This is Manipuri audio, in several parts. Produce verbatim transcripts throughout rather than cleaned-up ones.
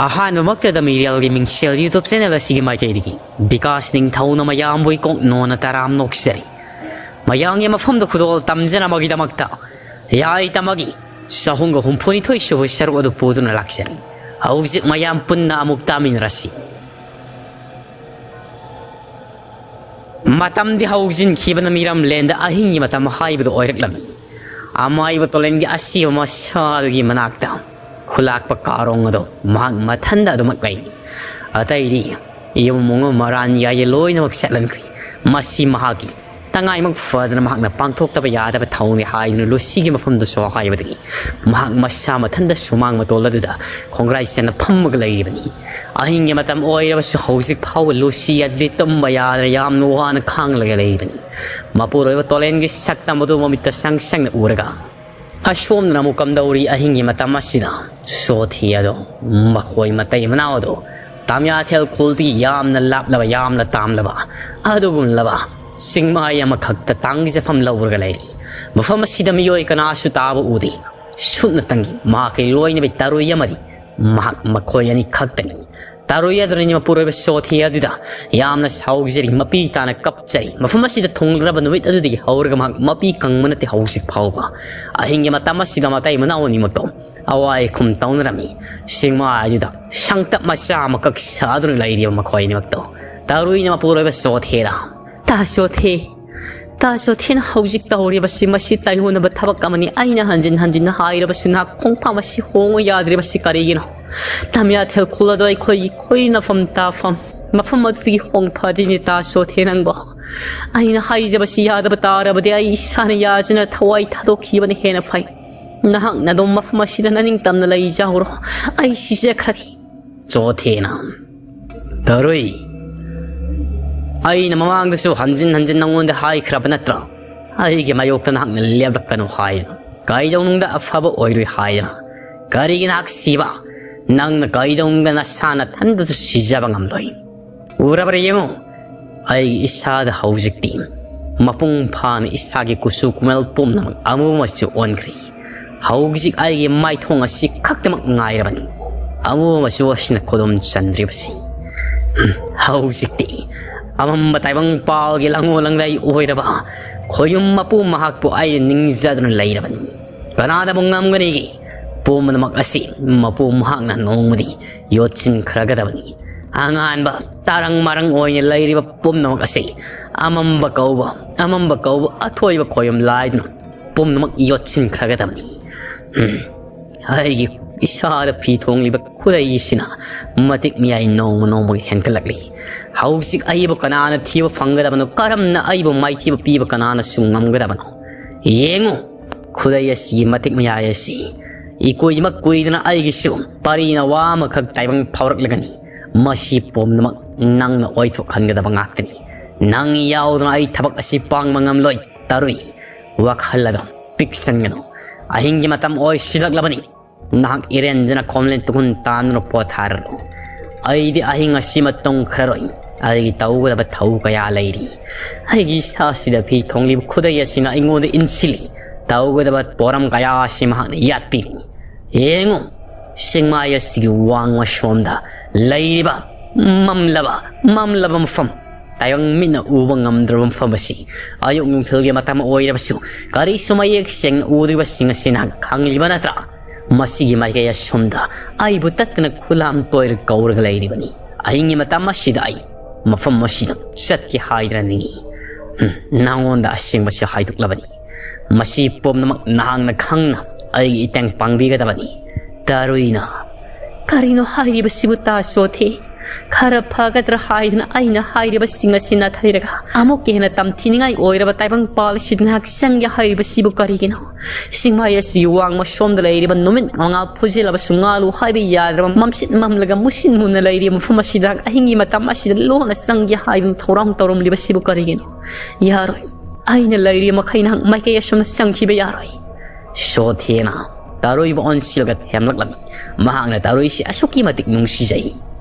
ꯑꯍꯥꯟꯕꯃꯛꯇꯗ ꯃꯤꯔꯦꯜꯒꯤ ꯃꯤꯡꯁꯦꯜ YouTube channel ꯑꯁꯤꯒꯤ ꯃꯥꯏꯀꯩꯗꯒꯤ ꯕꯤꯀꯥꯁ ꯅꯤꯡꯊꯧꯅ ꯃꯌꯥꯝꯕꯨ ꯏꯀꯣꯛ ꯅꯣꯟꯅ ꯇꯔꯥꯝ ꯅꯣꯛꯆꯔꯤ꯫ ꯃꯌꯥꯝꯒꯤ ꯃꯐꯝꯗ ꯈꯨꯗꯣꯜ ꯇꯝꯖꯅꯕꯒꯤꯗꯃꯛꯇ ꯌꯥꯏ ꯇꯝꯃꯒꯤ ꯆꯍꯨꯝꯒ ꯍꯨꯝꯐꯨꯅꯤꯊꯣꯏ ꯁꯨꯕ ꯁꯔꯨꯛ ꯑꯗꯨ ꯄꯨꯗꯨꯅ ꯂꯥꯛꯆꯔꯤ꯫ ꯍꯧꯖꯤꯛ ꯃꯌꯥꯝ ꯄꯨꯟꯅ ꯑꯃꯨꯛ ꯇꯥꯃꯤꯟꯅꯔꯁꯤ꯫ ꯃꯇꯝꯗꯤ ꯍꯧꯖꯤꯟꯈꯤꯕꯅ ꯃꯤꯔꯝꯂꯦꯟꯗ ꯑꯍꯤꯡꯒꯤ ꯃꯇꯝ ꯍꯥꯏꯕꯗꯨ ꯑꯣꯏꯔꯛꯂꯝꯃꯤ꯫ ꯑꯃꯥꯏꯕ ꯇꯣꯂꯦꯟꯒꯤ ꯑꯁꯤꯕ ꯃꯁꯥꯗꯨꯒꯤ ꯃꯅꯥꯛꯇ ꯈꯨꯂꯥꯛꯄ ꯀꯥꯔꯣꯡ ꯑꯗꯨ ꯃꯍꯥꯛ ꯃꯊꯟꯗ ꯑꯗꯨꯃꯛ ꯂꯩꯔꯤ꯫ ꯑꯇꯩꯗꯤ ꯌꯨꯝ ꯑꯃ ꯃꯔꯥꯟ ꯌꯥꯏꯌꯦ ꯂꯣꯏꯅꯃꯛ ꯆꯠꯍꯟꯈ꯭ꯔꯤ꯫ ꯃꯁꯤ ꯃꯍꯥꯛꯀꯤ ꯇꯉꯥꯏꯃꯛ ꯐꯗꯅ ꯃꯍꯥꯛꯅ ꯄꯥꯡꯊꯣꯛꯇꯕ ꯌꯥꯗꯕ ꯊꯧꯅꯤ ꯍꯥꯏꯗꯨꯅ ꯂꯨꯁꯤꯒꯤ ꯃꯐꯝꯗꯁꯨ ꯍꯥꯏꯕꯗꯒꯤ ꯃꯍꯥꯛ ꯃꯁꯥ ꯃꯊꯟꯇ ꯁꯨꯃꯥꯡ ꯃꯇꯣꯜ ꯑꯗꯨꯗ ꯈꯣꯡꯒ꯭ꯔꯥꯏ ꯆꯟꯅ ꯐꯝꯃꯒ ꯂꯩꯔꯤꯕꯅꯤ꯫ ꯑꯍꯤꯡꯒꯤ ꯃꯇꯝ ꯑꯣꯏꯔꯕꯁꯨ ꯍꯧꯖꯤꯛ ꯐꯥꯎꯕ ꯂꯨꯁꯤ ꯑꯗꯨꯗꯤ ꯇꯨꯝꯕ ꯌꯥꯗꯅ ꯌꯥꯝꯅ ꯋꯥꯅ ꯈꯥꯡꯂꯒ ꯂꯩꯔꯤꯕꯅꯤ꯫ ꯃꯄꯨꯔꯣꯏꯕ ꯇꯣꯂꯦꯟꯒꯤ ꯁꯛꯇꯝ ꯑꯗꯨ ꯃꯃꯤꯠꯇ ꯁꯪ ꯁꯪꯅ ꯎꯔꯒ ꯑꯁꯣꯝꯗꯅ ꯑꯃꯨꯛ ꯀꯝꯗꯧꯔꯤ? ꯑꯍꯤꯡꯒꯤ ꯃꯇꯝ ꯑꯁꯤꯗ ꯁꯣꯊꯤ ꯑꯗꯣ ꯃꯈꯣꯏ ꯃꯇꯩ ꯃꯅꯥꯎ ꯑꯗꯣ ꯇꯥꯃꯤꯌꯥꯊꯦꯜ ꯈꯨꯜꯗꯒꯤ ꯌꯥꯝꯅ ꯂꯥꯞꯂꯕ, ꯌꯥꯝꯅ ꯇꯥꯝꯂꯕ ꯑꯗꯨꯒꯨꯝꯂꯕ ꯆꯤꯡꯃꯥꯏ ꯑꯃꯈꯛꯇ ꯇꯥꯡꯒꯤ ꯆꯐꯝ ꯂꯧꯔꯒ ꯂꯩꯔꯤ꯫ ꯃꯐꯝ ꯑꯁꯤꯗ ꯃꯤꯑꯣꯏ ꯀꯅꯥꯁꯨ ꯇꯥꯕ ꯎꯗꯦ꯫ ꯁꯨꯞꯅꯇꯪꯒꯤ ꯃꯍꯥꯛꯀꯤ ꯂꯣꯏꯅꯕꯤ ꯇꯔꯨꯏ ꯑꯃꯗꯤ ꯃꯍꯥꯛ ꯃꯈꯣꯏ ꯑꯅꯤ ꯈꯛꯇꯅꯤ꯫ ꯇꯔꯨꯏ ꯑꯗꯨꯅꯅꯤ ꯃꯄꯨꯔꯣꯏꯕ ꯁꯣꯊꯤ ꯑꯗꯨꯗ ꯌꯥꯝꯅ ꯁꯥꯎꯖꯔꯤ꯫ ꯃꯄꯤ ꯇꯥꯅ ꯀꯞꯆꯔꯤ꯫ ꯃꯐꯝ ꯑꯁꯤꯗ ꯊꯨꯡꯂꯔꯕ ꯅꯨꯃꯤꯠ ꯑꯗꯨꯗꯒꯤ ꯍꯧꯔꯒ ꯃꯍꯥꯛ ꯃꯄꯤ ꯀꯪꯕ ꯅꯠꯇꯦ ꯍꯧꯖꯤꯛ ꯐꯥꯎꯕ꯫ ꯑꯍꯤꯡꯒꯤ ꯃꯇꯝ ꯑꯁꯤꯗ ꯃꯇꯩ ꯃꯅꯥꯎ ꯑꯅꯤꯃꯛꯇꯣ ꯑꯋꯥꯏ ꯑꯈꯨꯝ ꯇꯧꯅꯔꯝꯃꯤ꯫ ꯆꯤꯡꯃꯥꯏ ꯑꯗꯨꯗ ꯁꯪꯇꯞ ꯃꯆꯥ ꯑꯃꯈꯛ ꯁꯥꯗꯨꯅ ꯂꯩꯔꯤꯕ ꯃꯈꯣꯏ ꯑꯅꯤꯃꯛꯇꯣ ꯇꯔꯨꯏꯅ ꯃꯄꯨꯔꯣꯏꯕ ꯁꯣꯊꯤꯔ, "ꯇꯥ ꯁꯣꯊꯤ, ꯇꯥ ꯁꯣꯊꯤꯅ ꯍꯧꯖꯤꯛ ꯇꯧꯔꯤꯕꯁꯤ ꯃꯁꯤ ꯇꯥꯏꯑꯣꯟꯅꯕ ꯊꯕꯛ ꯑꯃꯅꯤ꯫ ꯑꯩꯅ ꯍꯟꯖꯤꯟ ꯍꯟꯖꯤꯟꯅ ꯍꯥꯏꯔꯕꯁꯨ ꯅꯍꯥꯛ ꯈꯣꯡꯐꯥꯡ ꯑꯁꯤ ꯍꯣꯡꯉꯨ ꯌꯥꯗ꯭ꯔꯤꯕꯁꯤ ꯀꯔꯤꯒꯤꯅꯣ? ꯇꯥꯃꯤꯌꯥꯊꯦꯜ ꯈꯨꯜ ꯑꯗꯣ ꯑꯩꯈꯣꯏꯒꯤ ꯈꯣꯏꯅꯐꯝ ꯇꯥꯐꯝ ꯃꯐꯝ ꯑꯗꯨꯗꯒꯤ ꯍꯣꯡꯐꯗꯦꯅꯦ ꯇꯥ ꯁꯣꯊꯤ ꯅꯪꯕꯣ꯫ ꯑꯩꯅ ꯍꯥꯏꯖꯕꯁꯤ ꯌꯥꯗꯕ ꯇꯥꯔꯕꯗꯤ ꯑꯩ ꯏꯁꯥꯅ ꯌꯥꯖꯅ ꯊꯋꯥꯏ ꯊꯥꯗꯣꯛꯈꯤꯕꯅ ꯍꯦꯟꯅ ꯐꯩ꯫ ꯅꯍꯥꯛꯅ ꯑꯗꯨꯝ ꯃꯐꯝ ꯑꯁꯤꯗ ꯅꯅꯤꯡꯇꯝꯅ ꯂꯩꯖꯍꯧꯔꯣ꯫ ꯑꯩ ꯁꯤꯖꯈ꯭ꯔꯒꯦ꯫" ꯁꯣꯊꯤꯅ, "ꯇꯔꯨꯏ, ꯑꯩꯅ ꯃꯃꯥꯡꯗꯁꯨ ꯍꯟꯖꯤꯟ ꯍꯟꯖꯤꯟ ꯅꯉꯣꯟꯗ ꯍꯥꯏꯈ꯭ꯔꯕ ꯅꯠꯇ꯭ꯔꯥ? ꯑꯩꯒꯤ ꯃꯥꯌꯣꯛꯇ ꯅꯍꯥꯛꯅ ꯂꯦꯞꯂꯛꯀꯅꯨ ꯍꯥꯏꯅ꯫ ꯀꯩꯗꯧꯅꯨꯡꯗ ꯑꯐꯕ ꯑꯣꯏꯔꯣꯏ ꯍꯥꯏꯅ꯫ ꯀꯔꯤꯒꯤ ꯅꯍꯥꯛ ꯁꯤꯕ? ꯅꯪꯅ ꯀꯩꯗꯧꯅꯨꯡꯗ ꯅꯁꯥ ꯅꯊꯟꯗꯁꯨ ꯁꯤꯖꯕ ꯉꯝꯂꯣꯏ꯫ ꯎꯔꯕ꯭ꯔꯥ ꯌꯦꯡꯉꯨ, ꯑꯩꯒꯤ ꯏꯁꯥꯗ ꯍꯧꯖꯤꯛꯇꯤ ꯃꯄꯨꯡ ꯐꯥꯅ ꯏꯁꯥꯒꯤ ꯀꯨꯆꯨ ꯀꯨꯃꯦꯜ ꯄꯨꯝꯅꯃꯛ ꯑꯃꯨꯕ ꯃꯆꯨ ꯑꯣꯟꯈ꯭ꯔꯦ꯫ ꯍꯧꯖꯤꯛ ꯑꯩꯒꯤ ꯃꯥꯏꯊꯣꯡ ꯑꯁꯤ ꯈꯛꯇꯃꯛ ꯉꯥꯏꯔꯕꯅꯤ꯫ ꯑꯃꯨꯕ ꯃꯆꯨ ꯑꯁꯤꯅ ꯈꯨꯗꯨꯝ ꯆꯟꯗ꯭ꯔꯤꯕꯁꯤ꯫ ꯎꯝ, ꯍꯧꯖꯤꯛꯇꯤ ꯑꯃꯝꯕ ꯇꯥꯏꯕꯪ ꯄꯥꯜꯒꯤ ꯂꯥꯡꯉꯣꯜ ꯂꯥꯡꯂꯩ ꯑꯣꯏꯔꯕ ꯈꯣꯌꯨꯝ ꯃꯄꯨ ꯃꯍꯥꯛꯄꯨ ꯑꯩꯅ ꯅꯤꯡꯖꯗꯨꯅ ꯂꯩꯔꯕꯅꯤ꯫ ꯀꯅꯥꯗꯕꯨ ꯉꯝꯒꯅꯤꯒꯦ? ꯄꯨꯝꯅꯃꯛ ꯑꯁꯤ ꯃꯄꯨ ꯃꯍꯥꯛꯅ ꯅꯣꯡꯃꯗꯤ ꯌꯣꯠꯁꯤꯟꯈ꯭ꯔꯒꯗꯕꯅꯤ꯫ ꯑꯉꯥꯟꯕ ꯇꯥꯔꯪ ꯃꯥꯔꯪ ꯑꯣꯏꯅ ꯂꯩꯔꯤꯕ ꯄꯨꯝꯅꯃꯛ ꯑꯁꯤ ꯑꯃꯝꯕ ꯀꯧꯕ, ꯑꯃꯝꯕ ꯀꯧꯕ ꯑꯊꯣꯏꯕ ꯈꯣꯌꯨꯝ ꯂꯥꯏꯗꯨꯅ ꯄꯨꯝꯅꯃꯛ ꯌꯣꯠꯁꯤꯟꯈ꯭ꯔꯒꯗꯕꯅꯤ꯫ ꯎꯝ꯫ ꯑꯩꯒꯤ ꯏꯁꯥꯗ ꯐꯤ ꯊꯣꯡꯂꯤꯕ ꯈꯨꯗꯩꯁꯤꯅ ꯃꯇꯤꯛ ꯃꯌꯥꯏ ꯅꯣꯡꯃ ꯅꯣꯡꯃꯒꯤ ꯍꯦꯟꯒꯠꯂꯛꯂꯤ꯫ ꯍꯧꯖꯤꯛ ꯑꯩꯕꯨ ꯀꯅꯥꯅ ꯊꯤꯕ ꯐꯪꯒꯗꯕꯅꯣ? ꯀꯔꯝꯅ ꯑꯩꯕꯨ ꯃꯥꯏꯊꯤꯕ ꯄꯤꯕ ꯀꯅꯥꯅꯁꯨ ꯉꯝꯒꯗꯕꯅꯣ? ꯌꯦꯡꯉꯨ, ꯈꯨꯗꯩ ꯑꯁꯤꯒꯤ ꯃꯇꯤꯛ ꯃꯌꯥꯏ ꯑꯁꯤ ꯏꯀꯨꯏꯃꯛ ꯀꯨꯏꯗꯅ ꯑꯩꯒꯤꯁꯨ ꯄꯔꯤꯅ ꯋꯥ ꯑꯃꯈꯛ ꯇꯥꯏꯕꯪ ꯐꯥꯎꯔꯛꯂꯒꯅꯤ꯫ ꯃꯁꯤ ꯄꯨꯝꯅꯃꯛ ꯅꯪꯅ ꯑꯣꯏꯊꯣꯛꯍꯟꯒꯗꯕ ꯉꯥꯛꯇꯅꯤ꯫ ꯅꯪ ꯌꯥꯎꯗꯅ ꯑꯩ ꯊꯕꯛ ꯑꯁꯤ ꯄꯥꯡꯕ ꯉꯝꯂꯣꯏ, ꯇꯔꯨꯏ꯫ ꯋꯥꯈꯜ ꯑꯗꯨ ꯄꯤꯛꯁꯟꯒꯅꯨ꯫ ꯑꯍꯤꯡꯒꯤ ꯃꯇꯝ ꯑꯣꯏꯁꯤꯜꯂꯛꯂꯕꯅꯤ꯫ ꯅꯍꯥꯛ ꯏꯔꯦꯟꯖꯅ ꯈꯣꯝꯂꯦꯟ ꯇꯨꯈꯨꯟ ꯇꯥꯟꯗꯨꯅ ꯄꯣꯊꯥꯔꯔꯣ꯫ ꯑꯩꯗꯤ ꯑꯍꯤꯡ ꯑꯁꯤꯃ ꯇꯨꯝꯈ꯭ꯔꯔꯣꯏ꯫ ꯑꯩꯒꯤ ꯇꯧꯒꯗꯕ ꯊꯧ ꯀꯌꯥ ꯂꯩꯔꯤ꯫ ꯑꯩꯒꯤ ꯏꯁꯥꯁꯤꯗ ꯐꯤ ꯊꯣꯡꯂꯤꯕ ꯈꯨꯗꯩ ꯑꯁꯤꯅ ꯑꯩꯉꯣꯟꯗ ꯏꯟꯁꯤꯜꯂꯤ꯫ ꯇꯧꯒꯗꯕ ꯄꯣꯔꯝ ꯀꯌꯥ ꯑꯁꯤ ꯃꯍꯥꯛꯅ ꯌꯥꯠꯄꯤꯔꯤ꯫ ꯌꯦꯡꯉꯨ, ꯆꯤꯡꯃꯥꯏ ꯑꯁꯤꯒꯤ ꯋꯥꯡꯃ ꯁꯣꯝꯗ ꯂꯩꯔꯤꯕ ꯃꯝꯂꯕ, ꯃꯝꯂꯕ ꯃꯐꯝ, ꯇꯥꯏꯕꯪ ꯃꯤꯠꯅ ꯎꯕ ꯉꯝꯗ꯭ꯔꯕ ꯃꯐꯝ ꯑꯁꯤ ꯑꯌꯨꯛ ꯅꯨꯡꯊꯤꯜꯒꯤ ꯃꯇꯝ ꯑꯣꯏꯔꯕꯁꯨ ꯀꯔꯤꯁꯨ ꯃꯌꯦꯛ ꯁꯦꯡꯅ ꯎꯗ꯭ꯔꯤꯕꯁꯤꯡ ꯑꯁꯤ ꯅꯍꯥꯛ ꯈꯪꯂꯤꯕ ꯅꯠꯇ꯭ꯔꯥ? ꯃꯁꯤꯒꯤ ꯃꯥꯏꯀꯩ ꯑꯁꯣꯝꯗ ꯑꯩꯕꯨ ꯇꯠꯇꯅ ꯈꯨꯂꯥꯝ ꯇꯣꯏꯔ ꯀꯧꯔꯒ ꯂꯩꯔꯤꯕꯅꯤ꯫ ꯑꯍꯤꯡꯒꯤ ꯃꯇꯝ ꯑꯁꯤꯗ ꯑꯩ ꯃꯐꯝ ꯑꯁꯤꯗ ꯆꯠꯀꯦ ꯍꯥꯏꯗꯅ ꯅꯤꯡꯏ꯫ ꯎꯝ, ꯅꯉꯣꯟꯗ ꯑꯁꯦꯡꯕꯁꯤ ꯍꯥꯏꯗꯣꯛꯂꯕꯅꯤ꯫ ꯃꯁꯤ ꯄꯨꯝꯅꯃꯛ ꯅꯍꯥꯛꯅ ꯈꯪꯅ ꯑꯩꯒꯤ ꯏꯇꯦꯡ ꯄꯥꯡꯕꯤꯒꯗꯕꯅꯤ꯫ ꯇꯔꯨꯏꯅ, "ꯀꯔꯤꯅꯣ ꯍꯥꯏꯔꯤꯕꯁꯤꯕꯨ, ꯇꯥ ꯁꯣꯊꯦ? ꯈꯔ ꯐꯒꯗ꯭ꯔꯥ ꯍꯥꯏꯗꯅ ꯑꯩꯅ ꯍꯥꯏꯔꯤꯕꯁꯤꯡ ꯑꯁꯤ ꯅꯥꯊꯩꯔꯒ ꯑꯃꯨꯛꯀ ꯍꯦꯟꯅ ꯇꯝꯊꯤꯅꯤꯡꯉꯥꯏ ꯑꯣꯏꯔꯕ ꯇꯥꯏꯕꯪ ꯄꯥꯜ ꯑꯁꯤꯗ ꯅꯍꯥꯛ ꯆꯪꯒꯦ ꯍꯥꯏꯔꯤꯕꯁꯤꯕꯨ ꯀꯔꯤꯒꯤꯅꯣ? ꯆꯤꯡꯃꯥꯏ ꯑꯁꯤꯒꯤ ꯋꯥꯡꯃ ꯁꯣꯝꯗ ꯂꯩꯔꯤꯕ ꯅꯨꯃꯤꯠ ꯃꯉꯥꯜ ꯐꯨꯖꯤꯜꯂꯕꯁꯨ ꯉꯥꯜꯂꯨ ꯍꯥꯏꯕ ꯌꯥꯗ꯭ꯔꯕ ꯃꯝꯁꯤꯠ ꯃꯝꯂꯒ ꯃꯨꯁꯤꯟ ꯃꯨꯅ ꯂꯩꯔꯤꯕ ꯃꯐꯝ ꯑꯁꯤꯗ ꯅꯍꯥꯛ ꯑꯍꯤꯡꯒꯤ ꯃꯇꯝ ꯑꯁꯤꯗ ꯂꯣꯟꯅ ꯆꯪꯒꯦ ꯍꯥꯏꯗꯨꯅ ꯊꯧꯔꯥꯡ ꯇꯧꯔꯝꯂꯤꯕꯁꯤꯕꯨ ꯀꯔꯤꯒꯤꯅꯣ? ꯌꯥꯔꯣꯏ꯫ ꯑꯩꯅ ꯂꯩꯔꯤꯕ ꯃꯈꯩ ꯅꯍꯥꯛ ꯃꯥꯏꯀꯩ ꯑꯁꯣꯝꯗ ꯆꯪꯈꯤꯕ ꯌꯥꯔꯣꯏ꯫" ꯁꯣꯊꯦꯅ ꯇꯔꯨꯏꯕꯨ ꯑꯣꯟꯁꯤꯜꯂꯒ ꯊꯦꯝꯂꯛꯂꯝꯃꯤ꯫ ꯃꯍꯥꯛꯅ ꯇꯔꯨꯏꯁꯤ ꯑꯁꯨꯛꯀꯤ ꯃꯇꯤꯛ ꯅꯨꯡꯁꯤꯖꯩ꯫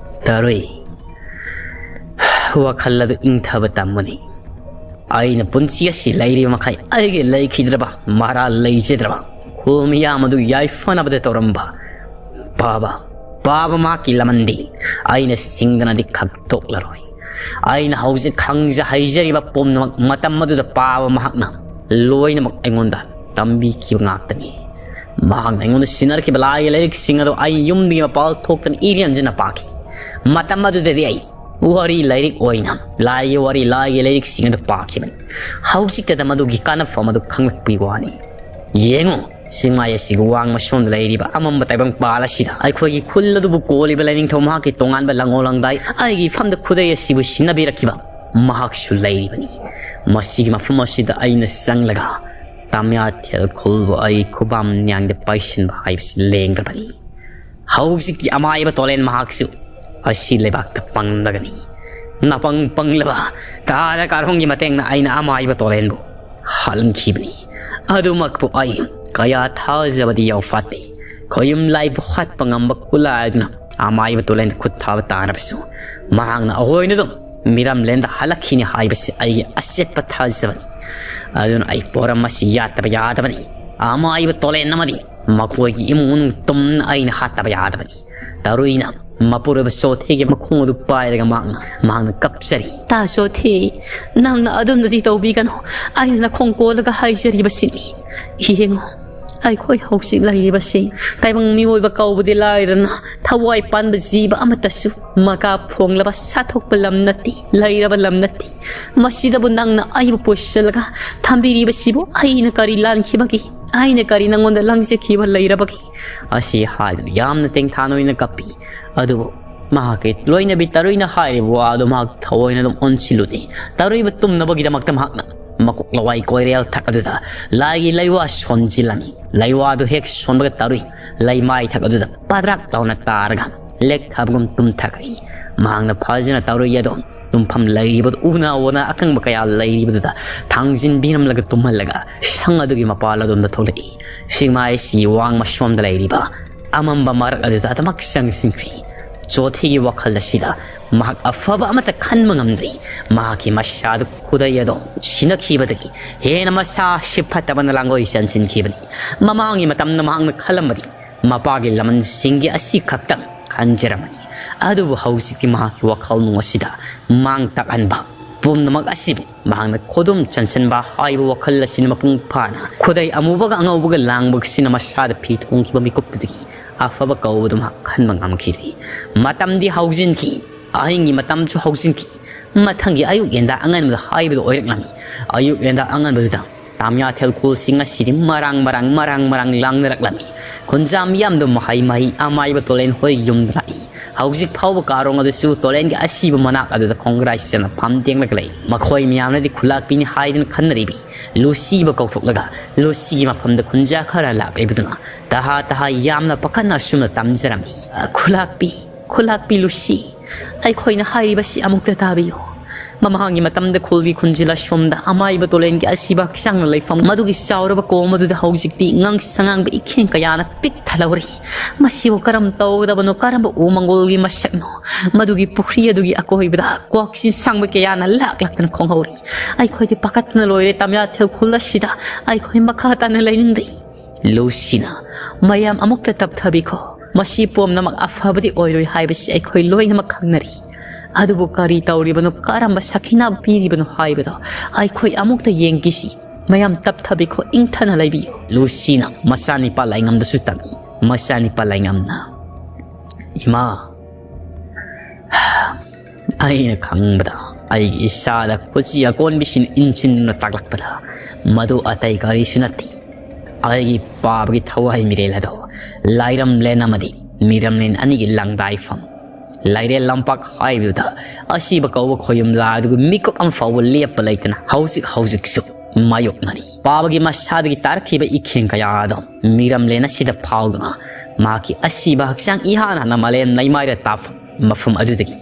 "ꯇꯔꯨꯏ, ꯋꯥꯈꯜ ꯑꯗꯨ ꯏꯪꯊꯕ ꯇꯝꯃꯨꯅꯤ꯫ ꯑꯩꯅ ꯄꯨꯟꯁꯤ ꯑꯁꯤ ꯂꯩꯔꯤꯕ ꯃꯈꯩ ꯑꯩꯒꯤ ꯂꯩꯈꯤꯗ꯭ꯔꯕ, ꯃꯔꯥꯜ ꯂꯩꯖꯗ꯭ꯔꯕ ꯈꯨꯃꯤꯌꯥꯝ ꯑꯗꯨ ꯌꯥꯏꯐꯅꯕꯗ ꯇꯧꯔꯝꯕ ꯕꯥꯕꯥ ꯄꯥꯕ ꯃꯍꯥꯛꯀꯤ ꯂꯃꯟꯗꯤ ꯑꯩꯅ ꯁꯤꯡꯗꯅꯗꯤ ꯈꯛꯇꯣꯛꯂꯔꯣꯏ꯫ ꯑꯩꯅ ꯍꯧꯖꯤꯛ ꯈꯪꯖ ꯍꯩꯖꯔꯤꯕ ꯄꯨꯝꯅꯃꯛ ꯃꯇꯝ ꯑꯗꯨꯗ ꯄꯥꯕ ꯃꯍꯥꯛꯅ ꯂꯣꯏꯅꯃꯛ ꯑꯩꯉꯣꯟꯗ ꯇꯝꯕꯤꯈꯤꯕ ꯉꯥꯛꯇꯅꯤ꯫ ꯃꯍꯥꯛꯅ ꯑꯩꯉꯣꯟꯗ ꯁꯤꯟꯅꯔꯛꯈꯤꯕ ꯂꯥꯏꯒꯤ ꯂꯥꯏꯔꯤꯛꯁꯤꯡ ꯑꯗꯨ ꯑꯩ ꯌꯨꯝꯗꯒꯤ ꯃꯄꯥꯜ ꯊꯣꯛꯇꯅ ꯏꯔꯦꯟꯖꯅ ꯄꯥꯈꯤ꯫ ꯃꯇꯝ ꯑꯗꯨꯗꯗꯤ ꯑꯩ ꯋꯥꯔꯤ ꯂꯥꯏꯔꯤꯛ ꯑꯣꯏꯅ ꯂꯥꯏꯒꯤ ꯋꯥꯔꯤ, ꯂꯥꯏꯒꯤ ꯂꯥꯏꯔꯤꯛꯁꯤꯡ ꯑꯗꯨ ꯄꯥꯈꯤꯕꯅꯤ꯫ ꯍꯧꯖꯤꯛꯇꯗ ꯃꯗꯨꯒꯤ ꯀꯥꯟꯅꯐꯝ ꯑꯗꯨ ꯈꯪꯂꯛꯄꯒꯤ ꯋꯥꯅꯤ꯫ ꯌꯦꯡꯉꯨ, ꯆꯤꯡꯃꯥꯏ ꯑꯁꯤꯒꯤ ꯋꯥꯡꯃ ꯁꯣꯝꯗ ꯂꯩꯔꯤꯕ ꯑꯃꯝꯕ ꯇꯥꯏꯕꯪꯄꯥꯜ ꯑꯁꯤꯗ ꯑꯩꯈꯣꯏꯒꯤ ꯈꯨꯜ ꯑꯗꯨꯕꯨ ꯀꯣꯜꯂꯤꯕ ꯂꯥꯏꯅꯤꯡꯊꯧ ꯃꯍꯥꯛꯀꯤ ꯇꯣꯉꯥꯟꯕ ꯂꯪꯉꯣ ꯂꯪꯗꯥꯏ, ꯑꯩꯒꯤ ꯏꯐꯝꯗ ꯈꯨꯗꯩ ꯑꯁꯤꯕꯨ ꯁꯤꯟꯅꯕꯤꯔꯛꯈꯤꯕ ꯃꯍꯥꯛꯁꯨ ꯂꯩꯔꯤꯕꯅꯤ꯫ ꯃꯁꯤꯒꯤ ꯃꯐꯝ ꯑꯁꯤꯗ ꯑꯩꯅ ꯆꯪꯂꯒ ꯇꯥꯃꯤꯌꯥꯊꯦꯜ ꯈꯨꯜꯕꯨ ꯑꯩ ꯈꯨꯕꯥꯝ ꯅꯤꯌꯥꯡꯗ ꯄꯥꯏꯁꯤꯟꯕ ꯍꯥꯏꯕꯁꯤ ꯂꯦꯡꯗ꯭ꯔꯕꯅꯤ꯫ ꯍꯧꯖꯤꯛꯇꯤ ꯑꯃꯥꯏꯕ ꯇꯣꯂꯦꯟ ꯃꯍꯥꯛꯁꯨ ꯑꯁꯤ ꯂꯩꯕꯥꯛꯇ ꯄꯪꯂꯒꯅꯤ꯫ ꯅꯄꯪ ꯄꯪꯂꯕ ꯇꯥꯗ ꯀꯥꯔꯣꯡꯒꯤ ꯃꯇꯦꯡꯅ ꯑꯩꯅ ꯑꯃꯥꯏꯕ ꯇꯣꯂꯦꯟꯕꯨ ꯍꯥꯠꯍꯟꯈꯤꯕꯅꯤ꯫ ꯑꯗꯨꯃꯛꯄꯨ ꯑꯩ ꯀꯌꯥ ꯊꯥꯖꯕꯗꯤ ꯌꯥꯎꯐꯥꯠꯇꯦ꯫ ꯈꯣꯌꯨꯝ ꯂꯥꯏꯕꯨ ꯍꯥꯠꯄ ꯉꯝꯕ ꯈꯨꯠꯂꯥꯏ ꯑꯗꯨꯅ ꯑꯃꯥꯏꯕ ꯇꯣꯂꯦꯟꯗ ꯈꯨꯠ ꯊꯥꯕ ꯇꯥꯔꯕꯁꯨ, ꯃꯍꯥꯛꯅ ꯑꯩꯈꯣꯏꯅ ꯑꯗꯨꯝ ꯃꯤꯔꯝꯂꯦꯟꯗ ꯍꯜꯂꯛꯈꯤꯅꯤ ꯍꯥꯏꯕꯁꯤ ꯑꯩꯒꯤ ꯑꯆꯦꯠꯄ ꯊꯥꯖꯕꯅꯤ꯫ ꯑꯗꯨꯅ ꯑꯩ ꯄꯣꯔꯝ ꯑꯁꯤ ꯌꯥꯠꯇꯕ ꯌꯥꯗꯕꯅꯤ꯫ ꯑꯃꯥꯏꯕ ꯇꯣꯂꯦꯟ ꯑꯃꯗꯤ ꯃꯈꯣꯏꯒꯤ ꯏꯃꯨꯡ ꯃꯅꯨꯡ ꯇꯨꯝꯅ ꯑꯩꯅ ꯍꯥꯠꯇꯕ ꯌꯥꯗꯕꯅꯤ꯫ ꯇꯔꯨꯏꯅ ꯃꯄꯨꯔꯣꯏꯕ ꯆꯣꯊꯦꯒꯤ ꯃꯈꯣꯡ ꯑꯗꯨ ꯄꯥꯏꯔꯒ ꯃꯍꯥꯛꯅ, ꯃꯍꯥꯛꯅ ꯀꯞꯆꯔꯤ꯫ "ꯇꯥ ꯆꯣꯊꯦ, ꯅꯪꯅ ꯑꯗꯨꯝꯅꯗꯤ ꯇꯧꯕꯤꯒꯅꯨ꯫ ꯑꯩꯅ ꯅꯈꯣꯡ ꯀꯣꯜꯂꯒ ꯍꯥꯏꯖꯔꯤꯕꯁꯤꯅꯤ꯫ ꯌꯦꯡꯉꯨ, ꯑꯩꯈꯣꯏ ꯍꯧꯖꯤꯛ ꯂꯩꯔꯤꯕꯁꯤ ꯇꯥꯏꯕꯪ ꯃꯤꯑꯣꯏꯕ ꯀꯧꯕꯗꯤ ꯂꯥꯏꯔꯅ, ꯊꯋꯥꯏ ꯄꯥꯟꯕ ꯖꯤꯕ ꯑꯃꯠꯇꯁꯨ ꯃꯀꯥ ꯐꯣꯡꯂꯕ ꯁꯥꯊꯣꯛꯄ ꯂꯝ ꯅꯠꯇꯦ, ꯂꯩꯔꯕ ꯂꯝ ꯅꯠꯇꯦ꯫ ꯃꯁꯤꯗꯕꯨ ꯅꯪꯅ ꯑꯩꯕꯨ ꯄꯨꯁꯤꯜꯂꯒ ꯊꯝꯕꯤꯔꯤꯕꯁꯤꯕꯨ ꯑꯩꯅ ꯀꯔꯤ ꯂꯥꯟꯈꯤꯕꯒꯦ? ꯑꯩꯅ ꯀꯔꯤ ꯅꯪꯉꯣꯟꯗ ꯂꯪꯖꯈꯤꯕ ꯂꯩꯔꯕꯒꯦ?" ꯑꯁꯤ ꯍꯥꯏꯗꯨꯅ ꯌꯥꯝꯅ ꯇꯦꯡꯊꯥꯅ ꯑꯣꯏꯅ ꯀꯞꯄꯤ꯫ ꯑꯗꯨꯕꯨ ꯃꯍꯥꯛꯀꯤ ꯂꯣꯏꯅꯕꯤ ꯇꯔꯨꯏꯅ ꯍꯥꯏꯔꯤꯕ ꯋꯥ ꯑꯗꯨ ꯃꯍꯥꯛ ꯊꯑꯣꯏꯅ ꯑꯗꯨꯝ ꯑꯣꯟꯁꯤꯜꯂꯨꯗꯦ꯫ ꯇꯔꯨꯏꯕ ꯇꯨꯝꯅꯕꯒꯤꯗꯃꯛꯇ ꯃꯍꯥꯛꯅ ꯃꯀꯣꯛ ꯂꯋꯥꯏ ꯀꯣꯏꯔꯦꯜ ꯊꯛ ꯑꯗꯨꯗ ꯂꯥꯏꯒꯤ ꯂꯩꯋꯥ ꯁꯣꯟꯖꯤꯜꯂꯝꯃꯤ꯫ ꯂꯩꯋꯥ ꯑꯗꯨ ꯍꯦꯛ ꯁꯣꯟꯕꯒ ꯇꯔꯨꯏ ꯂꯩꯃꯥꯏ ꯊꯛ ꯑꯗꯨꯗ ꯄꯗ꯭ꯔꯥꯛ ꯂꯥꯎꯅ ꯇꯥꯔꯒ ꯂꯦꯛꯊꯕꯒꯨꯝ ꯇꯨꯝꯊꯈ꯭ꯔꯦ꯫ ꯃꯍꯥꯛꯅ ꯐꯖꯅ ꯇꯔꯨꯏ ꯑꯗꯨ ꯇꯨꯝꯐꯝ ꯂꯩꯔꯤꯕꯗꯨ ꯎꯅ ꯎꯅ ꯑꯀꯪꯕ ꯀꯌꯥ ꯂꯩꯔꯤꯕꯗꯨꯗ ꯊꯥꯡꯖꯤꯟꯕꯤꯔꯝꯂꯒ ꯇꯨꯝꯍꯜꯂꯒ ꯁꯪ ꯑꯗꯨꯒꯤ ꯃꯄꯥꯜ ꯑꯗꯣꯝꯗ ꯊꯣꯛꯂꯛꯏ꯫ ꯆꯤꯡꯃꯥꯏ ꯑꯁꯤ ꯋꯥꯡꯃ ꯁꯣꯝꯗ ꯂꯩꯔꯤꯕ ꯑꯃꯝꯕ ꯃꯔꯛ ꯑꯗꯨꯗ ꯑꯗꯨꯃꯛ ꯆꯪꯁꯤꯟꯈ꯭ꯔꯤ꯫ ꯆꯣꯊꯤꯒꯤ ꯋꯥꯈꯜ ꯑꯁꯤꯗ ꯃꯍꯥꯛ ꯑꯐꯕ ꯑꯃꯠꯇ ꯈꯟꯕ ꯉꯝꯗ꯭ꯔꯤ꯫ ꯃꯍꯥꯛꯀꯤ ꯃꯁꯥꯗꯨ ꯈꯨꯗꯩ ꯑꯗꯣ ꯁꯤꯟꯅꯈꯤꯕꯗꯒꯤ ꯍꯦꯟꯅ ꯃꯁꯥ ꯁꯤ ꯐꯠꯇꯕꯅ ꯂꯥꯡꯒꯣꯏ ꯆꯟꯁꯤꯟꯈꯤꯕꯅꯤ꯫ ꯃꯃꯥꯡꯒꯤ ꯃꯇꯝꯗ ꯃꯍꯥꯛꯅ ꯈꯜꯂꯝꯕꯗꯤ ꯃꯄꯥꯒꯤ ꯂꯃꯟꯁꯤꯡꯒꯤ ꯑꯁꯤ ꯈꯛꯇꯪ ꯈꯟꯖꯔꯝꯃꯅꯤ꯫ ꯑꯗꯨꯕꯨ ꯍꯧꯖꯤꯛꯇꯤ ꯃꯍꯥꯛꯀꯤ ꯋꯥꯈꯜꯅꯨꯡ ꯑꯁꯤꯗ ꯃꯥꯡ ꯇꯥꯛꯍꯟꯕ ꯄꯨꯝꯅꯃꯛ ꯑꯁꯤꯕꯨ ꯃꯍꯥꯛꯅ ꯈꯨꯗꯨꯝ ꯆꯟꯁꯤꯟꯕ ꯍꯥꯏꯕ ꯋꯥꯈꯜ ꯑꯁꯤꯅ ꯃꯄꯨꯡ ꯐꯥꯅ ꯈꯨꯗꯩ ꯑꯃꯨꯕꯒ ꯑꯉꯧꯕꯒ ꯂꯥꯡꯕꯁꯤꯅ ꯃꯁꯥꯗ ꯐꯤ ꯊꯣꯡꯈꯤꯕ ꯃꯤꯀꯨꯞꯇꯨꯗꯒꯤ ꯑꯐꯕ ꯀꯧꯕꯗꯨ ꯃꯍꯥꯛ ꯈꯟꯕ ꯉꯝꯈꯤꯗ꯭ꯔꯤ꯫ ꯃꯇꯝꯗꯤ ꯍꯧꯖꯤꯟꯈꯤ꯫ ꯑꯍꯤꯡꯒꯤ ꯃꯇꯝꯁꯨ ꯍꯧꯖꯤꯟꯈꯤ꯫ ꯃꯊꯪꯒꯤ ꯑꯌꯨꯛ ꯌꯦꯟꯗꯥ ꯑꯉꯟꯕꯗ ꯍꯥꯏꯕꯗꯨ ꯑꯣꯏꯔꯛꯂꯝꯃꯤ꯫ ꯑꯌꯨꯛ ꯌꯦꯟꯗꯥ ꯑꯉꯟꯕꯗꯨꯗ ꯇꯥꯃꯤꯌꯥ ꯊꯦꯜꯈꯣꯜꯁꯤꯡ ꯑꯁꯤꯗꯤ ꯃꯔꯥꯡ ꯃꯔꯥꯡ ꯃꯔꯥꯡ ꯃꯔꯥꯡ ꯂꯥꯡꯅꯔꯛꯂꯝꯃꯤ꯫ ꯈꯨꯟꯖꯥ ꯃꯤꯌꯥꯝꯗꯨ ꯃꯍꯩ ꯃꯍꯩ ꯑꯃꯥꯏꯕ ꯇꯣꯂꯦꯟ ꯍꯣꯏ ꯌꯨꯝꯗ ꯂꯥꯛꯏ꯫ ꯍꯧꯖꯤꯛ ꯐꯥꯎꯕ ꯀꯥꯔꯣꯡ ꯑꯗꯨꯁꯨ ꯇꯣꯂꯦꯟꯒꯤ ꯑꯁꯤꯕ ꯃꯅꯥꯛ ꯑꯗꯨꯗ ꯈꯣꯡꯒ꯭ꯔꯥꯏ ꯆꯦꯟꯅ ꯐꯝ ꯇꯦꯡꯂꯒ ꯂꯩꯔꯤ꯫ ꯃꯈꯣꯏ ꯃꯌꯥꯝꯅꯗꯤ ꯈꯨꯂꯥꯛꯄꯤꯅꯤ ꯍꯥꯏꯗꯨꯅ ꯈꯟꯅꯔꯤꯕꯤ ꯂꯨꯁꯤꯕ ꯀꯧꯊꯣꯛꯂꯒ ꯂꯨꯁꯤꯒꯤ ꯃꯐꯝꯗ ꯈꯨꯟꯖꯥ ꯈꯔ ꯂꯥꯛꯂꯤꯕꯗꯨꯅ ꯇꯍꯥ ꯇꯍꯥ ꯌꯥꯝꯅ ꯄꯥꯈꯠꯅ ꯑꯁꯨꯝꯅ ꯇꯝꯖꯔꯝꯃꯤ꯫ "ꯈꯨꯂꯥꯛꯄꯤ, ꯈꯨꯂꯥꯛꯄꯤ ꯂꯨꯁꯤ, ꯑꯩꯈꯣꯏꯅ ꯍꯥꯏꯔꯤꯕꯁꯤ ꯑꯃꯨꯛꯇ ꯇꯥꯕꯤꯌꯨ꯫ ꯃꯃꯥꯡꯒꯤ ꯃꯇꯝꯗ ꯈꯨꯜꯒꯤ ꯈꯨꯟꯖꯤꯜ ꯑꯁꯣꯝꯗ ꯑꯃꯥꯏꯕ ꯇꯣꯂꯦꯟꯒꯤ ꯑꯁꯤꯕ ꯍꯛꯆꯥꯡꯅ ꯂꯩꯐꯝ ꯃꯗꯨꯒꯤ ꯆꯥꯎꯔꯕ ꯀꯣꯝ ꯑꯗꯨꯗ ꯍꯧꯖꯤꯛꯇꯤ ꯉꯥꯡꯁ ꯉꯥꯡꯕ ꯏꯈꯦꯡ ꯀꯌꯥꯅ ꯄꯤꯛ ꯊꯜꯍꯧꯔꯤ꯫ ꯃꯁꯤꯕꯨ ꯀꯔꯝ ꯇꯧꯒꯗꯕꯅꯣ? ꯀꯔꯝꯕ ꯎ ꯃꯪꯒꯣꯜꯒꯤ ꯃꯁꯛꯅꯣ? ꯃꯗꯨꯒꯤ ꯄꯨꯈ꯭ꯔꯤ ꯑꯗꯨꯒꯤ ꯑꯀꯣꯏꯕꯗ ꯀ꯭ꯋꯥꯛꯁꯤꯟ ꯁꯥꯡꯕ ꯀꯌꯥꯅ ꯂꯥꯛ ꯂꯥꯛꯇꯅ ꯈꯣꯡꯍꯧꯔꯤ꯫ ꯑꯩꯈꯣꯏꯗꯤ ꯄꯥꯈꯠꯇꯅ ꯂꯣꯏꯔꯦ꯫ ꯇꯥꯃꯤꯌꯥ ꯊꯦꯜꯈꯨꯜ ꯑꯁꯤꯗ ꯑꯩꯈꯣꯏ ꯃꯈꯥ ꯇꯥꯅ ꯂꯩꯅꯤꯡꯗ꯭ꯔꯤ"꯫ ꯂꯨꯁꯤꯅ, "ꯃꯌꯥꯝ ꯑꯃꯨꯛꯇ ꯇꯞꯊꯕꯤꯈꯣ꯫ ꯃꯁꯤ ꯄꯨꯝꯅꯃꯛ ꯑꯐꯕꯗꯤ ꯑꯣꯏꯔꯣꯏ ꯍꯥꯏꯕꯁꯤ ꯑꯩꯈꯣꯏ ꯂꯣꯏꯅꯃꯛ ꯈꯪꯅꯔꯤ꯫ ꯑꯗꯨꯕꯨ ꯀꯔꯤ ꯇꯧꯔꯤꯕꯅꯣ, ꯀꯔꯝꯕ ꯁꯈꯤꯅꯥ ꯄꯤꯔꯤꯕꯅꯣ ꯍꯥꯏꯕꯗꯣ ꯑꯩꯈꯣꯏ ꯑꯃꯨꯛꯇ ꯌꯦꯡꯈꯤꯁꯤ꯫ ꯃꯌꯥꯝ ꯇꯞꯊꯕꯤꯈꯣ, ꯏꯪꯊꯅ ꯂꯩꯕꯤꯌꯨ"꯫ ꯂꯨꯁꯤꯅ ꯃꯆꯥꯅꯤꯄꯥ ꯂꯥꯏꯉꯝꯗꯁꯨ ꯇꯝꯃꯤ꯫ ꯃꯆꯥꯅꯤꯄꯥ ꯂꯥꯏꯉꯝꯅ, "ꯏꯃꯥ, ꯑꯩꯅ ꯈꯪꯕꯗ, ꯑꯩꯒꯤ ꯏꯁꯥꯗ ꯈꯨꯠꯁꯤ ꯑꯀꯣꯟꯕꯤꯁꯤꯡ ꯏꯟꯁꯤꯟꯗꯨꯅ ꯇꯥꯛꯂꯛꯄꯗ, ꯃꯗꯨ ꯑꯇꯩ ꯀꯔꯤꯁꯨ ꯅꯠꯇꯦ꯫ ꯑꯩꯒꯤ ꯄꯥꯕꯒꯤ ꯊꯋꯥꯏ ꯃꯤꯔꯦꯜ ꯑꯗꯣ ꯂꯥꯏꯔꯝꯂꯦꯟ ꯑꯃꯗꯤ ꯃꯤꯔꯝꯂꯦꯟ ꯑꯅꯤꯒꯤ ꯂꯪꯗꯥꯏꯐꯝ ꯂꯥꯏꯔꯦꯜ ꯂꯝꯄꯥꯛ ꯍꯥꯏꯕꯗꯨꯗ ꯑꯁꯤꯕ ꯀꯧꯕ ꯈꯣꯌꯨꯝꯂꯥ ꯑꯗꯨꯒꯤ ꯃꯤꯀꯨꯞ ꯑꯃ ꯐꯥꯎꯕ ꯂꯦꯞꯄ ꯂꯩꯇꯅ ꯍꯧꯖꯤꯛ ꯍꯧꯖꯤꯛꯁꯨ ꯃꯥꯌꯣꯛꯅꯔꯤ꯫ ꯄꯥꯕꯒꯤ ꯃꯁꯥꯗꯒꯤ ꯇꯥꯔꯛꯈꯤꯕ ꯏꯈꯦꯡ ꯀꯌꯥ ꯑꯗꯣ ꯃꯤꯔꯝꯂꯦꯟ ꯑꯁꯤꯗ ꯐꯥꯎꯗꯨꯅ ꯃꯍꯥꯛꯀꯤ ꯑꯁꯤꯕ ꯍꯛꯆꯥꯡ ꯏꯍꯥꯟ ꯍꯥꯟꯅ ꯃꯥꯂꯦꯝ ꯂꯩꯃꯥꯏꯗ ꯇꯥꯐꯝ ꯃꯐꯝ ꯑꯗꯨꯗꯒꯤ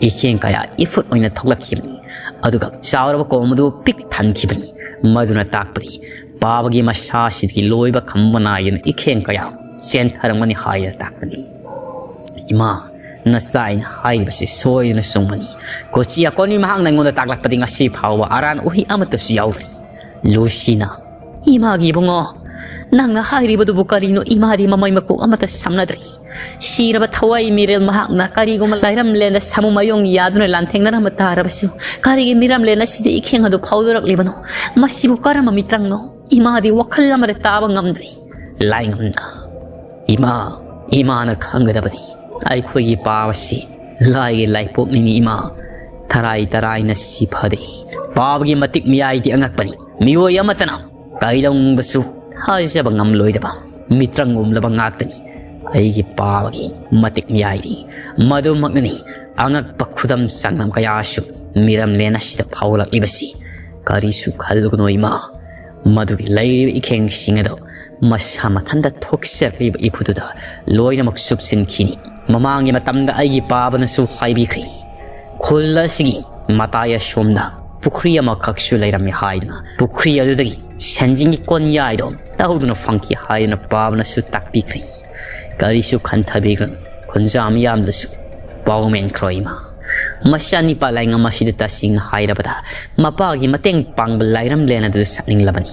ꯏꯈꯦꯡ ꯀꯌꯥ ꯏꯐꯨꯠ ꯑꯣꯏꯅ ꯊꯣꯛꯂꯛꯈꯤꯕꯅꯤ꯫ ꯑꯗꯨꯒ ꯆꯥꯎꯔꯕ ꯀꯣꯝ ꯑꯗꯨ ꯄꯤꯛ ꯊꯟꯈꯤꯕꯅꯤ꯫ ꯃꯗꯨꯅ ꯇꯥꯛꯄꯗꯤ ꯄꯥꯕꯒꯤ ꯃꯁꯥꯁꯤꯗꯒꯤ ꯂꯣꯏꯕ ꯈꯝꯕ ꯅꯥꯏꯗꯅ ꯏꯈꯦꯡ ꯀꯌꯥ ꯆꯦꯟꯊꯔꯝꯒꯅꯤ ꯍꯥꯏꯅ ꯇꯥꯛꯄꯅꯤ꯫ ꯏꯃꯥ, ꯅꯆꯥ ꯑꯩꯅ ꯍꯥꯏꯔꯤꯕꯁꯤ ꯁꯣꯏꯗꯅ ꯆꯨꯝꯕꯅꯤ꯫ ꯀꯣꯆꯤ ꯑꯀꯣꯟꯕꯤ ꯃꯍꯥꯛꯅ ꯑꯩꯉꯣꯟꯗ ꯇꯥꯛꯂꯛꯄꯗꯤ ꯉꯁꯤ ꯐꯥꯎꯕ ꯑꯔꯥꯟ ꯎꯍꯩ ꯑꯃꯠꯇꯁꯨ ꯌꯥꯎꯗ꯭ꯔꯤ꯫ ꯂꯨꯁꯤꯅ, "ꯏꯃꯥꯒꯤ ꯏꯕꯨꯡꯉꯣ, "ꯅꯪꯅ ꯍꯥꯏꯔꯤꯕꯗꯨꯕꯨ ꯀꯔꯤꯅꯣ?" ꯏꯃꯥꯗꯤ ꯃꯃꯩ ꯃꯀꯣꯛ ꯑꯃꯠꯇ ꯁꯝꯅꯗ꯭ꯔꯦ꯫ ꯁꯤꯔꯕ ꯊꯋꯥꯏ ꯃꯤꯔꯦꯜ ꯃꯍꯥꯛꯅ ꯀꯔꯤꯒꯨꯝꯕ ꯂꯥꯏꯔꯝꯂꯦꯟꯗ ꯁꯥꯃꯨ ꯃꯥꯌꯣꯡ ꯌꯥꯗꯨꯅ ꯂꯥꯟꯊꯦꯡꯅꯔꯝꯕ ꯇꯥꯔꯕꯁꯨ, ꯀꯔꯤꯒꯤ ꯃꯤꯔꯝꯂꯦꯟ ꯑꯁꯤꯗ ꯏꯈꯦꯡ ꯑꯗꯨ ꯐꯥꯎꯗꯣꯔꯛꯂꯤꯕꯅꯣ? ꯃꯁꯤꯕꯨ ꯀꯔꯝꯕ ꯃꯤꯇ꯭ꯔꯪꯅꯣ? ꯏꯃꯥꯗꯤ ꯋꯥꯈꯜ ꯑꯃꯗ ꯇꯥꯕ ꯉꯝꯗ꯭ꯔꯦ꯫ ꯂꯥꯏꯉꯝꯅ, "ꯏꯃꯥ, ꯏꯃꯥꯅ ꯈꯪꯒꯗꯕꯗꯤ ꯑꯩꯈꯣꯏꯒꯤ ꯄꯥꯕꯁꯤ ꯂꯥꯏꯒꯤ ꯂꯥꯏꯄꯣꯛꯅꯤꯅꯤ ꯏꯃꯥ꯫ ꯊꯔꯥꯏ ꯇꯔꯥꯏꯅ ꯁꯤ ꯐꯗꯦ꯫ ꯄꯥꯕꯒꯤ ꯃꯇꯤꯛ ꯃꯌꯥꯏꯗꯤ ꯑꯉꯛꯄꯅꯤ꯫ ꯃꯤꯑꯣꯏ ꯑꯃꯠꯇꯅ ꯀꯩꯗꯧꯅꯨꯡꯗꯁꯨ ꯍꯥꯏꯖꯕ ꯉꯝꯂꯣꯏꯗꯕ ꯃꯤꯇ꯭ꯔꯪꯒꯨꯝꯂꯕ ꯉꯥꯛꯇꯅꯤ ꯑꯩꯒꯤ ꯄꯥꯕꯒꯤ ꯃꯇꯤꯛ ꯃꯌꯥꯏꯗꯤ꯫ ꯃꯗꯨꯃꯛꯅꯅꯤ ꯑꯉꯛꯄ ꯈꯨꯗꯝ ꯆꯥꯡꯗꯝ ꯀꯌꯥꯁꯨ ꯃꯤꯔꯝꯂꯦꯟ ꯑꯁꯤꯗ ꯐꯥꯎꯂꯛꯂꯤꯕꯁꯤ꯫ ꯀꯔꯤꯁꯨ ꯈꯜꯂꯨꯒꯅꯨ ꯏꯃꯥ, ꯃꯗꯨꯒꯤ ꯂꯩꯔꯤꯕ ꯏꯈꯦꯡꯁꯤꯡ ꯑꯗꯨ ꯃꯁꯥ ꯃꯊꯟꯇ ꯊꯣꯛꯆꯔꯛꯂꯤꯕ ꯏꯐꯨꯗꯨꯗ ꯂꯣꯏꯅꯃꯛ ꯆꯨꯞꯁꯤꯟꯈꯤꯅꯤ꯫ ꯃꯃꯥꯡꯒꯤ ꯃꯇꯝꯗ ꯑꯩꯒꯤ ꯄꯥꯕꯅꯁꯨ ꯍꯥꯏꯕꯤꯈ꯭ꯔꯦ, ꯈꯨꯜ ꯑꯁꯤꯒꯤ ꯃꯇꯥꯏ ꯑꯁꯣꯝꯗ ꯄꯨꯈ꯭ꯔꯤ ꯑꯃꯈꯛꯁꯨ ꯂꯩꯔꯝꯃꯤ ꯍꯥꯏꯗꯨꯅ, ꯄꯨꯈ꯭ꯔꯤ ꯑꯗꯨꯗꯒꯤ ꯁꯦꯟꯖꯤꯡꯒꯤ ꯀꯣꯟꯌꯥꯏꯗꯣ ꯇꯧꯗꯨꯅ ꯐꯪꯈꯤ ꯍꯥꯏꯗꯨꯅ ꯄꯥꯕꯅꯁꯨ ꯇꯥꯛꯄꯤꯈ꯭ꯔꯦ꯫ ꯀꯔꯤꯁꯨ ꯈꯟꯊꯕꯤꯒꯅꯨ, ꯈꯨꯟꯖꯥ ꯃꯤꯌꯥꯝꯗꯁꯨ ꯄꯥꯎ ꯃꯦꯟꯈ꯭ꯔꯣ ꯏꯃꯥ꯫ ꯃꯆꯥꯅꯤꯄꯥ ꯂꯥꯏꯉꯝ ꯑꯁꯤꯗ ꯇꯁꯦꯡꯅ ꯍꯥꯏꯔꯕꯗ ꯃꯄꯥꯒꯤ ꯃꯇꯦꯡ ꯄꯥꯡꯕ ꯂꯥꯏꯔꯝꯂꯦꯟ ꯑꯗꯨꯗ ꯆꯠꯅꯤꯡꯂꯕꯅꯤ꯫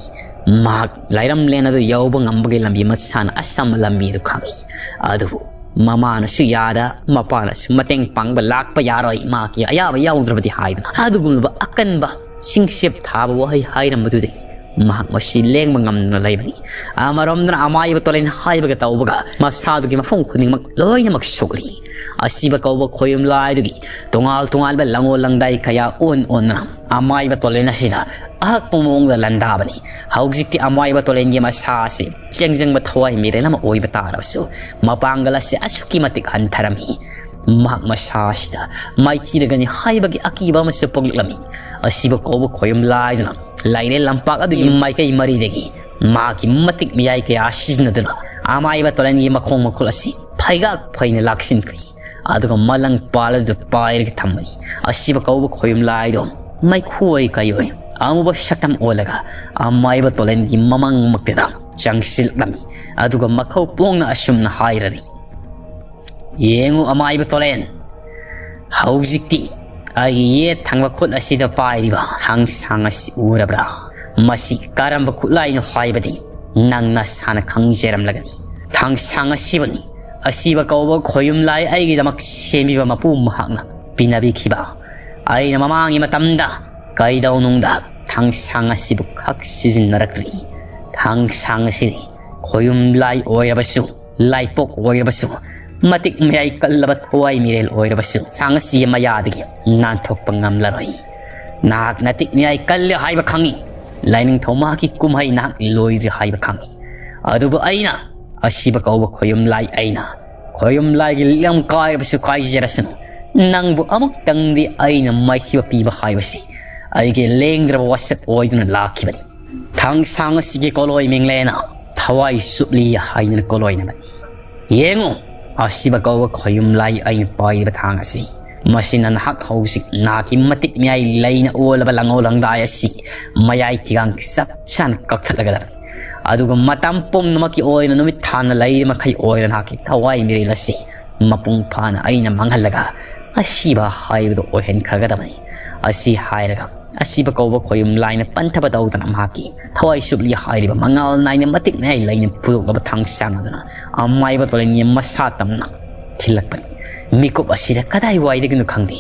ꯃꯍꯥꯛ ꯂꯥꯏꯔꯝꯂꯦꯟ ꯑꯗꯨ ꯌꯧꯕ ꯉꯝꯕꯒꯤ ꯂꯝꯕꯤ ꯃꯁꯥꯅ ꯑꯁꯝꯕ ꯂꯝꯕꯤ ꯑꯗꯨ ꯈꯪꯏ꯫ ꯑꯗꯨꯕꯨ ꯃꯃꯥꯅꯁꯨ ꯌꯥꯗ, ꯃꯄꯥꯅꯁꯨ ꯃꯇꯦꯡ ꯄꯥꯡꯕ ꯂꯥꯛꯄ ꯌꯥꯔꯣꯏ, ꯃꯍꯥꯛꯀꯤ ꯑꯌꯥꯕ ꯌꯥꯎꯗ꯭ꯔꯕꯗꯤ ꯍꯥꯏꯗꯨꯅ ꯑꯗꯨꯒꯨꯝꯂꯕ ꯑꯀꯟꯕ ꯁꯤꯡꯆꯦꯞ ꯊꯥꯕ ꯋꯥꯍꯩ ꯍꯥꯏꯔꯝꯕꯗꯨꯗꯒꯤ ꯃꯍꯥꯛ ꯃꯁꯤ ꯂꯦꯡꯕ ꯉꯝꯗꯅ ꯂꯩꯕꯅꯤ꯫ ꯑꯃꯔꯣꯝꯗꯅ ꯑꯃꯥꯏꯕ ꯇꯣꯂꯦꯟ ꯍꯥꯏꯕꯒ ꯇꯧꯕꯒ ꯃꯁꯥꯗꯨꯒꯤ ꯃꯐꯝ ꯈꯨꯗꯤꯡꯃꯛ ꯂꯣꯏꯅꯃꯛ ꯁꯣꯛꯂꯤ꯫ ꯑꯁꯤꯕ ꯀꯧꯕ ꯈꯣꯌꯨꯝ ꯂꯥꯏꯗꯨꯒꯤ ꯇꯣꯉꯥꯟ ꯇꯣꯉꯥꯟꯕ ꯂꯪꯉꯣ ꯂꯪꯗꯥꯏ ꯀꯌꯥ ꯑꯣꯟ ꯑꯣꯟꯗꯨꯅ ꯑꯃꯥꯏꯕ ꯇꯣꯂꯦꯟ ꯑꯁꯤꯗ ꯑꯍꯛꯄ ꯃꯑꯣꯡꯗ ꯂꯥꯟꯗꯥꯕꯅꯤ꯫ ꯍꯧꯖꯤꯛꯇꯤ ꯑꯃꯥꯏꯕ ꯇꯣꯂꯦꯟꯒꯤ ꯃꯁꯥ ꯑꯁꯤ ꯆꯦꯡꯖꯪꯕ ꯊꯋꯥꯏ ꯃꯤꯔꯦꯜ ꯑꯃ ꯑꯣꯏꯕ ꯇꯥꯔꯕꯁꯨ ꯃꯄꯥꯡꯒꯜ ꯑꯁꯤ ꯑꯁꯨꯛꯀꯤ ꯃꯇꯤꯛ ꯍꯟꯊꯔꯝꯃꯤ꯫ ꯃꯍꯥꯛ ꯃꯁꯥ ꯑꯁꯤꯗ ꯃꯥꯏꯊꯤꯔꯒꯅꯤ ꯍꯥꯏꯕꯒꯤ ꯑꯀꯤꯕ ꯑꯃꯁꯨ ꯄꯣꯛꯂꯛꯂꯝꯃꯤ꯫ ꯑꯁꯤꯕ ꯀꯧꯕ ꯈꯣꯌꯨꯝ ꯂꯥꯏꯗꯨꯅ ꯂꯥꯏꯔꯦꯜ ꯂꯝꯄꯥꯛ ꯑꯗꯨꯒꯤ ꯃꯥꯏꯀꯩ ꯃꯔꯤꯗꯒꯤ ꯃꯍꯥꯛꯀꯤ ꯃꯇꯤꯛ ꯃꯌꯥꯏ ꯀꯌꯥ ꯁꯤꯖꯤꯟꯅꯗꯨꯅ ꯑꯃꯥꯏꯕ ꯇꯣꯂꯦꯟꯒꯤ ꯃꯈꯣꯡ ꯃꯈꯨꯠ ꯑꯁꯤ ꯐꯩꯒꯥꯛ ꯐꯩꯅ ꯂꯥꯛꯁꯤꯟꯈ꯭ꯔꯦ꯫ ꯑꯗꯨꯒ ꯃꯂꯪ ꯄꯥꯜ ꯑꯗꯨꯗ ꯄꯥꯏꯔꯒ ꯊꯝꯕꯅꯤ꯫ ꯑꯁꯤꯕ ꯀꯧꯕ ꯈꯣꯌꯨꯝ ꯂꯥꯏꯗꯣ ꯃꯩꯈꯨ ꯑꯣꯏ ꯀꯩ ꯑꯣꯏ ꯑꯃꯨꯕ ꯁꯛꯇꯝ ꯑꯣꯜꯂꯒ ꯑꯃꯥꯏꯕ ꯇꯣꯂꯦꯟꯒꯤ ꯃꯃꯥꯡꯃꯛꯇꯗ ꯆꯪꯁꯤꯜꯂꯛꯂꯝꯃꯤ꯫ ꯑꯗꯨꯒ ꯃꯈꯧ ꯄꯣꯡꯅ ꯑꯁꯨꯝꯅ ꯍꯥꯏꯔꯔꯤ, "ꯌꯦꯡꯉꯨ ꯑꯃꯥꯏꯕ ꯇꯣꯂꯦꯟ, ꯍꯧꯖꯤꯛꯇꯤ ꯑꯩꯒꯤ ꯌꯦꯠ ꯊꯪꯕ ꯈꯨꯠ ꯑꯁꯤꯗ ꯄꯥꯏꯔꯤꯕ ꯍꯪꯁꯥꯡ ꯑꯁꯤ ꯎꯔꯕ꯭ꯔꯥ? ꯃꯁꯤ ꯀꯔꯝꯕ ꯈꯨꯠꯂꯥꯏꯅꯣ ꯍꯥꯏꯕꯗꯤ ꯅꯪ ꯅꯁꯥꯅ ꯈꯪꯖꯔꯝꯂꯒꯅꯤ꯫ ꯊꯥꯡꯁꯥꯡ ꯑꯁꯤꯕꯨꯅꯤ ꯑꯁꯤꯕ ꯀꯧꯕ ꯈꯣꯌꯨꯝ ꯂꯥꯏ ꯑꯩꯒꯤꯗꯃꯛ ꯁꯦꯝꯕꯤꯕ ꯃꯄꯨ ꯃꯍꯥꯛꯅ ꯄꯤꯅꯕꯤꯈꯤꯕ꯫ ꯑꯩꯅ ꯃꯃꯥꯡꯒꯤ ꯃꯇꯝꯗ ꯀꯩꯗꯧꯅꯨꯡꯗ ꯊꯥꯡꯁꯥꯡ ꯑꯁꯤꯕꯨ ꯈꯛ ꯁꯤꯖꯤꯟꯅꯔꯛꯇ꯭ꯔꯤ꯫ ꯊꯥꯡꯁꯥꯡ ꯑꯁꯤꯗꯤ ꯈꯣꯌꯨꯝ ꯂꯥꯏ ꯑꯣꯏꯔꯕꯁꯨ, ꯂꯥꯏꯄꯣꯛ ꯑꯣꯏꯔꯕꯁꯨ, ꯃꯇꯤꯛ ꯃꯌꯥꯏ ꯀꯜꯂꯕ ꯊꯋꯥꯏ ꯃꯤꯔꯦꯜ ꯑꯣꯏꯔꯕꯁꯨ, ꯊꯥꯡ ꯑꯁꯤꯒꯤ ꯃꯌꯥꯗꯒꯤ ꯅꯥꯟꯊꯣꯛꯄ ꯉꯝꯂꯔꯣꯏ꯫ ꯅꯍꯥꯛ ꯅꯇꯤꯛ ꯅꯤꯌꯥꯏ ꯀꯜꯂꯦ ꯍꯥꯏꯕ ꯈꯪꯏ꯫ ꯂꯥꯏꯅꯤꯡꯊꯧ ꯃꯍꯥꯛꯀꯤ ꯀꯨꯝꯍꯩ ꯅꯍꯥꯛ ꯂꯣꯏꯗ꯭ꯔꯤ ꯍꯥꯏꯕ ꯈꯪꯏ꯫ ꯑꯗꯨꯕꯨ ꯑꯩꯅ ꯑꯁꯤꯕ ꯀꯧꯕ ꯈꯣꯌꯨꯝ ꯂꯥꯏ ꯑꯩꯅ, ꯈꯣꯌꯨꯝ ꯂꯥꯏꯒꯤ ꯂꯤꯛꯂꯝ ꯀꯥꯏꯔꯕꯁꯨ ꯀꯥꯏꯖꯔꯁꯅꯨ, ꯅꯪꯕꯨ ꯑꯃꯨꯛꯇꯪꯗꯤ ꯑꯩꯅ ꯃꯥꯏꯊꯤꯕ ꯄꯤꯕ ꯍꯥꯏꯕꯁꯤ ꯑꯩꯒꯤ ꯂꯦꯡꯗ꯭ꯔꯕ ꯋꯥꯁꯛ ꯑꯣꯏꯗꯨꯅ ꯂꯥꯛꯈꯤꯕꯅꯤ꯫ ꯊꯥꯡꯁꯥꯡ ꯑꯁꯤꯒꯤ ꯀꯣꯂꯣꯏ ꯃꯤꯡꯂꯦꯅ ꯊꯋꯥꯏ ꯁꯨꯞꯂꯤ ꯍꯥꯏꯗꯨꯅ ꯀꯣꯂꯣꯏꯅꯕꯅꯤ꯫ ꯌꯦꯡꯉꯨ, ꯑꯁꯤꯕ ꯀꯧꯕ ꯈꯣꯌꯨꯝ ꯂꯥꯏ ꯑꯩꯅ ꯄꯥꯏꯔꯤꯕ ꯊꯥꯡ ꯑꯁꯤ, ꯃꯁꯤꯅ ꯅꯍꯥꯛ ꯍꯧꯖꯤꯛ ꯅꯍꯥꯛꯀꯤ ꯃꯇꯤꯛ ꯃꯌꯥꯏ ꯂꯩꯅ ꯑꯣꯜꯂꯕ ꯂꯪꯉꯧ ꯂꯪꯗꯥꯏ ꯑꯁꯤꯒꯤ ꯃꯌꯥꯏ ꯊꯤꯒꯥꯡ ꯆꯞ ꯆꯥꯅ ꯀꯛꯊꯠꯂꯒꯗꯕꯅꯤ꯫ ꯑꯗꯨꯒ ꯃꯇꯝ ꯄꯨꯝꯅꯃꯛꯀꯤ ꯑꯣꯏꯅ ꯅꯨꯃꯤꯠ ꯊꯥꯅ ꯂꯩꯔꯤ ꯃꯈꯩ ꯑꯣꯏꯅ ꯅꯍꯥꯛꯀꯤ ꯊꯋꯥꯏ ꯃꯤꯔꯦꯜ ꯑꯁꯤ ꯃꯄꯨꯡ ꯐꯥꯅ ꯑꯩꯅ ꯃꯥꯡꯍꯜꯂꯒ ꯑꯁꯤꯕ ꯍꯥꯏꯕꯗꯨ ꯑꯣꯏꯍꯟꯈ꯭ꯔꯒꯗꯕꯅꯤ꯫ ꯑꯁꯤ ꯍꯥꯏꯔꯒ ꯑꯁꯤꯕ ꯀꯧꯕ ꯈꯣꯌꯨꯝ ꯂꯥꯏꯅ ꯄꯟꯊꯕ ꯇꯧꯗꯅ ꯃꯍꯥꯛꯀꯤ ꯊꯋꯥꯏ ꯁꯨꯞꯂꯤ ꯍꯥꯏꯔꯤꯕ ꯃꯉꯥꯜ ꯅꯥꯏꯅ ꯃꯇꯤꯛ ꯃꯌꯥꯏ ꯂꯩꯅ ꯄꯨꯊꯣꯛꯂꯕ ꯊꯥꯡꯁꯥꯡ ꯑꯗꯨꯅ ꯑꯃꯥꯏꯕ ꯇꯣꯂꯦꯟꯒꯤ ꯃꯁꯥ ꯇꯝꯅ ꯊꯤꯜꯂꯛꯄꯅꯤ꯫ ꯃꯤꯀꯨꯞ ꯑꯁꯤꯗ ꯀꯗꯥꯏꯋꯥꯏꯗꯒꯤꯅꯣ ꯈꯪꯗꯦ,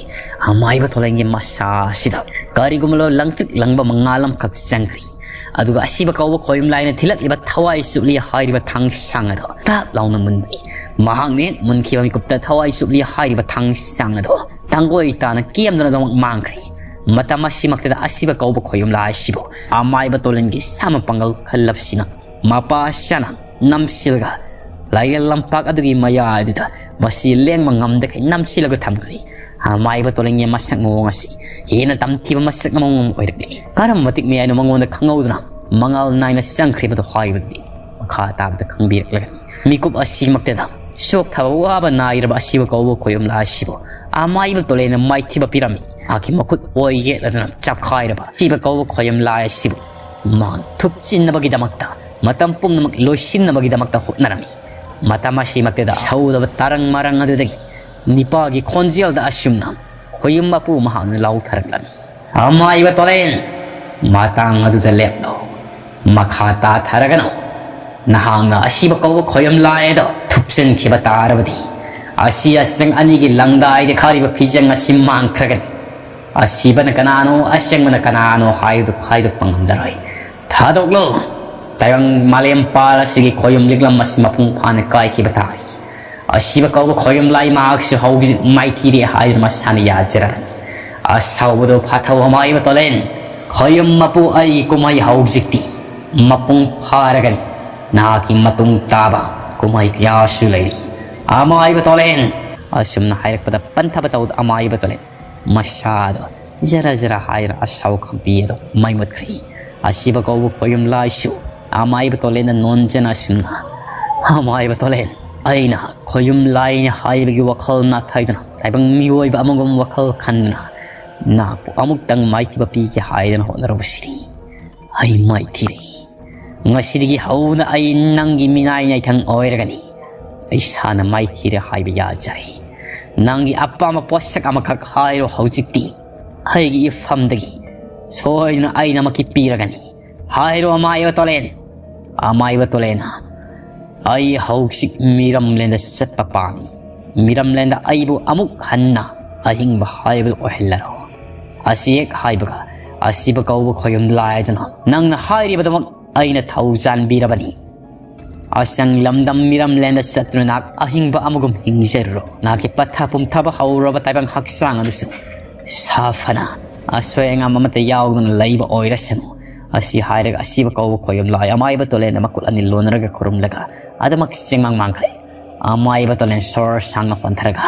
ꯑꯃꯥꯏꯕ ꯇꯣꯂꯦꯟꯒꯤ ꯃꯁꯥ ꯑꯁꯤꯗ ꯀꯔꯤꯒꯨꯝꯕ ꯂꯣ ꯂꯪꯇ꯭ꯔꯤꯛ ꯂꯪꯕ ꯃꯉꯥꯜ ꯑꯃꯈꯛ ꯆꯪꯈ꯭ꯔꯤ꯫ ꯑꯗꯨꯒ ꯑꯁꯤꯕ ꯀꯧꯕ ꯈꯣꯌꯨꯝ ꯂꯥꯏꯅ ꯊꯤꯜꯂꯛꯂꯤꯕ ꯊꯋꯥꯏ ꯆꯨꯞꯂꯤ ꯍꯥꯏꯔꯤꯕ ꯊꯥꯡꯁꯥꯡ ꯑꯗꯣ ꯇꯞ ꯂꯥꯎꯅ ꯃꯨꯟꯕꯅꯤ꯫ ꯃꯍꯥꯛꯅ ꯍꯦꯛ ꯃꯨꯟꯈꯤꯕ ꯃꯤꯀꯨꯞꯇ ꯊꯋꯥꯏ ꯆꯨꯞꯂꯤ ꯍꯥꯏꯔꯤꯕ ꯊꯥꯡꯁꯥꯡ ꯑꯗꯣ ꯇꯥꯡꯒꯣꯏ ꯇꯥꯅ ꯀꯦꯝꯗꯅ ꯑꯗꯨꯃꯛ ꯃꯥꯡꯈ꯭ꯔꯦ꯫ ꯃꯇꯝ ꯑꯁꯤꯃꯛꯇꯗ ꯑꯁꯤꯕ ꯀꯧꯕ ꯈꯣꯌꯨꯝ ꯂꯥꯏ ꯑꯁꯤꯕꯨ ꯑꯃꯥꯏꯕ ꯇꯣꯂꯦꯟꯒꯤ ꯁꯥꯃ ꯄꯥꯡꯒꯜ ꯈꯜꯂꯕꯁꯤꯅ ꯃꯄꯥ ꯁꯥꯅ ꯅꯝꯁꯤꯜꯂꯒ ꯂꯥꯏꯔꯦꯜ ꯂꯝꯄꯥꯛ ꯑꯗꯨꯒꯤ ꯃꯌꯥꯏꯗꯨꯗ ꯃꯁꯤ ꯂꯦꯡꯕ ꯉꯝꯗꯈꯩ ꯅꯝꯁꯤꯜꯂꯒ ꯊꯝꯈ꯭ꯔꯦ꯫ ꯑꯃꯥꯏꯕ ꯇꯣꯂꯦꯟꯒꯤ ꯃꯁꯛ ꯃꯑꯣꯡ ꯑꯁꯤ ꯍꯦꯟꯅ ꯇꯝꯊꯤꯕ ꯃꯁꯛ ꯑꯃꯃꯝ ꯑꯣꯏꯔꯛꯂꯤ꯫ ꯀꯔꯝꯕ ꯃꯇꯤꯛ ꯃꯌꯥꯏꯅꯣ ꯃꯉꯣꯟꯗ ꯈꯪꯍꯧꯗꯅ ꯃꯉꯥꯜ ꯅꯥꯏꯅ ꯆꯪꯈ꯭ꯔꯤꯕꯗꯨ ꯍꯥꯏꯕꯗꯨꯗꯤ ꯃꯈꯥ ꯇꯥꯕꯗ ꯈꯪꯕꯤꯔꯛꯂꯒꯅꯤ꯫ ꯃꯤꯀꯨꯞ ꯑꯁꯤꯃꯛꯇꯗ ꯁꯣꯛꯊꯕ ꯋꯥꯕ ꯅꯥꯏꯔꯕ ꯑꯁꯤꯕ ꯀꯧꯕ ꯈꯣꯌꯨꯝ ꯂꯥꯏ ꯑꯁꯤꯕꯨ ꯑꯃꯥꯏꯕ ꯇꯣꯂꯦꯟꯅ ꯃꯥꯏꯊꯤꯕ ꯄꯤꯔꯝꯃꯤ꯫ ꯃꯍꯥꯛꯀꯤ ꯃꯈꯨꯠ ꯑꯣꯏ ꯌꯦꯠꯂꯗꯨꯅ ꯆꯞꯈꯥꯏꯔꯕ ꯑꯁꯤꯕ ꯀꯧꯕ ꯈꯣꯌꯨꯝ ꯂꯥꯏ ꯑꯁꯤꯕꯨ ꯃꯍꯥꯛ ꯊꯨꯞꯆꯤꯟꯅꯕꯒꯤꯗꯃꯛꯇ, ꯃꯇꯝ ꯄꯨꯝꯅꯃꯛ ꯂꯣꯏꯁꯤꯟꯅꯕꯒꯤꯗꯃꯛꯇ ꯍꯣꯠꯅꯔꯝꯃꯤ꯫ ꯃꯇꯝ ꯑꯁꯤꯃꯛꯇꯗ ꯁꯧꯗꯕ ꯇꯔꯪ ꯃꯔꯪ ꯑꯗꯨꯗꯒꯤ ꯅꯤꯄꯥꯒꯤ ꯈꯣꯟꯖꯦꯜꯗ ꯑꯁꯨꯝꯅ ꯈꯣꯌꯨꯝ ꯃꯄꯨ ꯃꯍꯥꯛꯅ ꯂꯥꯎꯊꯔꯛꯂꯝꯃꯤ, "ꯑꯃꯥꯏꯕ ꯇꯣꯂꯦꯟ, ꯃꯇꯥꯡ ꯑꯗꯨꯗ ꯂꯦꯞꯂꯣ꯫ ꯃꯈꯥ ꯇꯥꯊꯔꯒꯅꯨ꯫ ꯅꯍꯥꯛꯅ ꯑꯁꯤꯕ ꯀꯧꯕ ꯈꯣꯌꯨꯝ ꯂꯥꯏ ꯑꯗꯣ ꯊꯨꯞꯆꯤꯟꯈꯤꯕ ꯇꯥꯔꯕꯗꯤ, ꯑꯁꯤ ꯑꯁꯦꯡ ꯑꯅꯤꯒꯤ ꯂꯪꯗꯥꯏꯗ ꯈꯥꯔꯤꯕ ꯐꯤꯖꯦꯡ ꯑꯁꯤ ꯃꯥꯡꯈ꯭ꯔꯒꯅꯤ꯫ ꯑꯁꯤꯕꯅ ꯀꯅꯥꯅꯣ, ꯑꯁꯦꯡꯕꯅ ꯀꯅꯥꯅꯣ ꯍꯥꯏꯕꯗꯨ ꯈꯥꯏꯗꯣꯛꯄ ꯉꯝꯂꯔꯣꯏ꯫ ꯊꯥꯗꯣꯛꯂꯣ꯫ ꯇꯥꯏꯕꯪ ꯃꯥꯂꯦꯝ ꯄꯥꯜ ꯑꯁꯤꯒꯤ ꯈꯣꯌꯨꯝ ꯂꯤꯛꯂꯝ ꯑꯁꯤ ꯃꯄꯨꯡ ꯐꯥꯅ ꯀꯥꯏꯈꯤꯕ ꯇꯥꯏ꯫ ꯑꯁꯤꯕ ꯀꯧꯕ ꯈꯣꯌꯨꯝ ꯂꯥꯏ ꯃꯍꯥꯛꯁꯨ ꯍꯧꯖꯤꯛ ꯃꯥꯏꯊꯤꯔꯦ ꯍꯥꯏꯗꯨꯅ ꯃꯁꯥꯅ ꯌꯥꯖꯔꯕꯅꯤ꯫ ꯑꯁꯥꯎꯕꯗꯣ ꯐꯥꯊꯧ ꯑꯃꯥꯏꯕ ꯇꯣꯂꯦꯟ꯫ ꯈꯣꯌꯨꯝ ꯃꯄꯨ ꯑꯩꯒꯤ ꯀꯨꯝꯍꯩ ꯍꯧꯖꯤꯛꯇꯤ ꯃꯄꯨꯡ ꯐꯥꯔꯒꯅꯤ꯫ ꯅꯍꯥꯛꯀꯤ ꯃꯇꯨꯡ ꯇꯥꯕ ꯀꯨꯝꯍꯩ ꯀꯌꯥꯁꯨ ꯂꯩꯔꯤ꯫ ꯑꯃꯥꯏꯕ ꯇꯣꯂꯦꯟ꯫ ꯑꯁꯨꯝꯅ ꯍꯥꯏꯔꯛꯄꯗ ꯄꯟꯊꯕ ꯇꯧꯗ ꯑꯃꯥꯏꯕ ꯇꯣꯂꯦꯟ ꯃꯁꯥꯗꯣ ꯖꯔ ꯖꯔ ꯍꯥꯏꯔ ꯑꯁꯥꯎ ꯈꯝꯄꯤ ꯑꯗꯣ ꯃꯩ ꯃꯨꯠꯈ꯭ꯔꯦ꯫ ꯑꯁꯤꯕ ꯀꯧꯕ ꯈꯣꯌꯨꯝ ꯂꯥꯏꯁꯨ ꯑꯃꯥꯏꯕ ꯇꯣꯂꯦꯟꯗ ꯅꯣꯟꯖꯅ ꯑꯁꯨꯝꯅ, ꯑꯃꯥꯏꯕ ꯇꯣꯂꯦꯟ, ꯑꯩꯅ ꯈꯣꯌꯨꯝ ꯂꯥꯏꯅꯤ ꯍꯥꯏꯕꯒꯤ ꯋꯥꯈꯜ ꯅꯥꯊꯩꯗꯨꯅ ꯇꯥꯏꯕꯪ ꯃꯤꯑꯣꯏꯕ ꯑꯃꯒꯨꯝ ꯋꯥꯈꯜ ꯈꯟꯗꯨꯅ ꯅꯍꯥꯛꯄꯨ ꯑꯃꯨꯛꯇꯪ ꯃꯥꯏꯊꯤꯕ ꯄꯤꯒꯦ ꯍꯥꯏꯗꯅ ꯍꯣꯠꯅꯔꯨꯕꯁꯤꯅꯤ꯫ ꯑꯩ ꯃꯥꯏꯊꯤꯔꯦ꯫ ꯉꯁꯤꯗꯒꯤ ꯍꯧꯅ ꯑꯩ ꯅꯪꯒꯤ ꯃꯤꯅꯥꯏ ꯅꯥꯏꯊꯪ ꯑꯣꯏꯔꯒꯅꯤ꯫ ꯏꯁꯥꯅ ꯃꯥꯏꯊꯤꯔꯦ ꯍꯥꯏꯕ ꯌꯥꯖꯔꯦ꯫ ꯅꯪꯒꯤ ꯑꯄꯥꯝꯕ ꯄꯣꯠꯁꯛ ꯑꯃꯈꯛ ꯍꯥꯏꯔꯣ ꯍꯧꯖꯤꯛꯇꯤ꯫ ꯑꯩꯒꯤ ꯏꯐꯝꯗꯒꯤ ꯁꯣꯏꯗꯅ ꯑꯩ ꯅꯃꯛꯀꯤ ꯄꯤꯔꯒꯅꯤ꯫ ꯍꯥꯏꯔꯣ ꯑꯃꯥꯏꯕ ꯇꯣꯂꯦꯟ꯫ ꯑꯃꯥꯏꯕ ꯇꯣꯂꯦꯟꯅ, ꯑꯩ ꯍꯧꯖꯤꯛ ꯃꯤꯔꯝꯂꯦꯟꯗ ꯆꯠꯄ ꯄꯥꯝꯃꯤ꯫ ꯃꯤꯔꯝꯂꯦꯟꯗ ꯑꯩꯕꯨ ꯑꯃꯨꯛ ꯍꯟꯅ ꯑꯍꯤꯡꯕ ꯍꯥꯏꯕꯗꯨ ꯑꯣꯏꯍꯜꯂꯔꯣ꯫ ꯑꯁꯤ ꯍꯦꯛ ꯍꯥꯏꯕꯒ ꯑꯁꯤꯕ ꯀꯧꯕ ꯈꯣꯌꯨꯝ ꯂꯥꯏꯗꯨꯅ ꯅꯪꯅ ꯍꯥꯏꯔꯤꯕꯗꯃꯛ ꯑꯩꯅ ꯊꯧꯖꯥꯟꯕꯤꯔꯕꯅꯤ꯫ ꯑꯁꯪ ꯂꯝꯗꯝ ꯃꯤꯔꯝꯂꯦꯟꯗ ꯆꯠꯇꯨꯅ ꯅꯍꯥꯛ ꯑꯍꯤꯡꯕ ꯑꯃꯒꯨꯝ ꯍꯤꯡꯖꯔꯨꯔꯣ꯫ ꯅꯍꯥꯛꯀꯤ ꯄꯠꯊ ꯄꯨꯝꯊꯕ ꯍꯧꯔꯕ ꯇꯥꯏꯕꯪ ꯍꯛꯆꯥꯡ ꯑꯗꯨꯁꯨ ꯁꯥꯐꯅ ꯑꯁꯣꯏ ꯑꯉꯥꯝ ꯑꯃꯠꯇ ꯌꯥꯎꯗꯅ ꯂꯩꯕ ꯑꯣꯏꯔꯁꯅꯨ꯫ ꯑꯁꯤ ꯍꯥꯏꯔꯒ ꯑꯁꯤꯕ ꯀꯧꯕ ꯈꯣꯌꯨꯝ ꯂꯥꯏ ꯑꯃꯥꯏꯕ ꯇꯣꯂꯦꯟꯗ ꯃꯈꯨꯠ ꯑꯅꯤ ꯂꯣꯟꯅꯔꯒ ꯈꯨꯔꯨꯝꯂꯒ ꯑꯗꯨꯃꯛ ꯆꯦꯡꯃꯥꯡ ꯃꯥꯡꯈ꯭ꯔꯦ꯫ ꯑꯃꯥꯏꯕ ꯇꯣꯂꯦꯟ ꯁꯣꯔ ꯁꯥꯡꯅ ꯍꯣꯟꯊꯔꯒ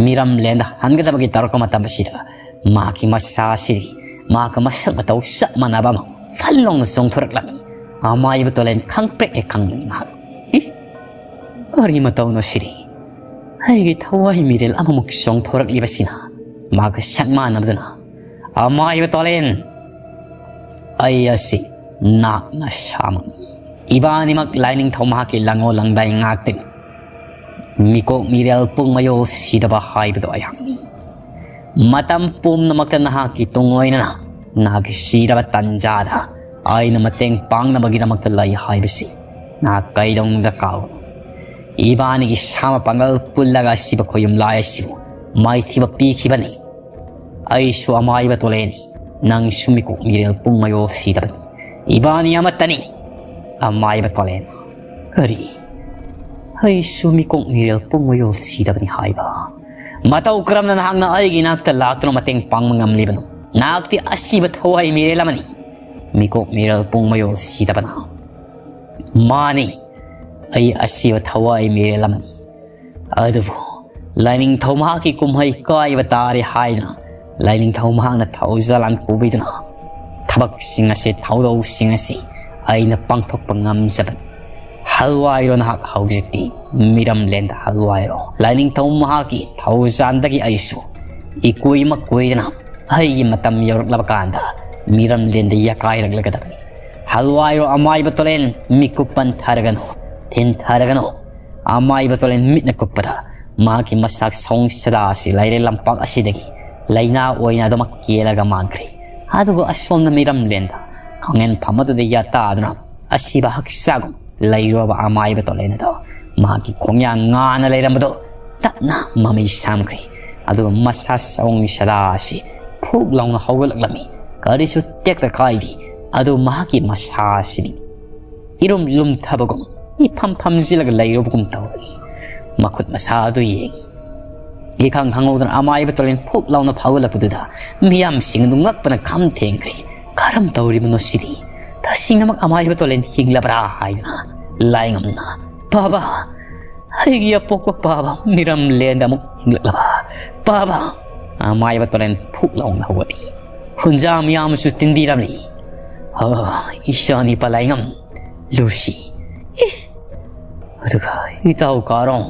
ꯃꯤꯔꯝꯂꯦꯟꯗ ꯍꯟꯒꯗꯕꯒꯤ ꯇꯧꯔꯛꯄ ꯃꯇꯝ ꯑꯁꯤꯗ ꯃꯍꯥꯛꯀꯤ ꯃꯁꯥ ꯑꯁꯤꯗꯒꯤ ꯃꯍꯥꯛꯀ ꯃꯁꯛ ꯃꯇꯧ ꯆꯞ ꯃꯥꯟꯅꯕ ꯑꯃ ꯐꯜ ꯂꯥꯎꯅ ꯆꯣꯡꯊꯣꯔꯛꯂꯝꯃꯤ꯫ ꯑꯃꯥꯏꯕ ꯇꯣꯂꯦꯟ ꯈꯪꯄ꯭ꯔꯦꯛ ꯍꯦꯛ ꯈꯪꯕꯅꯤ ꯃꯍꯥꯛ꯫ ꯏ! ꯀꯔꯤ ꯃꯇꯧꯅꯣ ꯁꯤꯗꯤ? ꯑꯩꯒꯤ ꯊꯋꯥꯏ ꯃꯤꯔꯦꯜ ꯑꯃꯃꯨꯛ ꯆꯣꯡꯊꯣꯔꯛꯂꯤꯕꯁꯤꯅ ꯃꯍꯥꯛꯀ ꯁꯛ ꯃꯥꯟꯅꯕꯗꯨꯅ꯫ ꯑꯃꯥꯏꯕ ꯇꯣꯂꯦꯟ! ꯑꯩ ꯑꯁꯤ ꯅꯥꯛꯅ ꯁꯥꯃꯛꯅꯤ꯫ ꯏꯕꯥꯅꯤꯃꯛ ꯂꯥꯏꯅꯤꯡꯊꯧ ꯃꯍꯥꯛꯀꯤ ꯂꯪꯉꯣ ꯂꯪꯗꯥꯏ ꯉꯥꯛꯇꯅꯤ꯫ ꯃꯤꯀꯣꯛ ꯃꯤꯔꯦꯜ ꯄꯨꯡ ꯃꯌꯣꯜ ꯁꯤꯗꯕ ꯍꯥꯏꯕꯗꯣ ꯑꯩꯍꯥꯛꯅꯤ꯫ ꯃꯇꯝ ꯄꯨꯝꯅꯃꯛꯇ ꯅꯍꯥꯛꯀꯤ ꯇꯨꯡ ꯑꯣꯏꯅꯅ ꯅꯍꯥꯛꯀꯤ ꯁꯤꯔꯕ ꯇꯟꯖꯥꯗ ꯑꯩꯅ ꯃꯇꯦꯡ ꯄꯥꯡꯅꯕꯒꯤꯗꯃꯛꯇ ꯂꯩ ꯍꯥꯏꯕꯁꯤ ꯅꯍꯥꯛ ꯀꯩꯗꯧꯅꯨꯡꯗ ꯀꯥꯎꯒꯅꯨ꯫ ꯏꯕꯥꯅꯤꯒꯤ ꯁꯥꯃ ꯄꯥꯡꯒꯜ ꯄꯨꯜꯂꯒ ꯑꯁꯤꯕ ꯈꯣꯌꯨꯝ ꯂꯥꯏ ꯑꯁꯤꯕꯨ ꯃꯥꯏꯊꯤꯕ ꯄꯤꯈꯤꯕꯅꯤ꯫ ꯑꯩꯁꯨ ꯑꯃꯥꯏꯕ ꯇꯣꯂꯦꯟꯅꯤ, ꯅꯪꯁꯨ ꯃꯤꯀꯣꯛ ꯃꯤꯔꯦꯜ ꯄꯨꯡ ꯃꯌꯣꯜ ꯁꯤꯗꯕꯅꯤ꯫ ꯏꯕꯥꯅꯤ ꯑꯃꯠꯇꯅꯤ꯫ ꯑꯃꯥꯏꯕ ꯇꯣꯂꯦꯟ꯫ ꯀꯔꯤ? ꯑꯩꯁꯨ ꯃꯤꯀꯣꯛ ꯃꯤꯔꯦꯜ ꯄꯨꯡ ꯃꯌꯣꯜ ꯁꯤꯗꯕꯅꯤ ꯍꯥꯏꯕ? ꯃꯇꯧ ꯀꯔꯝꯅ ꯅꯍꯥꯛꯅ ꯑꯩꯒꯤ ꯅꯥꯛꯇ ꯂꯥꯛꯇꯨꯅ ꯃꯇꯦꯡ ꯄꯥꯡꯕ ꯉꯝꯂꯤꯕꯅꯣ? ꯅꯍꯥꯛꯇꯤ ꯑꯁꯤꯕ ꯊꯋꯥꯏ ꯃꯤꯔꯦꯜ ꯑꯃꯅꯤ꯫ ꯃꯤꯀꯣꯛ ꯃꯤꯔꯦꯜ ꯄꯨꯡ ꯃꯌꯣꯜ ꯁꯤꯗꯕꯅ꯫ ꯃꯥꯅꯤ, ꯑꯩ ꯑꯁꯤꯕ ꯊꯋꯥꯏ ꯃꯤꯔꯦꯜ ꯑꯃꯅꯤ꯫ ꯑꯗꯨꯕꯨ ꯂꯥꯏꯅꯤꯡꯊꯧ ꯃꯍꯥꯛꯀꯤ ꯀꯨꯝꯍꯩ ꯀꯥꯏꯕ ꯇꯥꯔꯦ ꯍꯥꯏꯗꯨꯅ ꯂꯥꯏꯅꯤꯡꯊꯧ ꯃꯍꯥꯛꯅ ꯊꯧꯖꯥꯜ ꯂꯥꯟ ꯄꯨꯕꯤꯗꯨꯅ ꯊꯕꯛꯁꯤꯡ ꯑꯁꯤ, ꯊꯧꯗꯧꯁꯤꯡ ꯑꯁꯤ ꯑꯩꯅ ꯄꯥꯡꯊꯣꯛꯄ ꯉꯝꯖꯕꯅꯤ꯫ ꯍꯜꯋꯥꯏꯔꯣ ꯅꯍꯥꯛ ꯍꯧꯖꯤꯛꯇꯤ, ꯃꯤꯔꯝꯂꯦꯟꯗ ꯍꯜꯋꯥꯏꯔꯣ꯫ ꯂꯥꯏꯅꯤꯡꯊꯧ ꯃꯍꯥꯛꯀꯤ ꯊꯧꯖꯥꯟꯗꯒꯤ ꯑꯩꯁꯨ ꯏꯀꯨꯏ ꯃꯀꯨꯏꯗꯅ ꯑꯩꯒꯤ ꯃꯇꯝ ꯌꯧꯔꯛꯂꯕ ꯀꯥꯟꯗ ꯃꯤꯔꯝꯂꯦꯟꯗ ꯌꯥꯀꯥꯏꯔꯛꯂꯒꯗꯕꯅꯤ꯫ ꯍꯜꯋꯥꯏꯔꯣ ꯑꯃꯥꯏꯕ ꯇꯣꯂꯦꯟ, ꯃꯤꯀꯨꯞ ꯄꯟꯊꯔꯒꯅꯨ, ꯊꯤꯟꯊꯔꯒꯅꯨ꯫ ꯑꯃꯥꯏꯕ ꯇꯣꯂꯦꯟ ꯃꯤꯠꯅ ꯀꯨꯞꯄꯗ ꯃꯍꯥꯛꯀꯤ ꯃꯁꯥꯛ ꯁꯑꯣꯡ ꯁꯥꯗꯥ ꯑꯁꯤ ꯂꯥꯏꯔꯩ ꯂꯝꯄꯥꯛ ꯑꯁꯤꯗꯒꯤ ꯂꯥꯏꯅꯥ ꯑꯣꯏꯅ ꯑꯗꯨꯃꯛ ꯀꯦꯜꯂꯒ ꯃꯥꯡꯈ꯭ꯔꯦ꯫ ꯑꯗꯨꯒ ꯑꯁꯣꯝꯅ ꯃꯤꯔꯝꯂꯦꯟꯗ ꯈꯥꯡꯉꯦꯟꯐꯝ ꯑꯗꯨꯗ ꯌꯥꯇꯥꯗꯨꯅ ꯑꯁꯤꯕ ꯍꯛꯆꯥꯡ ꯂꯩꯔꯨꯔꯕ ꯑꯃꯥꯏꯕ ꯇꯣꯂꯦꯟ ꯑꯗꯣ ꯃꯍꯥꯛꯀꯤ ꯈꯣꯡꯌꯥ ꯉꯥꯅ ꯂꯩꯔꯝꯕꯗꯣ ꯇꯞꯅ ꯃꯃꯩ ꯁꯥꯝꯈ꯭ꯔꯦ꯫ ꯑꯗꯨꯒ ꯃꯁꯥ ꯁꯑꯣꯡ ꯁꯥꯗꯥ ꯑꯁꯤ ꯐꯨꯛ ꯂꯥꯎꯅ ꯍꯧꯒꯠꯂꯛꯂꯝꯃꯤ꯫ ꯀꯔꯤꯁꯨ ꯇꯦꯛꯇ ꯀꯥꯏꯗꯦ꯫ ꯑꯗꯨ ꯃꯍꯥꯛꯀꯤ ꯃꯁꯥ ꯑꯁꯤꯗꯤ ꯏꯔꯨꯝ ꯂꯨꯝꯊꯕꯒꯨꯝ, ꯏꯐꯝ ꯐꯝꯖꯤꯜꯂꯒ ꯂꯩꯔꯨꯕꯒꯨꯝ ꯇꯧꯔꯛꯏ꯫ ꯃꯈꯨꯠ ꯃꯁꯥ ꯑꯗꯨ ꯌꯦꯡꯏ꯫ ꯏꯈꯪ ꯈꯪꯍꯧꯗꯅ ꯑꯃꯥꯏꯕ ꯇꯣꯂꯦꯟ ꯐꯨꯛ ꯂꯥꯎꯅ ꯐꯥꯎꯒꯠꯂꯛꯄꯗꯨꯗ ꯃꯤꯌꯥꯝꯁꯤꯡ ꯑꯗꯨ ꯉꯛꯄꯅ ꯈꯝ ꯊꯦꯡꯈ꯭ꯔꯦ꯫ "ꯀꯔꯝ ꯇꯧꯔꯤꯕꯅꯣ ꯁꯤꯗꯤ? ꯇꯁꯦꯡꯅꯃꯛ ꯑꯃꯥꯏꯕ ꯇꯣꯂꯦꯟ ꯍꯤꯡꯂꯕ꯭ꯔꯥ?" ꯍꯥꯏꯗꯨꯅ ꯂꯥꯏꯉꯝꯅ, "ꯄꯥꯕ, ꯑꯩꯒꯤ ꯑꯄꯣꯛꯄ ꯄꯥꯕ ꯃꯤꯔꯝꯂꯦꯟꯗ ꯑꯃꯨꯛ ꯍꯤꯡꯂꯛꯂꯕ? ꯄꯥꯕ!" ꯑꯃꯥꯏꯕ ꯇꯣꯂꯦꯟ ꯐꯨꯛ ꯂꯥꯎꯅ ꯍꯧꯒꯠꯂꯤ꯫ ꯍꯨꯟꯖꯥ ꯃꯤꯌꯥꯝꯁꯨ ꯇꯤꯟꯕꯤꯔꯝꯂꯤ꯫ "ꯑ, ꯏꯆꯥꯅꯤ ꯄꯂꯥꯏꯉꯝ, ꯂꯨꯁꯤ꯫ ꯑꯦ, ꯑꯗꯨꯒ ꯏꯇꯥꯎ ꯀꯥꯔꯣꯡ,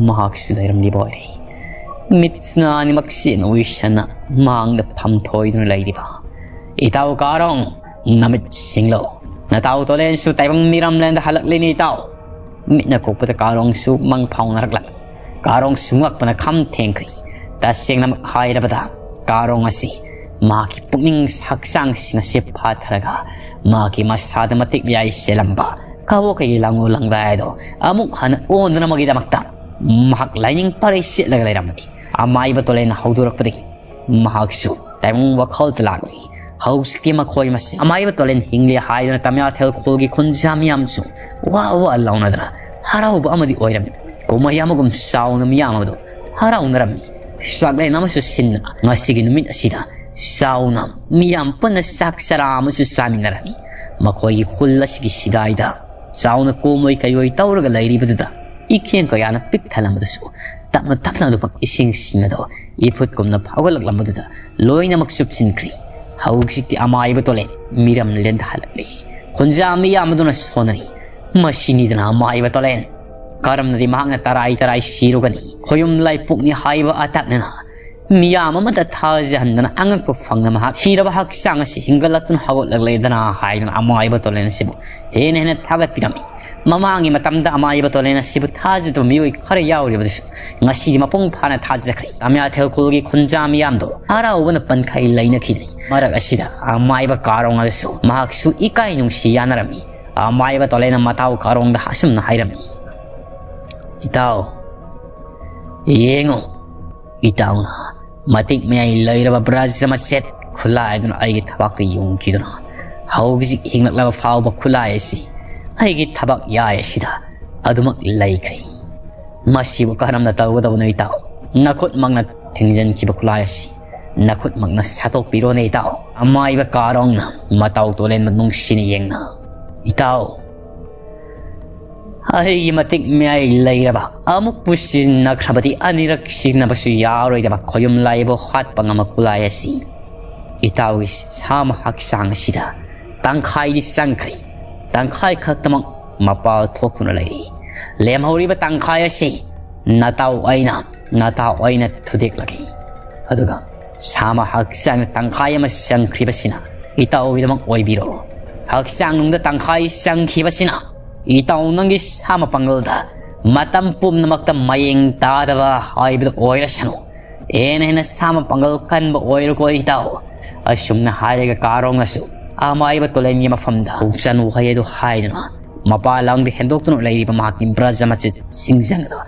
ꯃꯍꯥꯛꯁꯨ ꯂꯩꯔꯝꯂꯤꯕ ꯑꯣꯏꯔꯦ꯫ ꯃꯤꯠꯁꯤꯅ ꯑꯅꯤꯃꯛꯁꯤ ꯎꯏꯁꯟꯅ ꯃꯥꯡꯗ ꯐꯝꯊꯣꯏꯗꯨꯅ ꯂꯩꯔꯤꯕ꯫ ꯏꯇꯥꯎ ꯀꯥꯔꯣꯡ, ꯅꯃꯤꯠ ꯁꯤꯡꯂꯣ꯫ ꯅꯇꯥꯎ ꯇꯣꯂꯦꯟꯁꯨ ꯇꯥꯏꯕꯪ ꯃꯤꯔꯝꯂꯦꯟꯗ ꯍꯜꯂꯛꯂꯤꯅꯤ ꯏꯇꯥꯎ꯫" ꯃꯤꯠꯅ ꯀꯨꯞꯄꯗ ꯀꯥꯔꯣꯡꯁꯨ ꯃꯪ ꯐꯥꯎꯅꯔꯛꯂꯝꯃꯤ꯫ ꯀꯥꯔꯣꯡꯁꯨ ꯉꯛꯄꯅ ꯈꯝ ꯊꯦꯡꯈ꯭ꯔꯦ꯫ ꯇꯁꯦꯡꯅꯃꯛ ꯍꯥꯏꯔꯕꯗ ꯀꯥꯔꯣꯡ ꯑꯁꯤ ꯃꯍꯥꯛꯀꯤ ꯄꯨꯛꯅꯤꯡ ꯍꯛꯆꯥꯡꯁꯤꯡ ꯑꯁꯤ ꯐꯥꯊꯔꯒ ꯃꯍꯥꯛꯀꯤ ꯃꯁꯥꯗ ꯃꯇꯤꯛ ꯃꯌꯥꯏ ꯆꯦꯜꯂꯝꯕ ꯀꯕꯣꯛ ꯀꯩꯒꯤ ꯂꯥꯡꯂꯨ ꯂꯥꯡꯗꯥꯏ ꯑꯗꯣ ꯑꯃꯨꯛ ꯍꯟꯅ ꯑꯣꯟꯗꯅꯕꯒꯤꯗꯃꯛꯇ ꯃꯍꯥꯛ ꯂꯥꯏꯅꯤꯡ ꯄꯔꯩ ꯁꯦꯠꯂꯒ ꯂꯩꯔꯝꯕꯅꯤ꯫ ꯑꯃꯥꯏꯕ ꯇꯣꯂꯦꯟ ꯍꯧꯗꯣꯔꯛꯄꯗꯒꯤ ꯃꯍꯥꯛꯁꯨ ꯇꯥꯏꯕꯪ ꯋꯥꯈꯜꯗ ꯂꯥꯛꯂꯤ꯫ ꯍꯧꯖꯤꯛꯇꯤ ꯃꯈꯣꯏ ꯃꯁꯦ ꯑꯃꯥꯏꯕ ꯇꯣꯂꯦꯟ ꯍꯤꯡꯂꯤ ꯍꯥꯏꯗꯨꯅ ꯇꯃꯤꯌꯥꯊꯦꯜ ꯈꯨꯜꯒꯤ ꯈꯨꯟꯖꯥ ꯃꯤꯌꯥꯝꯁꯨ ꯋꯥ ꯋꯥ ꯂꯥꯎꯅꯗꯅ ꯍꯔꯥꯎꯕ ꯑꯃꯗꯤ ꯑꯣꯏꯔꯝꯃꯤ꯫ ꯀꯨꯝꯍꯩ ꯑꯃꯒꯨꯝ ꯆꯥꯎꯅ ꯃꯤꯌꯥꯝ ꯑꯃꯗꯣ ꯍꯔꯥꯎꯅꯔꯝꯃꯤ꯫ ꯆꯥꯛꯂꯦꯟ ꯑꯃꯁꯨ ꯁꯤꯟꯗꯨꯅ ꯉꯁꯤꯒꯤ ꯅꯨꯃꯤꯠ ꯑꯁꯤꯗ ꯆꯥꯎꯅ ꯃꯤꯌꯥꯝ ꯄꯨꯟꯅ ꯆꯥꯛ ꯆꯔꯥ ꯑꯃꯁꯨ ꯆꯥꯃꯤꯟꯅꯔꯝꯃꯤ꯫ ꯃꯈꯣꯏꯒꯤ ꯈꯨꯜ ꯑꯁꯤꯒꯤ ꯁꯤꯗꯥꯏꯗ ꯆꯥꯎꯅ ꯀꯣꯝꯂꯣꯏ ꯀꯩꯑꯣꯏ ꯇꯧꯔꯒ ꯂꯩꯔꯤꯕꯗꯨꯗ ꯏꯈꯦꯡ ꯀꯌꯥꯅ ꯄꯤꯛ ꯊꯜꯂꯝꯕꯗꯨꯁꯨ ꯇꯞꯅ ꯇꯞꯅ ꯑꯗꯨꯃꯛ ꯏꯁꯤꯡꯁꯤꯡ ꯑꯗꯣ ꯏꯐꯨꯠꯀꯨꯝꯅ ꯐꯥꯎꯒꯠꯂꯛꯂꯝꯕꯗꯨꯗ ꯂꯣꯏꯅꯃꯛ ꯆꯨꯞꯁꯤꯟꯈ꯭ꯔꯤ꯫ ꯍꯧꯖꯤꯛꯇꯤ ꯑꯃꯥꯏꯕ ꯇꯣꯂꯦꯟ ꯃꯤꯔꯝ ꯂꯦꯟꯊꯍꯜꯂꯛꯂꯤ꯫ ꯈꯨꯟꯖꯥ ꯃꯤꯌꯥꯝ ꯑꯗꯨꯅ ꯁꯣꯟꯅꯔꯤ꯫ ꯃꯁꯤꯅꯤꯗꯅ ꯑꯃꯥꯏꯕ ꯇꯣꯂꯦꯟ꯫ ꯀꯔꯝꯅꯗꯤ ꯃꯍꯥꯛꯅ ꯇꯔꯥꯏ ꯇꯔꯥꯏ ꯁꯤꯔꯨꯒꯅꯤ? ꯈꯣꯌꯨꯝ ꯂꯥꯏꯄꯣꯛꯅꯤ ꯍꯥꯏꯕ ꯑꯇꯥꯛꯅꯅ ꯃꯤꯌꯥꯝ ꯑꯃꯗ ꯊꯥꯖꯍꯟꯗꯅ ꯑꯉꯛꯄ ꯐꯪꯅ ꯃꯍꯥꯛ ꯁꯤꯔꯕ ꯍꯛꯆꯥꯡ ꯑꯁꯤ ꯍꯤꯡꯒꯠꯂꯛꯇꯨꯅ ꯍꯧꯒꯠꯂꯛꯂꯦꯗꯅ ꯍꯥꯏꯗꯨꯅ ꯑꯃꯥꯏꯕ ꯇꯣꯂꯦꯟ ꯑꯁꯤꯕꯨ ꯍꯦꯟꯅ ꯍꯦꯟꯅ ꯊꯥꯒꯠꯄꯤꯔꯝꯃꯤ꯫ ꯃꯃꯥꯡꯒꯤ ꯃꯇꯝꯗ ꯑꯃꯥꯏꯕ ꯇꯣꯂꯦꯟ ꯑꯁꯤꯕꯨ ꯊꯥꯖꯗꯕ ꯃꯤꯑꯣꯏ ꯈꯔ ꯌꯥꯎꯔꯤꯕꯗꯨꯁꯨ ꯉꯁꯤꯗꯤ ꯃꯄꯨꯡ ꯐꯥꯅ ꯊꯥꯖꯈ꯭ꯔꯦ꯫ ꯇꯃꯤꯌꯥꯊꯦꯜ ꯈꯨꯜꯒꯤ ꯈꯨꯟꯖꯥ ꯃꯤꯌꯥꯝꯗꯣ ꯍꯔꯥꯎꯕꯅ ꯄꯟꯈꯩ ꯂꯩꯅꯈꯤꯗ꯭ꯔꯤ꯫ ꯃꯔꯛ ꯑꯁꯤꯗ ꯑꯃꯥꯏꯕ ꯀꯥꯔꯣꯡ ꯑꯗꯨꯁꯨ ꯃꯍꯥꯛꯁꯨ ꯏꯀꯥꯏ ꯅꯨꯡꯁꯤ ꯌꯥꯅꯔꯝꯃꯤ꯫ ꯑꯃꯥꯏꯕ ꯇꯣꯂꯦꯟꯅ ꯃꯇꯥꯎ ꯀꯥꯔꯣꯡꯗ ꯑꯁꯨꯝꯅ ꯍꯥꯏꯔꯝꯃꯤ, "ꯏꯇꯥꯎ, ꯌꯦꯡꯉꯨ, ꯏꯇꯥꯎꯅ ꯃꯇꯤꯛ ꯃꯌꯥꯏ ꯂꯩꯔꯕ ꯕ꯭ꯔꯖ ꯃꯆꯦꯠ ꯈꯨꯠꯂꯥꯏ ꯑꯗꯨꯅ ꯑꯩꯒꯤ ꯊꯕꯥꯛꯇ ꯌꯨꯡꯈꯤꯗꯨꯅ ꯍꯧꯖꯤꯛ ꯍꯤꯡꯂꯛꯂꯕ ꯐꯥꯎꯕ ꯈꯨꯠꯂꯥꯏ ꯑꯁꯤ ꯑꯩꯒꯤ ꯊꯕꯥꯛ ꯌꯥꯏ ꯑꯁꯤꯗ ꯑꯗꯨꯃꯛ ꯂꯩꯈ꯭ꯔꯦ꯫ ꯃꯁꯤꯕꯨ ꯀꯔꯝꯅ ꯇꯧꯒꯗꯕꯅꯣ ꯏꯇꯥꯎ? ꯅꯈꯨꯠꯃꯛꯅ ꯊꯤꯡꯖꯤꯟꯈꯤꯕ ꯈꯨꯠꯂꯥꯏ ꯑꯁꯤ ꯅꯈꯨꯠꯃꯛꯅ ꯁꯠꯇꯣꯛꯄꯤꯔꯣꯅꯦ ꯏꯇꯥꯎ꯫" ꯑꯃꯥꯏꯕ ꯀꯥꯔꯣꯡꯅ ꯃꯇꯥꯎ ꯇꯣꯂꯦꯟꯕ ꯅꯨꯡꯁꯤꯅ ꯌꯦꯡꯅ, "ꯏꯇꯥꯎ, ꯑꯩꯒꯤ ꯃꯇꯤꯛ ꯃꯌꯥꯏ ꯂꯩꯔꯕ ꯑꯃꯨꯛꯄꯨ ꯁꯤꯖꯤꯟꯅꯈ꯭ꯔꯕꯗꯤ ꯑꯅꯤꯔꯛ ꯁꯤꯖꯤꯟꯅꯕꯁꯨ ꯌꯥꯔꯣꯏꯗꯕ ꯈꯣꯌꯨꯝ ꯂꯥꯏꯕ ꯍꯥꯠꯄ ꯉꯝꯕ ꯈꯨꯠꯂꯥꯏ ꯑꯁꯤ ꯏꯇꯥꯎꯒꯤ ꯁꯥꯃ ꯍꯛꯆꯥꯡ ꯑꯁꯤꯗ ꯇꯪꯈꯥꯏꯗꯤ ꯆꯪꯈ꯭ꯔꯦ꯫ ꯇꯪꯈꯥꯏ ꯈꯛꯇꯃꯛ ꯃꯄꯥꯜ ꯊꯣꯛꯇꯨꯅ ꯂꯩꯔꯤ꯫ ꯂꯦꯝꯍꯧꯔꯤꯕ ꯇꯪꯈꯥꯏ ꯑꯁꯤ ꯅꯇꯥꯎ ꯑꯩꯅ, ꯅꯇꯥꯎ ꯑꯩꯅ ꯊꯨꯗꯦꯛꯂꯒꯦ꯫ ꯑꯗꯨꯒ ꯁꯥꯃ ꯍꯛꯆꯥꯡ ꯇꯪꯈꯥꯏ ꯑꯃ ꯆꯪꯈ꯭ꯔꯤꯕꯁꯤꯅ ꯏꯇꯥꯎꯒꯤꯗꯃꯛ ꯑꯣꯏꯕꯤꯔꯣ꯫ ꯍꯛꯆꯥꯡ ꯅꯨꯡꯗ ꯇꯪꯈꯥꯏ ꯆꯪꯈꯤꯕꯁꯤꯅ ꯏꯇꯥꯎ ꯅꯪꯒꯤ ꯁꯥꯃ ꯄꯥꯡꯒꯜꯗ ꯃꯇꯝ ꯄꯨꯝꯅꯃꯛꯇ ꯃꯌꯦꯡ ꯇꯥꯗꯕ ꯍꯥꯏꯕꯗꯨ ꯑꯣꯏꯔꯁꯅꯨ꯫ ꯍꯦꯟꯅ ꯍꯦꯟꯅ ꯁꯥꯃ ꯄꯥꯡꯒꯜ ꯀꯟꯕ ꯑꯣꯏꯔꯣꯀꯣ ꯏꯇꯥꯎ꯫" ꯑꯁꯨꯝꯅ ꯍꯥꯏꯔꯒ ꯀꯥꯔꯣꯡꯅꯁꯨ ꯑꯃꯥꯏꯕ ꯇꯣꯂꯦꯟꯒꯤ ꯃꯐꯝꯗ ꯄꯨꯛꯆꯟ ꯋꯥꯍꯩ ꯑꯗꯨ ꯍꯥꯏꯗꯨꯅ ꯃꯄꯥ ꯂꯥꯡꯗ ꯍꯦꯟꯗꯣꯛꯇꯨꯅ ꯂꯩꯔꯤꯕ ꯃꯍꯥꯛꯀꯤ ꯕ꯭ꯔꯖ ꯃꯆꯦꯠ ꯁꯤꯡꯖꯪ ꯑꯗꯨ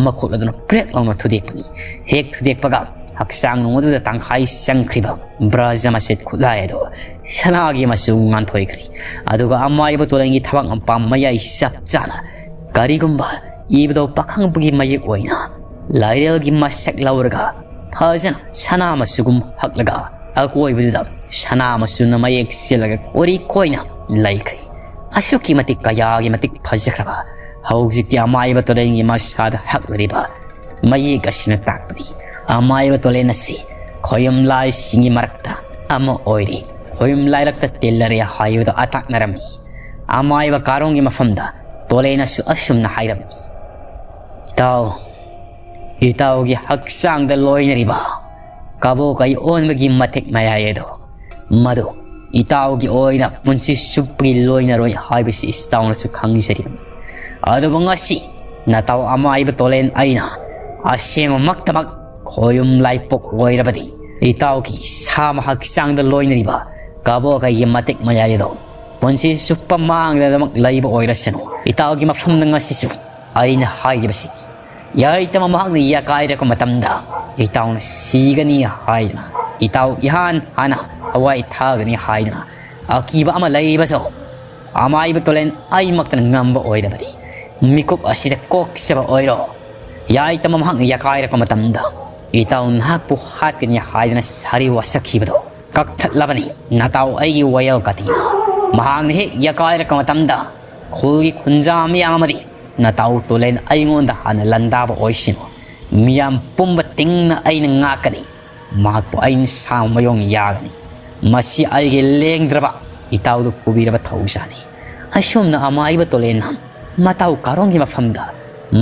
ꯃꯈꯨꯠ ꯑꯗꯨꯅ ꯄ꯭ꯔꯦꯛ ꯂꯥꯎꯅ ꯊꯨꯗꯦꯛꯄꯅꯤ꯫ ꯍꯦꯛ ꯊꯨꯗꯦꯛꯄꯒ ꯍꯛꯆꯥꯡ ꯅꯨꯡ ꯑꯗꯨꯗ ꯇꯪꯈꯥꯏ ꯆꯪꯈ꯭ꯔꯤꯕ ꯕ꯭ꯔꯖ ꯃꯆꯦꯠ ꯈꯨꯠꯂꯥꯏ ꯑꯗꯨ ꯁꯅꯥꯒꯤ ꯃꯆꯨ ꯉꯥꯟꯊꯣꯏꯈ꯭ꯔꯤ꯫ ꯑꯗꯨꯒ ꯑꯃꯥꯏꯕ ꯇꯣꯂꯦꯟꯒꯤ ꯊꯕꯛ ꯃꯄꯥ ꯃꯌꯥꯏ ꯆꯞ ꯆꯥꯅ ꯀꯔꯤꯒꯨꯝꯕ ꯏꯕꯗꯧ ꯄꯥꯈꯪꯕꯒꯤ ꯃꯌꯦꯛ ꯑꯣꯏꯅ ꯂꯥꯏꯔꯦꯜꯒꯤ ꯃꯁꯛ ꯂꯧꯔꯒ ꯐꯖꯅ ꯁꯅꯥ ꯃꯆꯨꯒꯨꯝ ꯍꯛꯂꯒ ꯑꯀꯣꯏꯕꯗꯨꯗ ꯁꯅꯥ ꯃꯆꯨꯅ ꯃꯌꯦꯛ ꯁꯤꯜꯂꯒ ꯀꯣꯔꯤ ꯀꯣꯏꯅ ꯂꯩꯈ꯭ꯔꯦ꯫ ꯑꯁꯨꯛꯀꯤ ꯃꯇꯤꯛ ꯀꯌꯥꯒꯤ ꯃꯇꯤꯛ ꯐꯖꯈ꯭ꯔꯕ ꯍꯧꯖꯤꯛꯇꯤ ꯑꯃꯥꯏꯕ ꯇꯣꯂꯦꯟꯒꯤ ꯃꯁꯥꯗ ꯍꯛꯂꯤꯕ ꯃꯌꯦꯛ ꯑꯁꯤꯅ ꯇꯥꯛꯄꯗꯤ ꯑꯃꯥꯏꯕ ꯇꯣꯂꯦꯟ ꯑꯁꯤ ꯈꯣꯌꯨꯝ ꯂꯥꯏꯁꯤꯡꯒꯤ ꯃꯔꯛꯇ ꯑꯃ ꯑꯣꯏꯔꯤ꯫ ꯈꯣꯌꯨꯝ ꯂꯥꯏꯔꯛꯇ ꯇꯤꯜꯂꯔꯦ ꯍꯥꯏꯕꯗꯨ ꯑꯇꯥꯛꯅꯔꯝꯃꯤ꯫ ꯑꯃꯥꯏꯕ ꯀꯥꯔꯣꯡꯒꯤ ꯃꯐꯝꯗ ꯇꯣꯂꯦꯟꯅꯁꯨ ꯑꯁꯨꯝꯅ ꯍꯥꯏꯔꯝꯃꯤ, "ꯏꯇꯥꯎ, ꯏꯇꯥꯎꯒꯤ ꯍꯛꯆꯥꯡꯗ ꯂꯣꯏꯅꯔꯤꯕ ꯀꯕꯣꯀꯩ ꯑꯣꯟꯕꯒꯤ ꯃꯇꯤꯛ ꯃꯌꯥꯏ ꯑꯗꯣ, ꯃꯗꯨ ꯏꯇꯥꯎꯒꯤ ꯑꯣꯏꯅ ꯄꯨꯟꯁꯤ ꯆꯨꯞꯄꯒꯤ ꯂꯣꯏꯅꯔꯣꯏ ꯍꯥꯏꯕꯁꯤ ꯏꯇꯥꯎꯅꯁꯨ ꯈꯪꯖꯔꯤꯕꯅꯤ꯫ ꯑꯗꯨꯕꯨ ꯉꯁꯤ ꯅꯇꯥꯎ ꯑꯃꯥꯏꯕ ꯇꯣꯂꯦꯟ ꯑꯩꯅ ꯑꯁꯦꯡꯕꯃꯛꯇꯃꯛ ꯈꯣꯌꯨꯝ ꯂꯥꯏꯄꯣꯛ ꯑꯣꯏꯔꯕꯗꯤ ꯏꯇꯥꯎꯒꯤ ꯁꯥꯃ ꯍꯛꯆꯥꯡꯗ ꯂꯣꯏꯅꯔꯤꯕ ꯀꯕꯣꯀꯩꯒꯤ ꯃꯇꯤꯛ ꯃꯌꯥꯏ ꯑꯗꯣ ꯄꯨꯟꯁꯤ ꯆꯨꯞꯄ ꯃꯥꯡꯗꯅꯃꯛ ꯂꯩꯕ ꯑꯣꯏꯔꯁꯅꯨ꯫ ꯏꯇꯥꯎꯒꯤ ꯃꯐꯝꯗ ꯉꯁꯤꯁꯨ ꯑꯩꯅ ꯍꯥꯏꯔꯤꯕꯁꯤ ꯌꯥꯏꯇꯃ ꯃꯍꯥꯛꯅ ꯌꯥꯀꯥꯏꯔꯛꯄ ꯃꯇꯝꯗ ꯏꯇꯥꯎꯅ ꯁꯤꯒꯅꯤ ꯍꯥꯏꯗꯅ, ꯏꯇꯥꯎ ꯏꯍꯥꯟ ꯍꯥꯟꯅ ꯊꯋꯥꯏ ꯊꯥꯒꯅꯤ ꯍꯥꯏꯗꯅ ꯑꯀꯤꯕ ꯑꯃ ꯂꯩꯔꯤꯕꯁꯨ ꯑꯃꯥꯏꯕ ꯇꯣꯂꯦꯟ ꯑꯩꯃꯛꯇꯅ ꯉꯝꯕ ꯑꯣꯏꯔꯕꯗꯤ ꯃꯤꯀꯨꯞ ꯑꯁꯤꯗ ꯀꯣꯛꯆꯕ ꯑꯣꯏꯔꯣ꯫ ꯌꯥꯏꯇꯃ ꯃꯍꯥꯛꯅ ꯌꯥꯀꯥꯏꯔꯛꯄ ꯃꯇꯝꯗ ꯏꯇꯥꯎ ꯅꯍꯥꯛꯄꯨ ꯍꯥꯠꯀꯅꯤ ꯍꯥꯏꯗꯅ ꯁꯥꯔꯤ ꯋꯥꯁꯛꯈꯤꯕꯗꯣ ꯀꯛꯊꯠꯂꯕꯅꯤ ꯅꯇꯥꯎ ꯑꯩꯒꯤ ꯋꯥꯌꯦꯜ ꯀꯥꯇꯤꯅ꯫ ꯃꯍꯥꯛꯅ ꯍꯦꯛ ꯌꯥꯀꯥꯏꯔꯛꯄ ꯃꯇꯝꯗ ꯈꯨꯜꯒꯤ ꯈꯨꯟꯖꯥ ꯃꯤꯌꯥꯝ ꯑꯃꯗꯤ ꯅꯇꯥꯎ ꯇꯣꯂꯦꯟ ꯑꯩꯉꯣꯟꯗ ꯍꯥꯟꯅ ꯂꯥꯟꯗꯥꯕ ꯑꯣꯏꯁꯤꯅꯨ꯫ ꯃꯤꯌꯥꯝ ꯄꯨꯝꯕ ꯇꯤꯡꯅ ꯑꯩꯅ ꯉꯥꯛꯀꯅꯤ꯫ ꯃꯍꯥꯛꯄꯨ ꯑꯩꯅ ꯁꯥ ꯃꯌꯣꯡ ꯌꯥꯒꯅꯤ꯫ ꯃꯁꯤ ꯑꯩꯒꯤ ꯂꯦꯡꯗ꯭ꯔꯕ ꯏꯇꯥꯎꯗ ꯄꯨꯕꯤꯔꯕ ꯊꯧꯖꯥꯅꯤ꯫" ꯑꯁꯨꯝꯅ ꯑꯃꯥꯏꯕ ꯇꯣꯂꯦꯟꯅ ꯃꯇꯥꯎ ꯀꯥꯔꯣꯡꯒꯤ ꯃꯐꯝꯗ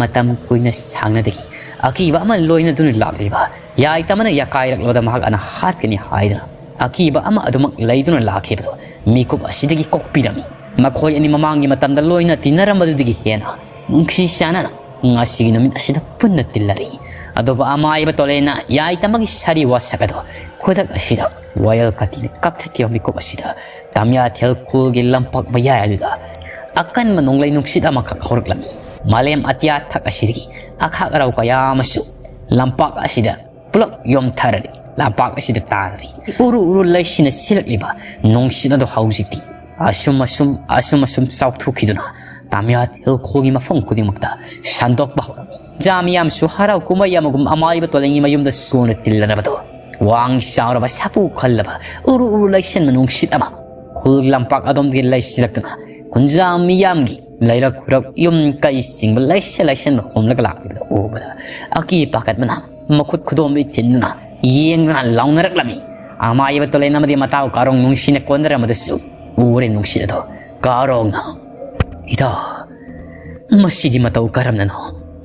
ꯃꯇꯝ ꯀꯨꯏꯅ ꯁꯥꯡꯅꯗꯒꯤ ꯑꯀꯤꯕ ꯑꯃ ꯂꯣꯏꯅꯗꯨꯅ ꯂꯥꯛꯂꯤꯕ ꯌꯥꯏꯇꯃꯅ ꯌꯥꯀꯥꯏꯔꯛꯂꯕꯗ ꯃꯍꯥꯛ ꯑꯅ ꯍꯥꯠꯀꯅꯤ ꯍꯥꯏꯗꯅ ꯑꯀꯤꯕ ꯑꯃ ꯑꯗꯨꯃꯛ ꯂꯩꯗꯨꯅ ꯂꯥꯛꯈꯤꯕꯗꯨ ꯃꯤꯀꯨꯞ ꯑꯁꯤꯗꯒꯤ ꯀꯣꯛꯄꯤꯔꯝꯃꯤ꯫ ꯃꯈꯣꯏ ꯑꯅꯤ ꯃꯃꯥꯡꯒꯤ ꯃꯇꯝꯗ ꯂꯣꯏꯅ ꯇꯤꯟꯅꯔꯝꯕꯗꯨꯗꯒꯤ ꯍꯦꯟꯅ ꯅꯨꯡꯁꯤ ꯆꯥꯟꯅꯅ ꯉꯁꯤꯒꯤ ꯅꯨꯃꯤꯠ ꯑꯁꯤꯗ ꯄꯨꯟꯅ ꯇꯤꯜꯂꯔꯤ꯫ ꯑꯗꯨꯕꯨ ꯑꯃꯥꯏꯕ ꯇꯣꯂꯦꯟꯅ ꯌꯥꯏꯇꯃꯒꯤ ꯁꯥꯔꯤ ꯋꯥꯁꯛ ꯑꯗꯨ ꯈꯨꯗꯛ ꯑꯁꯤꯗ ꯋꯥꯌꯦꯜ ꯀꯥꯇꯤꯅ ꯀꯛꯊꯠꯈꯤꯕ ꯃꯤꯀꯨꯞ ꯑꯁꯤꯗ ꯇꯥꯃꯤꯌꯥꯊꯦꯜ ꯈꯨꯜꯒꯤ ꯂꯝꯄꯥꯛ ꯃꯌꯥꯏ ꯑꯗꯨꯗ ꯑꯀꯟꯕ ꯅꯣꯡꯂꯩ ꯅꯨꯡꯁꯤꯠ ꯑꯃꯈꯛ ꯍꯧꯔꯛꯂꯝꯃꯤ꯫ ꯃꯥꯂꯦꯝ ꯑꯇꯤꯌꯥ ꯊꯛ ꯑꯁꯤꯗꯒꯤ ꯑꯈꯥꯛ ꯑꯔꯥꯎ ꯀꯌꯥ ꯑꯃꯁꯨ ꯂꯝꯄꯥꯛ ꯑꯁꯤꯗ ꯄꯨꯂꯞ ꯌꯣꯝꯊꯔꯔꯤ, ꯂꯝꯄꯥꯛ ꯑꯁꯤꯗ ꯇꯥꯔꯔꯤ꯫ ꯎꯔꯨ ꯎꯔꯨ ꯂꯩꯁꯤꯅ ꯁꯤꯜꯂꯛꯂꯤꯕ ꯅꯨꯡꯁꯤꯠ ꯑꯗꯨ ꯍꯧꯖꯤꯛꯇꯤ ꯑꯁꯨꯝ ꯑꯁꯨꯝ, ꯑꯁꯨꯝ ꯑꯁꯨꯝ ꯆꯥꯎꯊꯣꯛꯈꯤꯗꯨꯅ ꯇꯥꯃꯤꯌꯥꯠ ꯍꯤꯜꯈꯣꯒꯤ ꯃꯐꯝ ꯈꯨꯗꯤꯡꯃꯛꯇ ꯁꯟꯗꯣꯛꯄ ꯍꯧꯔꯝꯃꯤ꯫ ꯖꯥ ꯃꯤꯌꯥꯝꯁꯨ ꯍꯔꯥꯎ ꯀꯨꯝꯍꯩ ꯑꯃꯒꯨꯝ ꯑꯃꯥꯏꯕ ꯇꯣꯂꯦꯟꯒꯤ ꯃꯌꯨꯝꯗ ꯁꯣꯟꯅ ꯇꯤꯜꯂꯔꯕꯗꯣ ꯋꯥꯡ ꯆꯥꯎꯔꯕ ꯁꯥꯐꯨ ꯈꯜꯂꯕ ꯎꯔꯨ ꯎꯔꯨ ꯂꯩꯁꯤꯟꯕ ꯅꯨꯡꯁꯤꯠ ꯑꯃ ꯈꯨꯜ ꯂꯝꯄꯥꯛ ꯑꯗꯣꯝꯗꯒꯤ ꯂꯩꯁꯤꯜꯂꯛꯇꯨꯅ ꯈꯨꯟꯖꯥ ꯃꯤꯌꯥꯝꯒꯤ ꯂꯩꯔꯛ ꯈꯨꯔꯛ, ꯌꯨꯝ ꯀꯩ ꯆꯤꯡꯕ ꯂꯩꯁ ꯂꯩꯁꯟꯕ ꯍꯣꯝꯂꯒ ꯂꯥꯛꯂꯤꯕꯗꯨ ꯎꯕꯗ ꯑꯀꯤ ꯄꯥꯈꯠꯄꯅ ꯃꯈꯨꯠ ꯈꯨꯗꯣꯝꯕꯤ ꯊꯤꯟꯗꯨꯅ ꯌꯦꯡꯗꯨꯅ ꯂꯥꯎꯅꯔꯛꯂꯝꯃꯤ꯫ ꯑꯃꯥꯏꯕ ꯇꯣꯂꯦꯟ ꯑꯃꯗꯤ ꯃꯇꯥꯎ ꯀꯥꯔꯣꯡ ꯅꯨꯡꯁꯤꯅ ꯀꯣꯟꯅꯔꯝꯕꯗꯨꯁꯨ ꯎꯔꯦ ꯅꯨꯡꯁꯤꯠ ꯑꯗꯣ꯫ ꯀꯥꯔꯣꯡꯅ, "ꯏꯇꯥꯎ, ꯃꯁꯤꯗꯤ ꯃꯇꯧ ꯀꯔꯝꯅꯅꯣ?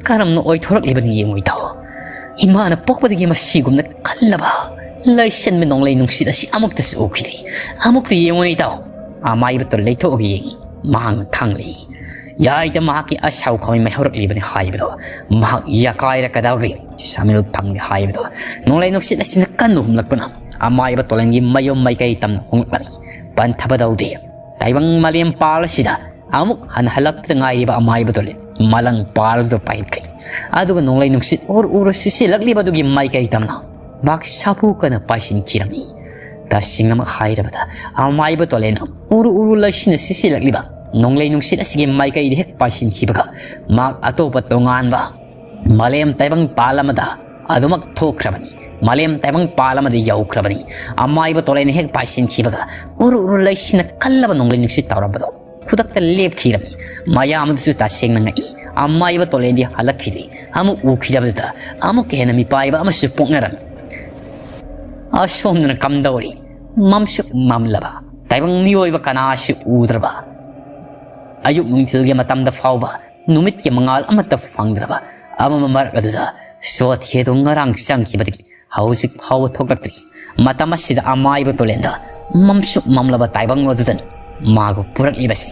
ꯀꯔꯝꯅ ꯑꯣꯏꯊꯣꯔꯛꯂꯤꯕꯅꯤ ꯌꯦꯡꯉꯨ ꯏꯇꯥꯎ꯫ ꯏꯃꯥꯅ ꯄꯣꯛꯄꯗꯒꯤ ꯃꯁꯤꯒꯨꯝꯅ ꯀꯜꯂꯕ ꯂꯩꯁꯟꯕ ꯅꯣꯡꯂꯩ ꯅꯨꯡꯁꯤꯠ ꯑꯁꯤ ꯑꯃꯨꯛꯇꯁꯨ ꯎꯈꯤꯗꯦ꯫ ꯑꯃꯨꯛꯇ ꯌꯦꯡꯉꯨꯅꯦ ꯏꯇꯥꯎ꯫" ꯑꯃꯥꯏꯕ ꯇꯣꯂꯦꯟ ꯂꯩꯊꯣꯛꯑꯒ ꯌꯦꯡꯉꯤ꯫ ꯃꯍꯥꯛꯅ ꯈꯪꯂꯤ꯫ ꯌꯥꯏꯗ ꯃꯍꯥꯛꯀꯤ ꯑꯁꯥꯎ ꯈꯥꯃꯩ ꯃꯩ ꯍꯧꯔꯛꯂꯤꯕꯅꯤ ꯍꯥꯏꯕꯗꯣ꯫ ꯃꯍꯥꯛ ꯌꯥꯀꯥꯏꯔꯛꯀꯗꯕꯒꯤ ꯁꯥꯃꯤꯜ ꯐꯪꯂꯦ ꯍꯥꯏꯕꯗꯣ꯫ ꯅꯣꯡꯂꯩ ꯅꯨꯡꯁꯤꯠ ꯑꯁꯤꯅ ꯀꯟꯅ ꯍꯨꯝꯂꯛꯄꯅ ꯑꯃꯥꯏꯕ ꯇꯣꯂꯦꯟꯒꯤ ꯃꯌꯨꯝ ꯃꯥꯏꯀꯩ ꯇꯝꯅ ꯍꯣꯡꯂꯛꯂꯝꯃꯤ꯫ ꯄꯟꯊꯕ ꯇꯧꯗꯦ꯫ ꯇꯥꯏꯕꯪ ꯃꯥꯂꯦꯝ ꯄꯥꯜ ꯑꯁꯤꯗ ꯑꯃꯨꯛ ꯍꯟꯅ ꯍꯜꯂꯛꯇ ꯉꯥꯏꯔꯤꯕ ꯑꯃꯥꯏꯕ ꯇꯣꯂꯦꯟ ꯃꯂꯪ ꯄꯥꯜꯗꯨ ꯄꯥꯏꯈꯠꯈ꯭ꯔꯦ꯫ ꯑꯗꯨꯒ ꯅꯣꯡꯂꯩ ꯅꯨꯡꯁꯤꯠ ꯎꯔ ꯎꯔ ꯁꯤꯠꯆꯤꯜꯂꯛꯂꯤꯕꯗꯨꯒꯤ ꯃꯥꯏꯀꯩ ꯇꯝꯅ ꯃꯍꯥꯛ ꯁꯥꯐꯨ ꯀꯟꯅ ꯄꯥꯏꯁꯤꯟꯈꯤꯔꯝꯃꯤ꯫ ꯇꯁꯦꯡꯅꯃꯛ ꯍꯥꯏꯔꯕꯗ, ꯑꯃꯥꯏꯕ ꯇꯣꯂꯦꯟꯅ ꯎꯔꯨ ꯎꯔꯨ ꯂꯩꯁꯤꯟꯅ ꯁꯤꯠꯆꯤꯜꯂꯛꯂꯤꯕ ꯅꯣꯡꯂꯩ ꯅꯨꯡꯁꯤꯠ ꯑꯁꯤꯒꯤ ꯃꯥꯏꯀꯩꯗ ꯍꯦꯛ ꯄꯥꯏꯁꯤꯟꯈꯤꯕꯒ, ꯃꯍꯥꯛ ꯑꯇꯣꯞꯄ ꯇꯣꯉꯥꯟꯕ ꯃꯥꯂꯦꯝ ꯇꯥꯏꯕꯪ ꯄꯥꯜ ꯑꯃꯗ ꯑꯗꯨꯃꯛ ꯊꯣꯛꯈ꯭ꯔꯕꯅꯤ꯫ ꯃꯥꯂꯦꯝ ꯇꯥꯏꯕꯪ ꯄꯥꯜ ꯑꯃꯗ ꯌꯧꯈ꯭ꯔꯕꯅꯤ꯫ ꯑꯃꯥꯏꯕ ꯇꯣꯂꯦꯟꯅ ꯍꯦꯛ ꯄꯥꯏꯁꯤꯟꯈꯤꯕꯒ, ꯎꯔꯨ ꯎꯔꯨ ꯂꯩꯁꯤꯟꯅ ꯀꯜꯂꯕ ꯅꯣꯡꯂꯩ ꯅꯨꯡꯁꯤꯠ ꯇꯧꯔꯝꯕꯗꯣ ꯈꯨꯗꯛꯇ ꯂꯦꯞꯈꯤꯔꯝꯃꯤ꯫ ꯃꯌꯥꯝ ꯑꯗꯨꯁꯨ ꯇꯁꯦꯡꯅ ꯉꯛꯏ꯫ ꯑꯃꯥꯏꯕ ꯇꯣꯂꯦꯟꯗꯤ ꯍꯜꯂꯛꯈꯤꯗꯦ꯫ ꯑꯃꯨꯛ ꯎꯈꯤꯗꯕꯗꯨꯗ ꯑꯃꯨꯛꯀ ꯍꯦꯟꯅ ꯃꯤꯄꯥꯏꯕ ꯑꯃꯁꯨ ꯄꯣꯛꯅꯔꯝꯃꯤ꯫ ꯑꯁꯣꯝꯗꯅ ꯀꯝꯗꯧꯔꯤ? ꯃꯝꯁꯨ ꯃꯝꯂꯕ, ꯇꯥꯏꯕꯪ ꯃꯤꯑꯣꯏꯕ ꯀꯅꯥꯁꯨ ꯎꯗ꯭ꯔꯕ, ꯑꯌꯨꯛ ꯅꯨꯡꯊꯤꯜꯒꯤ ꯃꯇꯝꯗ ꯐꯥꯎꯕ ꯅꯨꯃꯤꯠꯀꯤ ꯃꯉꯥꯜ ꯑꯃꯠꯇ ꯐꯪꯗ꯭ꯔꯕ ꯑꯃꯝꯕ ꯃꯔꯛ ꯑꯗꯨꯗ ꯆꯣꯊꯦꯗꯨ ꯉꯔꯥꯡ ꯆꯪꯈꯤꯕꯗꯒꯤ ꯍꯧꯖꯤꯛ ꯐꯥꯎꯕ ꯊꯣꯛꯂꯛꯇ꯭ꯔꯤ꯫ ꯃꯇꯝ ꯑꯁꯤꯗ ꯑꯃꯥꯏꯕ ꯇꯣꯂꯦꯟꯗ ꯃꯝꯁꯨ ꯃꯝꯂꯕ ꯇꯥꯏꯕꯪ ꯑꯗꯨꯗꯅꯤ ꯃꯥꯕꯨ ꯄꯨꯔꯛꯂꯤꯕꯁꯤ꯫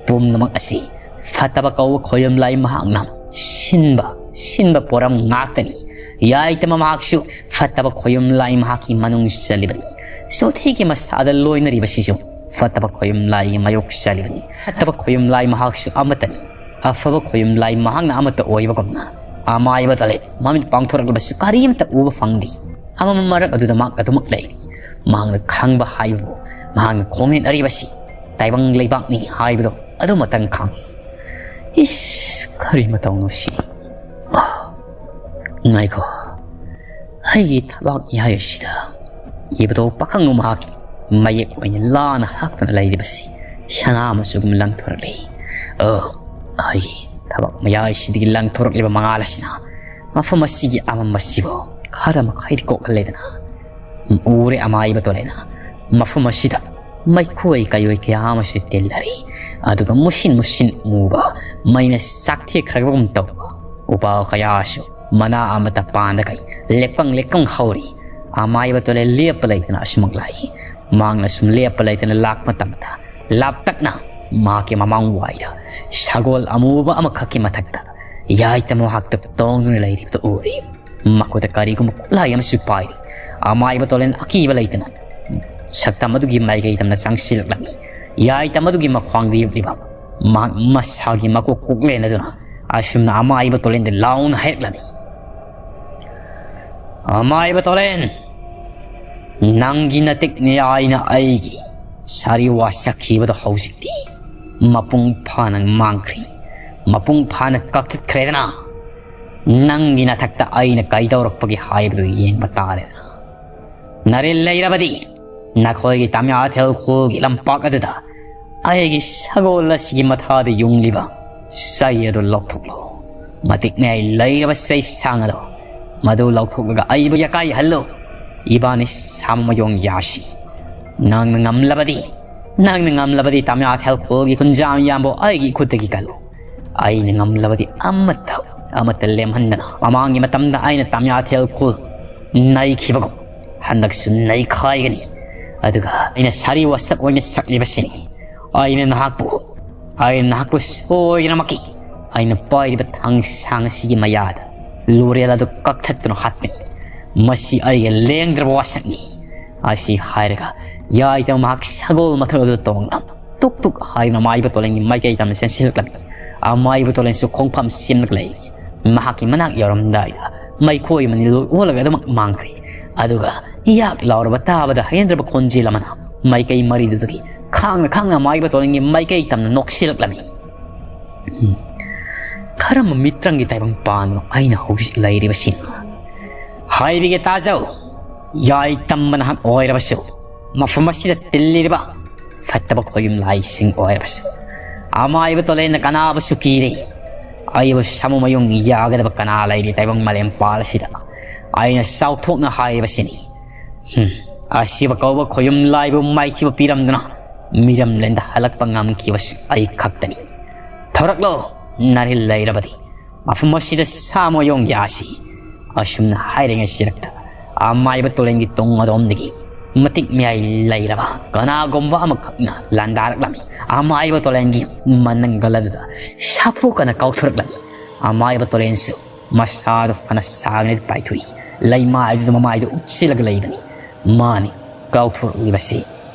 ꯄꯨꯝꯅꯃꯛ ꯑꯁꯤ ꯐꯠꯇꯕ ꯀꯧꯕ ꯈꯣꯌꯨꯝ ꯂꯥꯏ ꯃꯍꯥꯛꯅ ꯁꯤꯟꯕ, ꯁꯤꯟꯕ ꯄꯣꯔꯝ ꯉꯥꯛꯇꯅꯤ꯫ ꯌꯥꯏꯇꯃ ꯃꯍꯥꯛꯁꯨ ꯐꯠꯇꯕ ꯈꯣꯌꯨꯝ ꯂꯥꯏ ꯃꯍꯥꯛꯀꯤ ꯃꯅꯨꯡ ꯆꯜꯂꯤꯕꯅꯤ꯫ ꯆꯣꯊꯦꯒꯤ ꯃꯁꯥꯗ ꯂꯣꯏꯅꯔꯤꯕꯁꯤꯁꯨ ꯐꯠꯇꯕ ꯈꯣꯌꯨꯝ ꯂꯥꯏꯒꯤ ꯃꯥꯌꯣꯛ ꯆꯠꯂꯤꯕꯅꯤ꯫ ꯐꯠꯇꯕ ꯈꯣꯌꯨꯝ ꯂꯥꯏ ꯃꯍꯥꯛꯁꯨ ꯑꯃꯠꯇꯅꯤ꯫ ꯑꯐꯕ ꯈꯣꯌꯨꯝ ꯂꯥꯏ ꯃꯍꯥꯛꯅ ꯑꯃꯠꯇ ꯑꯣꯏꯕꯒꯨꯝꯅ, ꯑꯃꯥꯏꯕ ꯇꯣꯂꯦꯟ ꯃꯃꯤꯠ ꯄꯥꯡꯊꯣꯔꯛꯂꯕꯁꯨ ꯀꯔꯤꯃꯠꯇ ꯎꯕ ꯐꯪꯗꯦ꯫ ꯑꯃꯝꯕ ꯃꯔꯛ ꯑꯗꯨꯗ ꯃꯍꯥꯛ ꯑꯗꯨꯃꯛ ꯂꯩꯔꯤ꯫ ꯃꯍꯥꯛꯅ ꯈꯪꯕ ꯍꯥꯏꯕꯕꯨ, ꯃꯍꯥꯛꯅ ꯈꯣꯡꯅꯦꯠ ꯑꯔꯤꯕꯁꯤ ꯇꯥꯏꯕꯪ ꯂꯩꯕꯥꯛꯅꯤ ꯍꯥꯏꯕꯗꯣ ꯑꯗꯨꯃꯇꯪ ꯈꯪꯏ꯫ ꯏꯁ, ꯀꯔꯤ ꯃꯇꯧꯅꯣ ꯁꯤ? ꯑꯥ, ꯉꯥꯏꯈꯣ, ꯑꯩꯒꯤ ꯊꯕꯥꯛ ꯃꯌꯥꯏ ꯑꯁꯤꯗ ꯏꯕꯗꯣ ꯄꯥꯈꯪ ꯃꯍꯥꯛꯀꯤ ꯃꯌꯦꯛ ꯑꯣꯏꯅ ꯂꯥꯅ ꯍꯛꯇꯨꯅ ꯂꯩꯔꯤꯕꯁꯤ ꯁꯅꯥ ꯃꯆꯨꯒꯨꯝ ꯂꯪꯊꯣꯔꯛꯂꯤ꯫ ꯑꯣ, ꯑꯩꯒꯤ ꯊꯕꯥꯛ ꯃꯌꯥꯏꯁꯤꯗꯒꯤ ꯂꯪꯊꯣꯔꯛꯂꯤꯕ ꯃꯉꯥꯜ ꯑꯁꯤꯅ ꯃꯐꯝ ꯑꯁꯤꯒꯤ ꯑꯃꯝꯕꯁꯤꯕꯨ ꯈꯔ ꯃꯈꯩꯗꯤ ꯀꯣꯛꯍꯜꯂꯦꯗꯅ꯫ ꯎꯔꯦ ꯑꯃꯥꯏꯕ ꯇꯣꯂꯦꯅ ꯃꯐꯝ ꯑꯁꯤꯗ ꯃꯩꯈꯣꯏ ꯀꯩꯑꯣꯏ ꯀꯌꯥ ꯑꯃꯁꯨ ꯇꯤꯜꯂꯔꯤ꯫ ꯑꯗꯨꯒ ꯃꯨꯁꯤꯟ ꯃꯨꯁꯤꯟ ꯃꯨꯕ ꯃꯩꯅ ꯆꯥꯛꯊꯦꯛꯈ꯭ꯔꯕꯒꯨꯝ ꯇꯧꯕ ꯎꯄꯥꯜ ꯀꯌꯥꯁꯨ ꯃꯅꯥ ꯑꯃꯠꯇ ꯄꯥꯟꯗꯈꯩ ꯂꯦꯛꯄꯪ ꯂꯦꯛꯄꯪ ꯍꯧꯔꯤ꯫ ꯑꯃꯥꯏꯕ ꯇꯣꯂꯦ ꯂꯦꯞꯄ ꯂꯩꯇꯅ ꯑꯁꯨꯃꯛ ꯂꯥꯛꯏ꯫ ꯃꯍꯥꯛꯅ ꯁꯨꯝ ꯂꯦꯞꯄ ꯂꯩꯇꯅ ꯂꯥꯛꯄ ꯃꯇꯝꯗ, ꯂꯥꯞꯇꯛꯅ ꯃꯍꯥꯛꯀꯤ ꯃꯃꯥꯡ ꯋꯥꯏꯗ ꯁꯒꯣꯜ ꯑꯃꯨꯕ ꯑꯃꯈꯛꯀꯤ ꯃꯊꯛꯇ ꯌꯥꯏꯇ ꯃꯍꯥꯛꯇ ꯇꯣꯡꯗꯨꯅ ꯂꯩꯔꯤꯕꯗꯨ ꯎꯔꯤ꯫ ꯃꯈꯨꯠꯇ ꯀꯔꯤꯒꯨꯝꯕ ꯈꯨꯠꯂꯥꯏ ꯑꯃꯁꯨ ꯄꯥꯏꯔꯤ꯫ ꯑꯃꯥꯏꯕ ꯇꯣꯂꯦꯟ ꯑꯀꯤꯕ ꯂꯩꯇꯅ ꯁꯛꯇꯝ ꯑꯗꯨꯒꯤ ꯃꯥꯏꯀꯩ ꯇꯝꯅ ꯆꯪꯁꯤꯜꯂꯛꯂꯝꯃꯤ꯫ ꯌꯥꯏꯇꯝ ꯑꯗꯨꯒꯤ ꯃꯈ꯭ꯋꯥꯡꯗ ꯌꯦꯞꯂꯤꯕ ꯃꯍꯥꯛ ꯃꯁꯥꯒꯤ ꯃꯀꯣꯛ ꯀꯣꯛꯂꯦꯟ ꯑꯗꯨꯅ ꯑꯁꯨꯝꯅ ꯑꯃꯥꯏꯕ ꯇꯣꯂꯦꯟꯗ ꯂꯥꯎꯅ ꯍꯥꯏꯔꯛꯂꯝꯃꯤ꯫ ꯑꯃꯥꯏꯕ ꯇꯣꯂꯦꯟ, ꯅꯪꯒꯤ ꯅꯇꯤꯛ ꯅꯤꯌꯥꯏꯅ ꯑꯩꯒꯤ ꯁꯥꯔꯤ ꯋꯥꯁꯛꯈꯤꯕꯗꯣ ꯍꯧꯖꯤꯛꯇꯤ ꯃꯄꯨꯡ ꯐꯥꯅ ꯃꯥꯡꯈ꯭ꯔꯦ, ꯃꯄꯨꯡ ꯐꯥꯅ ꯀꯛꯊꯠꯈ꯭ꯔꯦꯗꯅ꯫ ꯅꯪꯒꯤ ꯅꯊꯛꯇ ꯑꯩꯅ ꯀꯩꯗꯧꯔꯛꯄꯒꯦ ꯍꯥꯏꯕꯗꯨ ꯌꯦꯡꯕ ꯇꯥꯔꯦꯗꯅ꯫ ꯅꯔꯦꯜ ꯂꯩꯔꯕꯗꯤ ꯅꯈꯣꯏꯒꯤ ꯇꯥꯃꯤꯌꯥꯊꯦꯜ ꯈꯨꯜꯒꯤ ꯂꯝꯄꯥꯛ ꯑꯗꯨꯗ ꯑꯩꯒꯤ ꯁꯒꯣꯜ ꯑꯁꯤꯒꯤ ꯃꯊꯥꯗ ꯌꯨꯡꯂꯤꯕ ꯆꯩ ꯑꯗꯨ ꯂꯧꯊꯣꯛꯂꯣ꯫ ꯃꯇꯤꯛ ꯃꯌꯥꯏ ꯂꯩꯔꯕ ꯆꯩꯁꯥꯡ ꯑꯗꯣ, ꯃꯗꯨ ꯂꯧꯊꯣꯛꯂꯒ ꯑꯩꯕꯨ ꯌꯥꯀꯥꯏꯍꯜꯂꯨ꯫ ꯏꯕꯥꯅꯤ ꯁꯥꯃ ꯃꯌꯣꯡ ꯌꯥꯁꯤ꯫ ꯅꯪꯅ ꯉꯝꯂꯕꯗꯤ, ꯅꯪꯅ ꯉꯝꯂꯕꯗꯤ ꯇꯥꯃꯤꯌꯥꯊꯦꯜ ꯈꯨꯜꯒꯤ ꯈꯨꯟꯖꯥꯝ ꯌꯥꯝꯕꯨ ꯑꯩꯒꯤ ꯈꯨꯠꯇꯒꯤ ꯀꯜꯂꯨ꯫ ꯑꯩꯅ ꯉꯝꯂꯕꯗꯤ ꯑꯃꯠꯇ, ꯑꯃꯠꯇ ꯂꯦꯝꯍꯟꯗꯅ ꯃꯃꯥꯡꯒꯤ ꯃꯇꯝꯗ ꯑꯩꯅ ꯇꯥꯃꯤꯌꯥꯊꯦꯜ ꯈꯨꯜ ꯅꯩꯈꯤꯕꯒꯨꯝ ꯍꯟꯗꯛꯁꯨ ꯅꯩꯈꯥꯏꯒꯅꯤ꯫ ꯑꯗꯨꯒ ꯑꯩꯅ ꯁꯥꯔꯤ ꯋꯥꯁꯛ ꯑꯣꯏꯅ ꯁꯛꯂꯤꯕꯁꯤꯅꯤ꯫ ꯑꯩꯅ ꯅꯍꯥꯛꯄꯨ, ꯑꯩꯅ ꯅꯍꯥꯛꯄꯨ ꯁꯣꯏꯗꯅꯃꯛꯀꯤ ꯑꯩꯅ ꯄꯥꯏꯔꯤꯕ ꯊꯥꯡꯁꯥꯡ ꯑꯁꯤꯒꯤ ꯃꯌꯥꯗ ꯂꯨꯔꯦꯜ ꯑꯗꯨ ꯀꯛꯊꯠꯇꯨꯅ ꯍꯥꯠꯄꯅꯤ꯫ ꯃꯁꯤ ꯑꯩꯒ ꯂꯦꯡꯗ꯭ꯔꯕ ꯋꯥꯁꯛꯅꯤ꯫ ꯑꯁꯤ ꯍꯥꯏꯔꯒ ꯌꯥꯏꯗ ꯃꯍꯥꯛ ꯁꯒꯣꯜ ꯃꯊꯛ ꯑꯗꯨꯗ ꯇꯣꯡꯂꯝ ꯇꯨꯛ ꯇꯨꯛ ꯍꯥꯏꯗꯨꯅ ꯑꯃꯥꯏꯕ ꯇꯣꯂꯦꯟꯒꯤ ꯃꯥꯏꯀꯩ ꯇꯝꯅ ꯆꯦꯟꯁꯤꯜꯂꯛꯂꯝꯃꯤ꯫ ꯑꯃꯥꯏꯕ ꯇꯣꯂꯦꯟꯁꯨ ꯈꯣꯡꯐꯝ ꯁꯦꯝꯂꯒ ꯂꯩꯔꯤ꯫ ꯃꯍꯥꯛꯀꯤ ꯃꯅꯥꯛ ꯌꯧꯔꯝꯗꯥꯏꯗ ꯃꯩꯈꯣꯏ ꯑꯃꯅꯤ ꯂꯣꯏ ꯑꯣꯜꯂꯒ ꯑꯗꯨꯃꯛ ꯃꯥꯡꯈ꯭ꯔꯦ꯫ ꯑꯗꯨꯒ ꯌꯥꯛ ꯂꯥꯎꯔꯕ ꯇꯥꯕꯗ ꯍꯩꯅꯗ꯭ꯔꯕ ꯈꯣꯟꯖꯦꯜ ꯑꯃꯅ ꯃꯥꯏꯀꯩ ꯃꯔꯤꯗꯨꯗꯒꯤ ꯈꯥꯡꯅ ꯈꯥꯡꯅ ꯑꯃꯥꯏꯕ ꯇꯣꯂꯦꯟꯒꯤ ꯃꯥꯏꯀꯩ ꯇꯝꯅ ꯅꯣꯛꯁꯤꯜꯂꯛꯂꯝꯃꯤ꯫ ꯎꯝ꯫ ꯈꯔ ꯃꯤꯇ꯭ꯔꯪꯒꯤ ꯇꯥꯏꯕꯪ ꯄꯥꯟꯕ ꯑꯩꯅ ꯍꯧꯖꯤꯛ ꯂꯩꯔꯤꯕꯁꯤꯅ꯫ ꯍꯥꯏꯕꯤꯒꯦ ꯇꯥꯖꯧ, ꯌꯥꯏ ꯇꯝꯕ ꯅꯍꯥꯛ ꯑꯣꯏꯔꯕꯁꯨ, ꯃꯐꯝ ꯑꯁꯤꯗ ꯇꯤꯜꯂꯤꯔꯤꯕ ꯐꯠꯇꯕ ꯈꯣꯌꯨꯝ ꯂꯥꯏꯁꯤꯡ ꯑꯣꯏꯔꯕꯁꯨ, ꯑꯃꯥꯏꯕ ꯇꯣꯂꯦꯟꯅ ꯀꯅꯥꯕꯨꯁꯨ ꯀꯤꯔꯦ꯫ ꯑꯩꯕꯨ ꯁꯥꯃꯨ ꯃꯌꯨꯡ ꯌꯥꯒꯗꯕ ꯀꯅꯥ ꯂꯩꯔꯤ ꯇꯥꯏꯕꯪ ꯃꯥꯂꯦꯝ ꯄꯥꯜ ꯑꯁꯤꯗ꯫ ꯑꯩꯅ ꯆꯥꯎꯊꯣꯛꯅ ꯍꯥꯏꯔꯤꯕꯁꯤꯅꯤ꯫ ꯍꯨꯝ, ꯑꯁꯤꯕ ꯀꯧꯕ ꯈꯣꯌꯨꯝ ꯂꯥꯏꯕꯨ ꯃꯥꯏꯊꯤꯕ ꯄꯤꯔꯝꯗꯨꯅ ꯃꯤꯔꯝꯂꯦꯟꯗ ꯍꯜꯂꯛꯄ ꯉꯝꯈꯤꯕꯁꯨ ꯑꯩ ꯈꯛꯇꯅꯤ꯫ ꯊꯧꯔꯛꯂꯣ, ꯅꯥꯔꯤꯜ ꯂꯩꯔꯕꯗꯤ꯫ ꯃꯐꯝ ꯑꯁꯤꯗ ꯁꯥ ꯃꯌꯣꯡ ꯌꯥꯁꯤ꯫ ꯑꯁꯨꯝꯅ ꯍꯥꯏꯔꯤꯉꯩ ꯁꯤꯔꯛꯇ ꯑꯃꯥꯏꯕ ꯇꯣꯂꯦꯟꯒꯤ ꯇꯨꯡ ꯑꯗꯣꯝꯗꯒꯤ ꯃꯇꯤꯛ ꯃꯌꯥꯏ ꯂꯩꯔꯕ ꯀꯅꯥꯒꯨꯝꯕ ꯑꯃꯈꯛꯅ ꯂꯥꯟꯗꯥꯔꯛꯂꯝꯃꯤ꯫ ꯑꯃꯥꯏꯕ ꯇꯣꯂꯦꯟꯒꯤ ꯃꯅꯪꯒꯜ ꯑꯗꯨꯗ ꯁꯥꯐꯨ ꯀꯟꯅ ꯀꯥꯎꯊꯣꯔꯛꯂꯝꯃꯤ꯫ ꯑꯃꯥꯏꯕ ꯇꯣꯂꯦꯟꯁꯨ ꯃꯁꯥꯗꯨ ꯐꯅ ꯁꯥꯡꯅꯗꯤ ꯄꯥꯏꯊꯣꯛꯏ꯫ ꯂꯩꯃꯥꯏꯗꯨꯗ ꯃꯃꯥꯏꯗꯨ ꯎꯞꯁꯤꯜꯂꯒ ꯂꯩꯕꯅꯤ꯫ ꯃꯥꯅꯤ ꯀꯥꯎꯊꯣꯔꯛꯂꯤꯕꯁꯤ꯫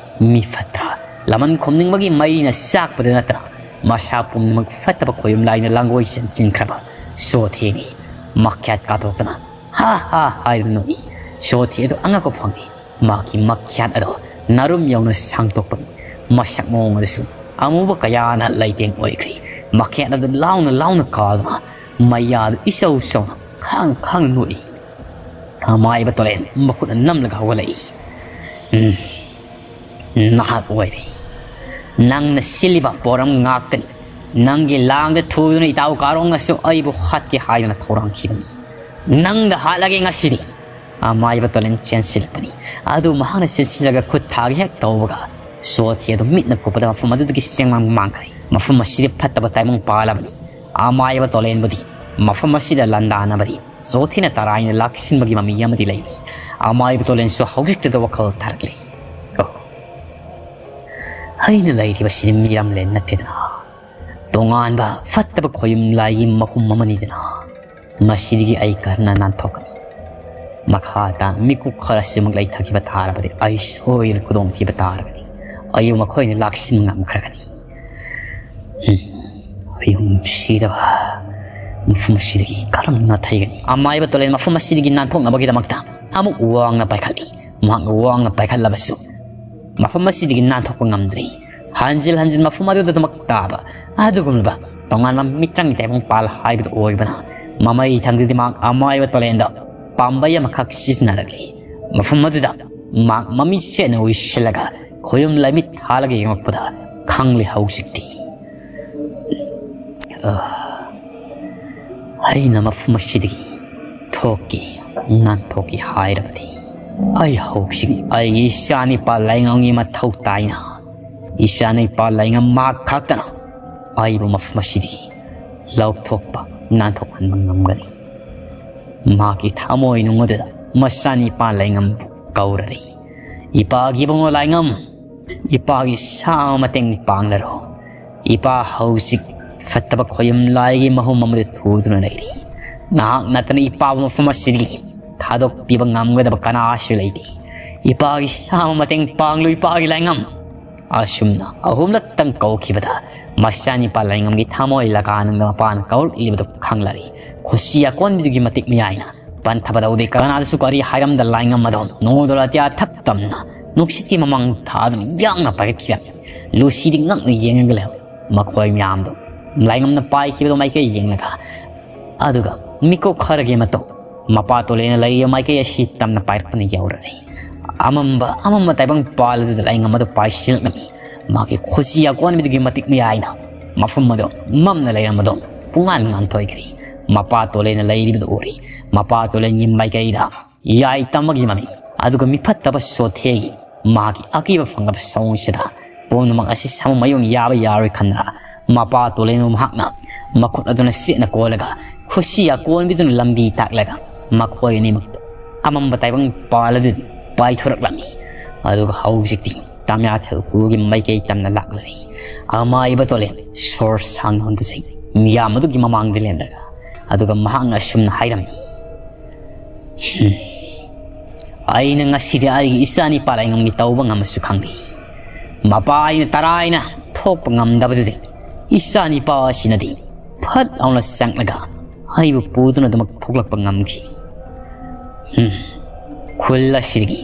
ꯃꯤ ꯐꯠꯇ꯭ꯔ? ꯂꯃꯟ ꯈꯨꯝꯅꯤꯡꯕꯒꯤ ꯃꯩꯅ ꯆꯥꯛꯄꯗ ꯅꯠꯇꯅ ꯃꯁꯥ ꯄꯨꯝꯅꯃꯛ ꯐꯠꯇꯕ ꯈꯣꯌꯨꯝ ꯂꯥꯏꯅ ꯂꯥꯡꯒꯣꯏ ꯆꯟꯁꯤꯟꯈ꯭ꯔꯕ ꯁꯣꯊꯦꯅꯤ꯫ ꯃꯈ꯭ꯌꯥꯠ ꯀꯥꯊꯣꯛꯇꯨꯅ ꯍꯥ ꯍꯥ ꯍꯥꯏꯗꯨꯅ ꯅꯣꯛꯏ꯫ ꯁꯣꯊꯦ ꯑꯗꯨ ꯑꯉꯛꯄ ꯐꯪꯏ꯫ ꯃꯍꯥꯛꯀꯤ ꯃꯈ꯭ꯌꯥꯠ ꯑꯗꯣ ꯅꯥꯔꯨꯝ ꯌꯧꯅ ꯁꯥꯡꯗꯣꯛꯄꯅꯤ꯫ ꯃꯁꯛ ꯃꯑꯣꯡ ꯑꯗꯨꯁꯨ ꯑꯃꯨꯕ ꯀꯌꯥꯅ ꯂꯩꯇꯦꯡ ꯑꯣꯏꯈ꯭ꯔꯤ꯫ ꯃꯈ꯭ꯌꯥꯠ ꯑꯗꯨ ꯂꯥꯎꯅ ꯂꯥꯎꯅ ꯀꯥꯗꯨꯅ ꯃꯌꯥꯗꯨ ꯏꯆꯧ ꯆꯧꯅ ꯈꯥꯡ ꯈꯥꯡꯅ ꯅꯣꯛꯏ꯫ ꯑꯃꯥꯏꯕ ꯇꯣꯂꯦꯟ ꯃꯈꯨꯠꯅ ꯅꯝꯂꯒ ꯍꯧꯒꯠꯂꯛꯏ꯫ "ꯎꯝ, ꯅꯍꯥꯛ ꯑꯣꯏꯔꯦ꯫ ꯅꯪꯅ ꯁꯤꯜꯂꯤꯕ ꯄꯣꯔꯝ ꯉꯥꯛꯇꯅꯤ꯫ ꯅꯪꯒꯤ ꯂꯥꯡꯗ ꯊꯨꯗꯨꯅ ꯏꯇꯥꯎ ꯀꯥꯔꯣꯡꯅꯁꯨ ꯑꯩꯕꯨ ꯍꯥꯠꯀꯦ ꯍꯥꯏꯗꯨꯅ ꯊꯧꯔꯥꯡꯈꯤꯕꯅꯤ꯫ ꯅꯪꯗ ꯍꯥꯠꯂꯒꯦ ꯉꯁꯤꯗꯤ!" ꯑꯃꯥꯏꯕ ꯇꯣꯂꯦꯟ ꯆꯦꯟꯁꯤꯜꯂꯛꯄꯅꯤ꯫ ꯑꯗꯨ ꯃꯍꯥꯛꯅ ꯆꯦꯟꯁꯤꯜꯂꯒ ꯈꯨꯠ ꯊꯥꯒꯦ ꯍꯦꯛ ꯇꯧꯕꯒ ꯁꯣꯊꯤ ꯑꯗꯨ ꯃꯤꯠꯅ ꯀꯨꯞꯄꯗ ꯃꯐꯝ ꯑꯗꯨꯗꯒꯤ ꯆꯦꯡꯃꯥꯡ ꯃꯥꯡꯈ꯭ꯔꯦ꯫ ꯃꯐꯝ ꯑꯁꯤꯗꯤ ꯐꯠꯇꯕ ꯇꯥꯏꯕꯪ ꯄꯥꯜꯂꯕꯅꯤ꯫ ꯑꯃꯥꯏꯕ ꯇꯣꯂꯦꯟꯕꯨꯗꯤ ꯃꯐꯝ ꯑꯁꯤꯗ ꯂꯥꯟꯗꯥꯅꯕꯗꯤ ꯁꯣꯊꯤꯅ ꯇꯔꯥꯏꯅ ꯂꯥꯛꯁꯤꯟꯕꯒꯤ ꯃꯃꯤ ꯑꯃꯗꯤ ꯂꯩꯔꯤ꯫ ꯑꯃꯥꯏꯕ ꯇꯣꯂꯦꯟꯁꯨ ꯍꯧꯖꯤꯛꯇꯗ ꯋꯥꯈꯜ ꯇꯥꯔꯛꯂꯤ꯫ ꯑꯣ, ꯑꯩꯅ ꯂꯩꯔꯤꯕꯁꯤꯗꯤ ꯃꯤꯔꯝꯂꯦꯟ ꯅꯠꯇꯦꯗꯅ, ꯇꯣꯉꯥꯟꯕ ꯐꯠꯇꯕ ꯈꯣꯌꯨꯝ ꯂꯥꯏꯒꯤ ꯃꯍꯨꯝ ꯑꯃꯅꯤꯗꯅ꯫ ꯃꯁꯤꯗꯒꯤ ꯑꯩ ꯀꯔꯝꯅ ꯅꯥꯟꯊꯣꯛꯀꯅꯤ? ꯃꯈꯥ ꯇꯥꯅ ꯃꯤꯀꯨꯞ ꯈꯔꯁꯤꯃꯛ ꯂꯩꯊꯈꯤꯕ ꯇꯥꯔꯕꯗꯤ ꯑꯩ ꯁꯣꯏꯗꯅ ꯈꯨꯗꯣꯡꯊꯤꯕ ꯇꯥꯔꯒꯅꯤ꯫ ꯑꯩꯕꯨ ꯃꯈꯣꯏꯅ ꯂꯥꯛꯁꯤꯟ ꯉꯝꯈ꯭ꯔꯒꯅꯤ꯫ ꯎꯝ, ꯑꯩ ꯅꯨꯡꯁꯤꯗꯕ ꯃꯐꯝ ꯑꯁꯤꯗꯒꯤ ꯀꯔꯝꯅ ꯊꯩꯒꯅꯤ? ꯑꯃꯥꯏꯕ ꯇꯣꯂꯦꯟ ꯃꯐꯝ ꯑꯁꯤꯗꯒꯤ ꯅꯥꯟꯊꯣꯛꯅꯕꯒꯤꯗꯃꯛꯇ ꯑꯃꯨꯛ ꯋꯥꯡꯅ ꯄꯥꯏꯈꯠꯂꯤ꯫ ꯃꯍꯥꯛꯅ ꯋꯥꯡꯅ ꯄꯥꯏꯈꯠꯂꯕꯁꯨ ꯃꯐꯝ ꯑꯁꯤꯗꯒꯤ ꯅꯥꯟꯊꯣꯛꯄ ꯉꯝꯗ꯭ꯔꯤ꯫ ꯍꯟꯖꯤꯜ ꯍꯟꯖꯤꯜ ꯃꯐꯝ ꯑꯗꯨꯗꯃꯛ ꯇꯥꯕ ꯑꯗꯨꯒꯨꯝꯂꯕ ꯇꯣꯉꯥꯟꯕ ꯃꯤꯇ꯭ꯔꯪꯒꯤ ꯇꯥꯏꯕꯪꯄꯥꯜ ꯍꯥꯏꯕꯗꯨ ꯑꯣꯏꯕꯅ, ꯃꯃꯩ ꯊꯪꯗꯗꯤ ꯃꯍꯥꯛ ꯑꯃꯥꯏꯕ ꯇꯣꯂꯦꯟꯗ ꯄꯥꯝꯕꯩ ꯑꯃꯈꯛ ꯁꯤꯖꯤꯟꯅꯔꯛꯂꯤ꯫ ꯃꯐꯝ ꯑꯗꯨꯗ ꯃꯍꯥꯛ ꯃꯃꯤꯠ ꯁꯦꯠꯅ ꯎꯏꯁꯤꯜꯂꯒ ꯈꯣꯌꯨꯝ ꯂꯥꯏꯃꯤꯠ ꯊꯥꯜꯂꯒ ꯌꯦꯡꯂꯛꯄꯗ ꯈꯪꯂꯦ ꯍꯧꯖꯤꯛꯇꯤ꯫ ꯑ, ꯑꯩꯅ ꯃꯐꯝ ꯑꯁꯤꯗꯒꯤ ꯊꯣꯛꯀꯦ, ꯅꯥꯟꯊꯣꯛꯀꯦ ꯍꯥꯏꯔꯕꯗꯤ ꯑꯩ ꯍꯧꯖꯤꯛ ꯑꯩꯒꯤ ꯏꯆꯥ ꯅꯤꯄꯥ ꯂꯥꯏꯉꯝꯒꯤ ꯃꯊꯧ ꯇꯥꯏꯅ꯫ ꯏꯆꯥ ꯅꯤꯄꯥ ꯂꯥꯏꯉꯝ ꯃꯍꯥꯛ ꯈꯛꯇꯅ ꯑꯩꯕꯨ ꯃꯐꯝ ꯑꯁꯤꯗꯒꯤ ꯂꯧꯊꯣꯛꯄ, ꯅꯥꯟꯊꯣꯛꯍꯟꯕ ꯉꯝꯒꯅꯤ꯫ ꯃꯍꯥꯛꯀꯤ ꯊꯃꯣꯏꯅꯨꯡ ꯑꯗꯨꯗ ꯃꯆꯥꯅꯤꯄꯥ ꯂꯥꯏꯉꯝꯕꯨ ꯀꯧꯔꯔꯤ꯫ "ꯏꯄꯥꯒꯤ ꯏꯕꯨꯡꯉꯣ ꯂꯥꯏꯉꯝ, ꯏꯄꯥꯒꯤ ꯁꯥ ꯑꯃ ꯃꯇꯦꯡ ꯄꯥꯡꯂꯔꯣ꯫ ꯏꯄꯥ ꯍꯧꯖꯤꯛ ꯐꯠꯇꯕ ꯈꯣꯌꯨꯝ ꯂꯥꯏꯒꯤ ꯃꯍꯨꯝ ꯑꯃꯗ ꯊꯨꯗꯨꯅ ꯂꯩꯔꯤ꯫ ꯅꯍꯥꯛ ꯅꯠꯇꯅ ꯏꯄꯥꯕꯨ ꯃꯐꯝ ꯑꯁꯤꯗꯒꯤ ꯊꯥꯗꯣꯛꯄꯤꯕ ꯉꯝꯒꯗꯕ ꯀꯅꯥꯁꯨ ꯂꯩꯇꯦ꯫ ꯏꯄꯥꯒꯤ ꯁꯥ ꯑꯃ ꯃꯇꯦꯡ ꯄꯥꯡꯂꯨ, ꯏꯄꯥꯒꯤ ꯂꯥꯏꯉꯝ꯫" ꯑꯁꯨꯝꯅ ꯑꯍꯨꯝꯂꯛꯇꯪ ꯀꯧꯈꯤꯕꯗ ꯃꯆꯥꯅꯤꯄꯥ ꯂꯥꯏꯉꯝꯒꯤ ꯊꯃꯣꯏ ꯂꯀꯥꯅꯨꯡꯗ ꯃꯄꯥꯅ ꯀꯧꯔꯛꯂꯤꯕꯗꯨ ꯈꯪꯂꯔꯤ꯫ ꯈꯨꯁꯤ ꯑꯀꯣꯟꯕꯤꯗꯨꯒꯤ ꯃꯇꯤꯛ ꯃꯌꯥꯏꯅ ꯄꯟꯊꯕ ꯇꯧꯗꯦ꯫ ꯀꯅꯥꯗꯁꯨ ꯀꯔꯤ ꯍꯥꯏꯔꯝꯗ ꯂꯥꯏꯉꯝ ꯑꯗꯣ ꯅꯣꯡꯗꯣꯜ ꯑꯇꯤꯌꯥ ꯊꯛ ꯇꯝꯅ ꯅꯨꯡꯁꯤꯠꯀꯤ ꯃꯃꯥꯡ ꯊꯥꯗꯨꯅ ꯌꯥꯡꯅ ꯄꯥꯏꯈꯠꯈꯤꯔꯝꯃꯤ꯫ ꯂꯨꯁꯤꯗꯤ ꯉꯛꯅ ꯌꯦꯡꯉꯒ ꯂꯩꯍꯧꯏ꯫ ꯃꯈꯣꯏ ꯃꯌꯥꯝꯗꯣ ꯂꯥꯏꯉꯝꯅ ꯄꯥꯏꯈꯤꯕꯗꯣ ꯃꯥꯏꯀꯩ ꯌꯦꯡꯂꯒ, ꯑꯗꯨꯒ ꯃꯤꯀꯨꯞ ꯈꯔꯒꯤ ꯃꯇꯨꯡ ꯃꯄꯥ ꯇꯣꯂꯦꯅ ꯂꯩꯔꯤꯕ ꯃꯥꯏꯀꯩ ꯑꯁꯤ ꯇꯝꯅ ꯄꯥꯏꯔꯛꯄꯅ ꯌꯧꯔꯔꯤ꯫ ꯑꯃꯝꯕ ꯑꯃꯝꯕ ꯇꯥꯏꯕꯪ ꯄꯥꯜ ꯑꯗꯨꯗ ꯂꯥꯏꯉꯝ ꯑꯗꯨ ꯄꯥꯏꯁꯤꯜꯂꯛꯂꯝꯃꯤ꯫ ꯃꯥꯒꯤ ꯈꯨꯁꯤ ꯑꯀꯣꯟꯕꯤꯗꯨꯒꯤ ꯃꯇꯤꯛ ꯃꯌꯥꯏꯅ ꯃꯐꯝ ꯑꯗꯨ ꯃꯝꯅ ꯂꯩꯔꯝꯕꯗꯣ ꯄꯨꯡꯉꯥꯟ ꯉꯥꯟꯊꯣꯛꯈ꯭ꯔꯤ꯫ ꯃꯄꯥ ꯇꯣꯂꯦꯅ ꯂꯩꯔꯤꯕꯗꯨ ꯎꯔꯤ꯫ ꯃꯄꯥ ꯇꯣꯂꯦꯟꯒꯤ ꯃꯥꯏꯀꯩꯗ ꯌꯥꯏ ꯇꯝꯕꯒꯤ ꯃꯃꯤ, ꯑꯗꯨꯒ ꯃꯤꯐꯠꯇꯕ ꯁꯣꯊꯦꯒꯤ ꯃꯍꯥꯛꯀꯤ ꯑꯀꯤꯕ ꯐꯪꯂꯕ ꯁꯑꯣꯡꯁꯤꯗ ꯄꯨꯝꯅꯃꯛ ꯑꯁꯤ ꯁꯃꯨ ꯃꯌꯨꯡ ꯌꯥꯕ ꯌꯥꯔꯣꯏ ꯈꯟꯗꯨꯅ ꯃꯄꯥ ꯇꯣꯂꯦꯟꯕꯨ ꯃꯍꯥꯛꯅ ꯃꯈꯨꯠ ꯑꯗꯨꯅ ꯆꯦꯠꯅ ꯀꯣꯜꯂꯒ ꯈꯨꯠꯁꯤ ꯑꯀꯣꯟꯕꯤꯗꯨꯅ ꯂꯝꯕꯤ ꯇꯥꯛꯂꯒ ꯃꯈꯣꯏ ꯑꯅꯤꯃꯛꯇ ꯑꯃꯝꯕ ꯇꯥꯏꯕꯪ ꯄꯥꯜ ꯑꯗꯨꯗꯤ ꯄꯥꯏꯊꯣꯔꯛꯂꯝꯃꯤ꯫ ꯑꯗꯨꯒ ꯍꯧꯖꯤꯛꯇꯤ ꯇꯥꯃꯤꯌꯥ ꯊꯦꯜꯈꯨꯒꯤ ꯃꯥꯏꯀꯩ ꯇꯝꯅ ꯂꯥꯛꯂꯔꯤ꯫ ꯑꯃꯥꯏꯕ ꯇꯣꯂꯦꯟ ꯁꯣꯔ ꯁꯥꯡꯅ ꯍꯣꯟꯗꯖꯩ꯫ ꯃꯤꯌꯥꯝ ꯑꯗꯨꯒꯤ ꯃꯃꯥꯡꯗ ꯂꯦꯞꯂꯒ, ꯑꯗꯨꯒ ꯃꯍꯥꯛꯅ ꯑꯁꯨꯝꯅ ꯍꯥꯏꯔꯝꯃꯤ, "ꯍꯝ, ꯑꯩꯅ ꯉꯁꯤꯗꯤ ꯑꯩꯒꯤ ꯏꯆꯥ ꯅꯤꯄꯥ ꯂꯥꯏꯉꯝꯒꯤ ꯇꯧꯕ ꯉꯝꯃꯁꯨ ꯈꯪꯗꯦ꯫ ꯃꯄꯥ ꯑꯩꯅ ꯇꯔꯥꯏꯅ ꯊꯣꯛꯄ ꯉꯝꯗꯕꯗꯨꯗꯤ ꯏꯆꯥ ꯅꯤꯄꯥ ꯑꯁꯤꯅꯗꯤ ꯐꯠ ꯂꯥꯎꯅ ꯆꯪꯂꯒ ꯑꯩꯕꯨ ꯄꯨꯗꯨꯅ ꯑꯗꯨꯃꯛ ꯊꯣꯛꯂꯛꯄ ꯉꯝꯈꯤ꯫ ꯍꯝ, ꯈꯨꯜ ꯑꯁꯤꯗꯒꯤ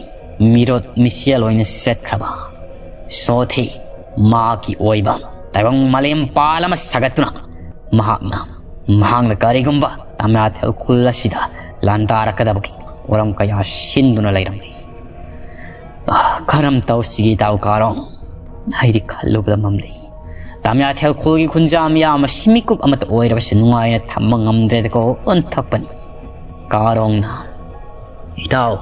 ꯃꯤꯔꯣꯠ ꯃꯤꯆꯦꯜ ꯑꯣꯏꯅ ꯆꯠꯈ꯭ꯔꯕ ꯁꯣꯊꯤ ꯃꯍꯥꯛꯀꯤ ꯑꯣꯏꯕ ꯇꯥꯏꯕꯪ ꯃꯥꯂꯦꯝ ꯄꯥꯜ ꯑꯃ ꯁꯥꯒꯠꯇꯨꯅ ꯃꯍꯥꯛꯅ ꯃꯍꯥꯛꯅ ꯀꯔꯤꯒꯨꯝꯕ ꯇꯥꯃꯤꯌꯥꯊꯦꯜ ꯈꯨꯜ ꯑꯁꯤꯗ ꯂꯥꯟꯗꯥꯔꯛꯀꯗꯕꯒꯤ ꯄꯣꯔꯝ ꯀꯌꯥ ꯁꯤꯟꯗꯨꯅ ꯂꯩꯔꯝꯂꯤ꯫ ꯑꯥ, ꯀꯔꯝ ꯇꯧꯁꯤꯒꯦ ꯏꯇꯥꯎ ꯀꯥꯔꯣꯡ? ꯑꯩꯗꯤ ꯈꯜꯂꯨꯕꯗ ꯃꯝꯂꯤ꯫ ꯇꯥꯃꯤꯌꯥꯊꯦꯜ ꯈꯨꯜꯒꯤ ꯈꯨꯟꯖꯥ ꯃꯤꯌꯥꯝ ꯑꯁꯤ ꯃꯤꯀꯨꯞ ꯑꯃꯠꯇ ꯑꯣꯏꯔꯕꯁꯨ ꯅꯨꯡꯉꯥꯏꯅ ꯊꯝꯕ ꯉꯝꯗ꯭ꯔꯦꯗꯀꯣ, ꯑꯣꯟꯊꯣꯛꯄꯅꯤ꯫ ꯀꯥꯔꯣꯡꯅ, ꯏꯇꯥꯎ,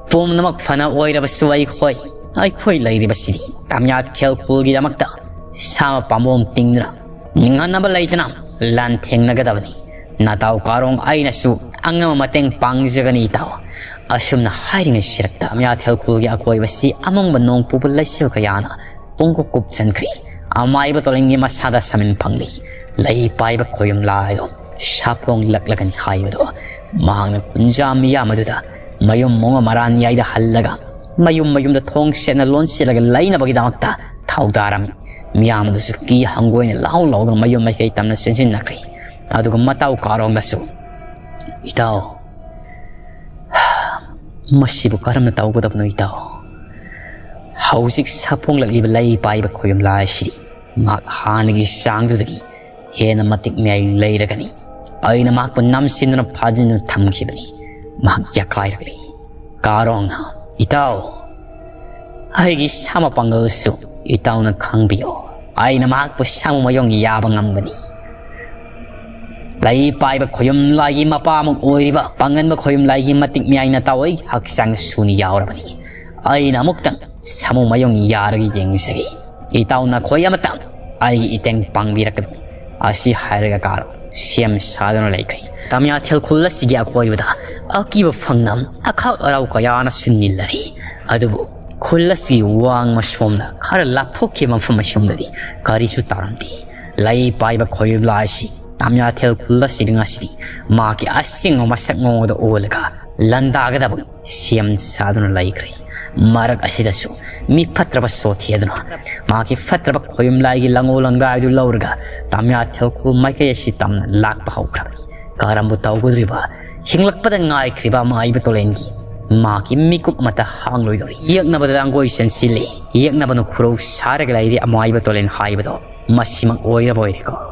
ꯄꯨꯝꯅꯃꯛ ꯐꯅ ꯑꯣꯏꯔꯕꯁꯨ ꯑꯩꯈꯣꯏ, ꯑꯩꯈꯣꯏ ꯂꯩꯔꯤꯕꯁꯤꯗꯤ ꯇꯥꯃꯤꯌꯥꯊꯦꯜ ꯈꯨꯜꯒꯤꯗꯃꯛꯇ ꯁꯥꯃ ꯄꯥꯝꯕꯣꯝ ꯇꯤꯡꯗꯨꯅ ꯅꯤꯡꯍꯟꯅꯕ ꯂꯩꯇꯅ ꯂꯥꯟꯊꯦꯡꯅꯒꯗꯕꯅꯤ꯫ ꯅꯇꯥꯎ ꯀꯥꯔꯣꯡ ꯑꯩꯅꯁꯨ ꯑꯉꯝꯕ ꯃꯇꯦꯡ ꯄꯥꯡꯖꯒꯅꯤ ꯏꯇꯥꯎ꯫ ꯑꯁꯨꯝꯅ ꯍꯥꯏꯔꯤꯉꯩ ꯁꯤꯔꯛꯇ ꯇꯥꯃꯤꯌꯥꯊꯦꯜ ꯈꯨꯜꯒꯤ ꯑꯀꯣꯏꯕꯁꯤ ꯑꯃꯪꯕ ꯅꯣꯡ ꯄꯨꯕ ꯂꯩꯆꯤꯜ ꯀꯌꯥꯅ ꯄꯨꯡꯀꯨꯞ ꯀꯨꯞꯁꯤꯟꯈ꯭ꯔꯦ꯫ ꯑꯃꯥꯏꯕ ꯇꯣꯂꯤꯡꯒꯤ ꯃꯁꯥꯗ ꯁꯥꯃꯤꯟ ꯐꯪꯂꯤ꯫ ꯂꯩ ꯄꯥꯏꯕ ꯈꯣꯌꯨꯝ ꯂꯥꯏꯗꯣ ꯁꯥꯐꯣꯡꯂꯛꯂꯒꯅꯤ ꯍꯥꯏꯕꯗꯣ ꯃꯍꯥꯛꯅ ꯈꯨꯟꯖꯥ ꯃꯤꯌꯥꯝ ꯑꯗꯨꯗ ꯃꯌꯨꯝ ꯃꯣꯡ ꯃꯔꯥꯟ ꯌꯥꯏꯗ ꯍꯜꯂꯒ ꯃꯌꯨꯝ ꯃꯌꯨꯝꯗ ꯊꯣꯡ ꯁꯦꯠꯅ ꯂꯣꯟꯁꯤꯜꯂꯒ ꯂꯩꯅꯕꯒꯤꯗꯃꯛꯇ ꯊꯧꯗꯥꯔꯝꯃꯤ꯫ ꯃꯤꯌꯥꯝ ꯑꯗꯨꯁꯨ ꯀꯤ ꯍꯪꯒꯣꯏꯅ ꯂꯥꯎ ꯂꯥꯎꯗꯨꯅ ꯃꯌꯨꯝ ꯃꯥꯏꯀꯩ ꯇꯝꯅ ꯆꯦꯟꯁꯤꯟꯅꯈ꯭ꯔꯦ꯫ ꯑꯗꯨꯒ ꯃꯇꯥꯎ ꯀꯥꯔꯣꯡꯗꯁꯨ, ꯏꯇꯥꯎ, ꯃꯁꯤꯕꯨ ꯀꯔꯝꯅ ꯇꯧꯒꯗꯕꯅꯣ ꯏꯇꯥꯎ? ꯍꯧꯖꯤꯛ ꯁꯥꯐꯣꯡꯂꯛꯂꯤꯕ ꯂꯩ ꯄꯥꯏꯕ ꯈꯣꯌꯨꯝ ꯂꯥꯏ ꯑꯁꯤꯗꯤ ꯃꯍꯥꯛ ꯍꯥꯟꯅꯒꯤ ꯆꯥꯡꯗꯨꯗꯒꯤ ꯍꯦꯟꯅ ꯃꯇꯤꯛ ꯃꯌꯥꯏ ꯂꯩꯔꯒꯅꯤ꯫ ꯑꯩꯅ ꯃꯍꯥꯛꯄꯨ ꯅꯝꯁꯤꯟꯗꯨꯅ ꯐꯥꯖꯤꯟꯗꯨꯅ ꯊꯝꯈꯤꯕꯅꯤ꯫ ꯃꯍꯥꯛ ꯌꯥꯀꯥꯏꯔꯛꯂꯤ꯫ ꯀꯥꯔꯣꯡꯅ, ꯏꯇꯥꯎ, ꯑꯩꯒꯤ ꯁꯥꯃ ꯄꯥꯡꯒꯜꯁꯨ ꯏꯇꯥꯎꯅ ꯈꯪꯕꯤꯌꯣ꯫ ꯑꯩꯅ ꯃꯍꯥꯛꯄꯨ ꯁꯥꯃꯨ ꯃꯌꯣꯡ ꯌꯥꯕ ꯉꯝꯒꯅꯤ꯫ ꯂꯩ ꯄꯥꯏꯕ ꯈꯣꯌꯨꯝ ꯂꯥꯏꯒꯤ ꯃꯄꯥ ꯑꯃ ꯑꯣꯏꯔꯤꯕ ꯄꯥꯡꯒꯟꯕ ꯈꯣꯌꯨꯝ ꯂꯥꯏꯒꯤ ꯃꯇꯤꯛ ꯃꯌꯥꯏ ꯅꯇꯥꯎ ꯑꯩ ꯍꯛꯆꯥꯡ ꯁꯨꯅ ꯌꯥꯎꯔꯕꯅꯤ꯫ ꯑꯩꯅ ꯑꯃꯨꯛꯇꯪ ꯁꯥꯃꯨ ꯃꯌꯣꯡ ꯌꯥꯔꯒ ꯌꯦꯡꯖꯒꯦ꯫ ꯏꯇꯥꯎ ꯅꯈꯣꯏ ꯑꯃꯇꯪ ꯑꯩꯒꯤ ꯏꯇꯦꯡ ꯄꯥꯡꯕꯤꯔꯛꯀꯅꯨ꯫ ꯑꯁꯤ ꯍꯥꯏꯔꯒ ꯀꯥꯔꯣꯡ ꯁꯦꯝ ꯁꯥꯗꯨꯅ ꯂꯩꯈ꯭ꯔꯦ꯫ ꯇꯥꯃꯤꯌꯥꯊꯦꯜ ꯈꯨꯜ ꯑꯁꯤꯒꯤ ꯑꯀꯣꯏꯕꯗ ꯑꯀꯤꯕ ꯐꯪꯅ ꯑꯈꯥꯛ ꯑꯔꯥꯎ ꯀꯌꯥꯅꯁꯨ ꯅꯤꯜꯂꯔꯤ꯫ ꯑꯗꯨꯕꯨ ꯈꯨꯜ ꯑꯁꯤꯒꯤ ꯋꯥꯡꯃ ꯁꯣꯝꯅ ꯈꯔ ꯂꯥꯞꯊꯣꯛꯈꯤꯕ ꯃꯐꯝ ꯑꯁꯣꯝꯗꯗꯤ ꯀꯔꯤꯁꯨ ꯇꯥꯔꯝꯗꯦ꯫ ꯂꯩ ꯄꯥꯏꯕ ꯈꯣꯌꯨꯝ ꯂꯥꯏ ꯑꯁꯤ ꯇꯥꯃꯤꯌꯥꯊꯦꯜ ꯈꯨꯜ ꯑꯁꯤꯗ ꯉꯁꯤꯗꯤ ꯃꯍꯥꯛꯀꯤ ꯑꯁꯦꯡꯕ ꯃꯁꯛ ꯃꯑꯣꯡꯗ ꯑꯣꯜꯂꯒ ꯂꯥꯟꯗꯥꯒꯗꯕꯒꯤ ꯁꯦꯝ ꯁꯥꯗꯨꯅ ꯂꯩꯈ꯭ꯔꯦ꯫ ꯃꯔꯛ ꯑꯁꯤꯗꯁꯨ ꯃꯤ ꯐꯠꯇ꯭ꯔꯕ ꯁꯣꯊꯤ ꯑꯗꯨꯅ ꯃꯍꯥꯛꯀꯤ ꯐꯠꯇ꯭ꯔꯕ ꯈꯣꯌꯨꯝ ꯂꯥꯏꯒꯤ ꯂꯪꯉꯣ ꯂꯪꯗꯥꯏ ꯑꯗꯨ ꯂꯧꯔꯒ ꯇꯝꯌꯥ ꯊꯦꯜꯈꯨꯜ ꯃꯥꯏꯀꯩ ꯑꯁꯤ ꯇꯝꯅ ꯂꯥꯛꯄ ꯍꯧꯈ꯭ꯔꯕꯅꯤ꯫ ꯀꯔꯝꯕꯨ ꯇꯧꯒꯗꯧꯔꯤꯕ? ꯍꯤꯡꯂꯛꯄꯗ ꯉꯥꯏꯈ꯭ꯔꯤꯕ ꯑꯃꯥꯏꯕ ꯇꯣꯂꯦꯟꯒꯤ ꯃꯍꯥꯛꯀꯤ ꯃꯤꯀꯨꯞ ꯑꯃꯠꯇ ꯍꯥꯡꯂꯣꯏꯗꯧꯔꯤ꯫ ꯌꯦꯛꯅꯕꯗ ꯂꯥꯡꯒꯣꯏ ꯆꯦꯟꯁꯤꯜꯂꯤ꯫ ꯌꯦꯛꯅꯕꯅ ꯈꯨꯔꯧ ꯁꯥꯔꯒ ꯂꯩꯔꯤ ꯑꯃꯥꯏꯕ ꯇꯣꯂꯦꯟ ꯍꯥꯏꯕꯗꯣ ꯃꯁꯤꯃꯛ ꯑꯣꯏꯔꯕ ꯑꯣꯏꯔꯦꯀꯣ꯫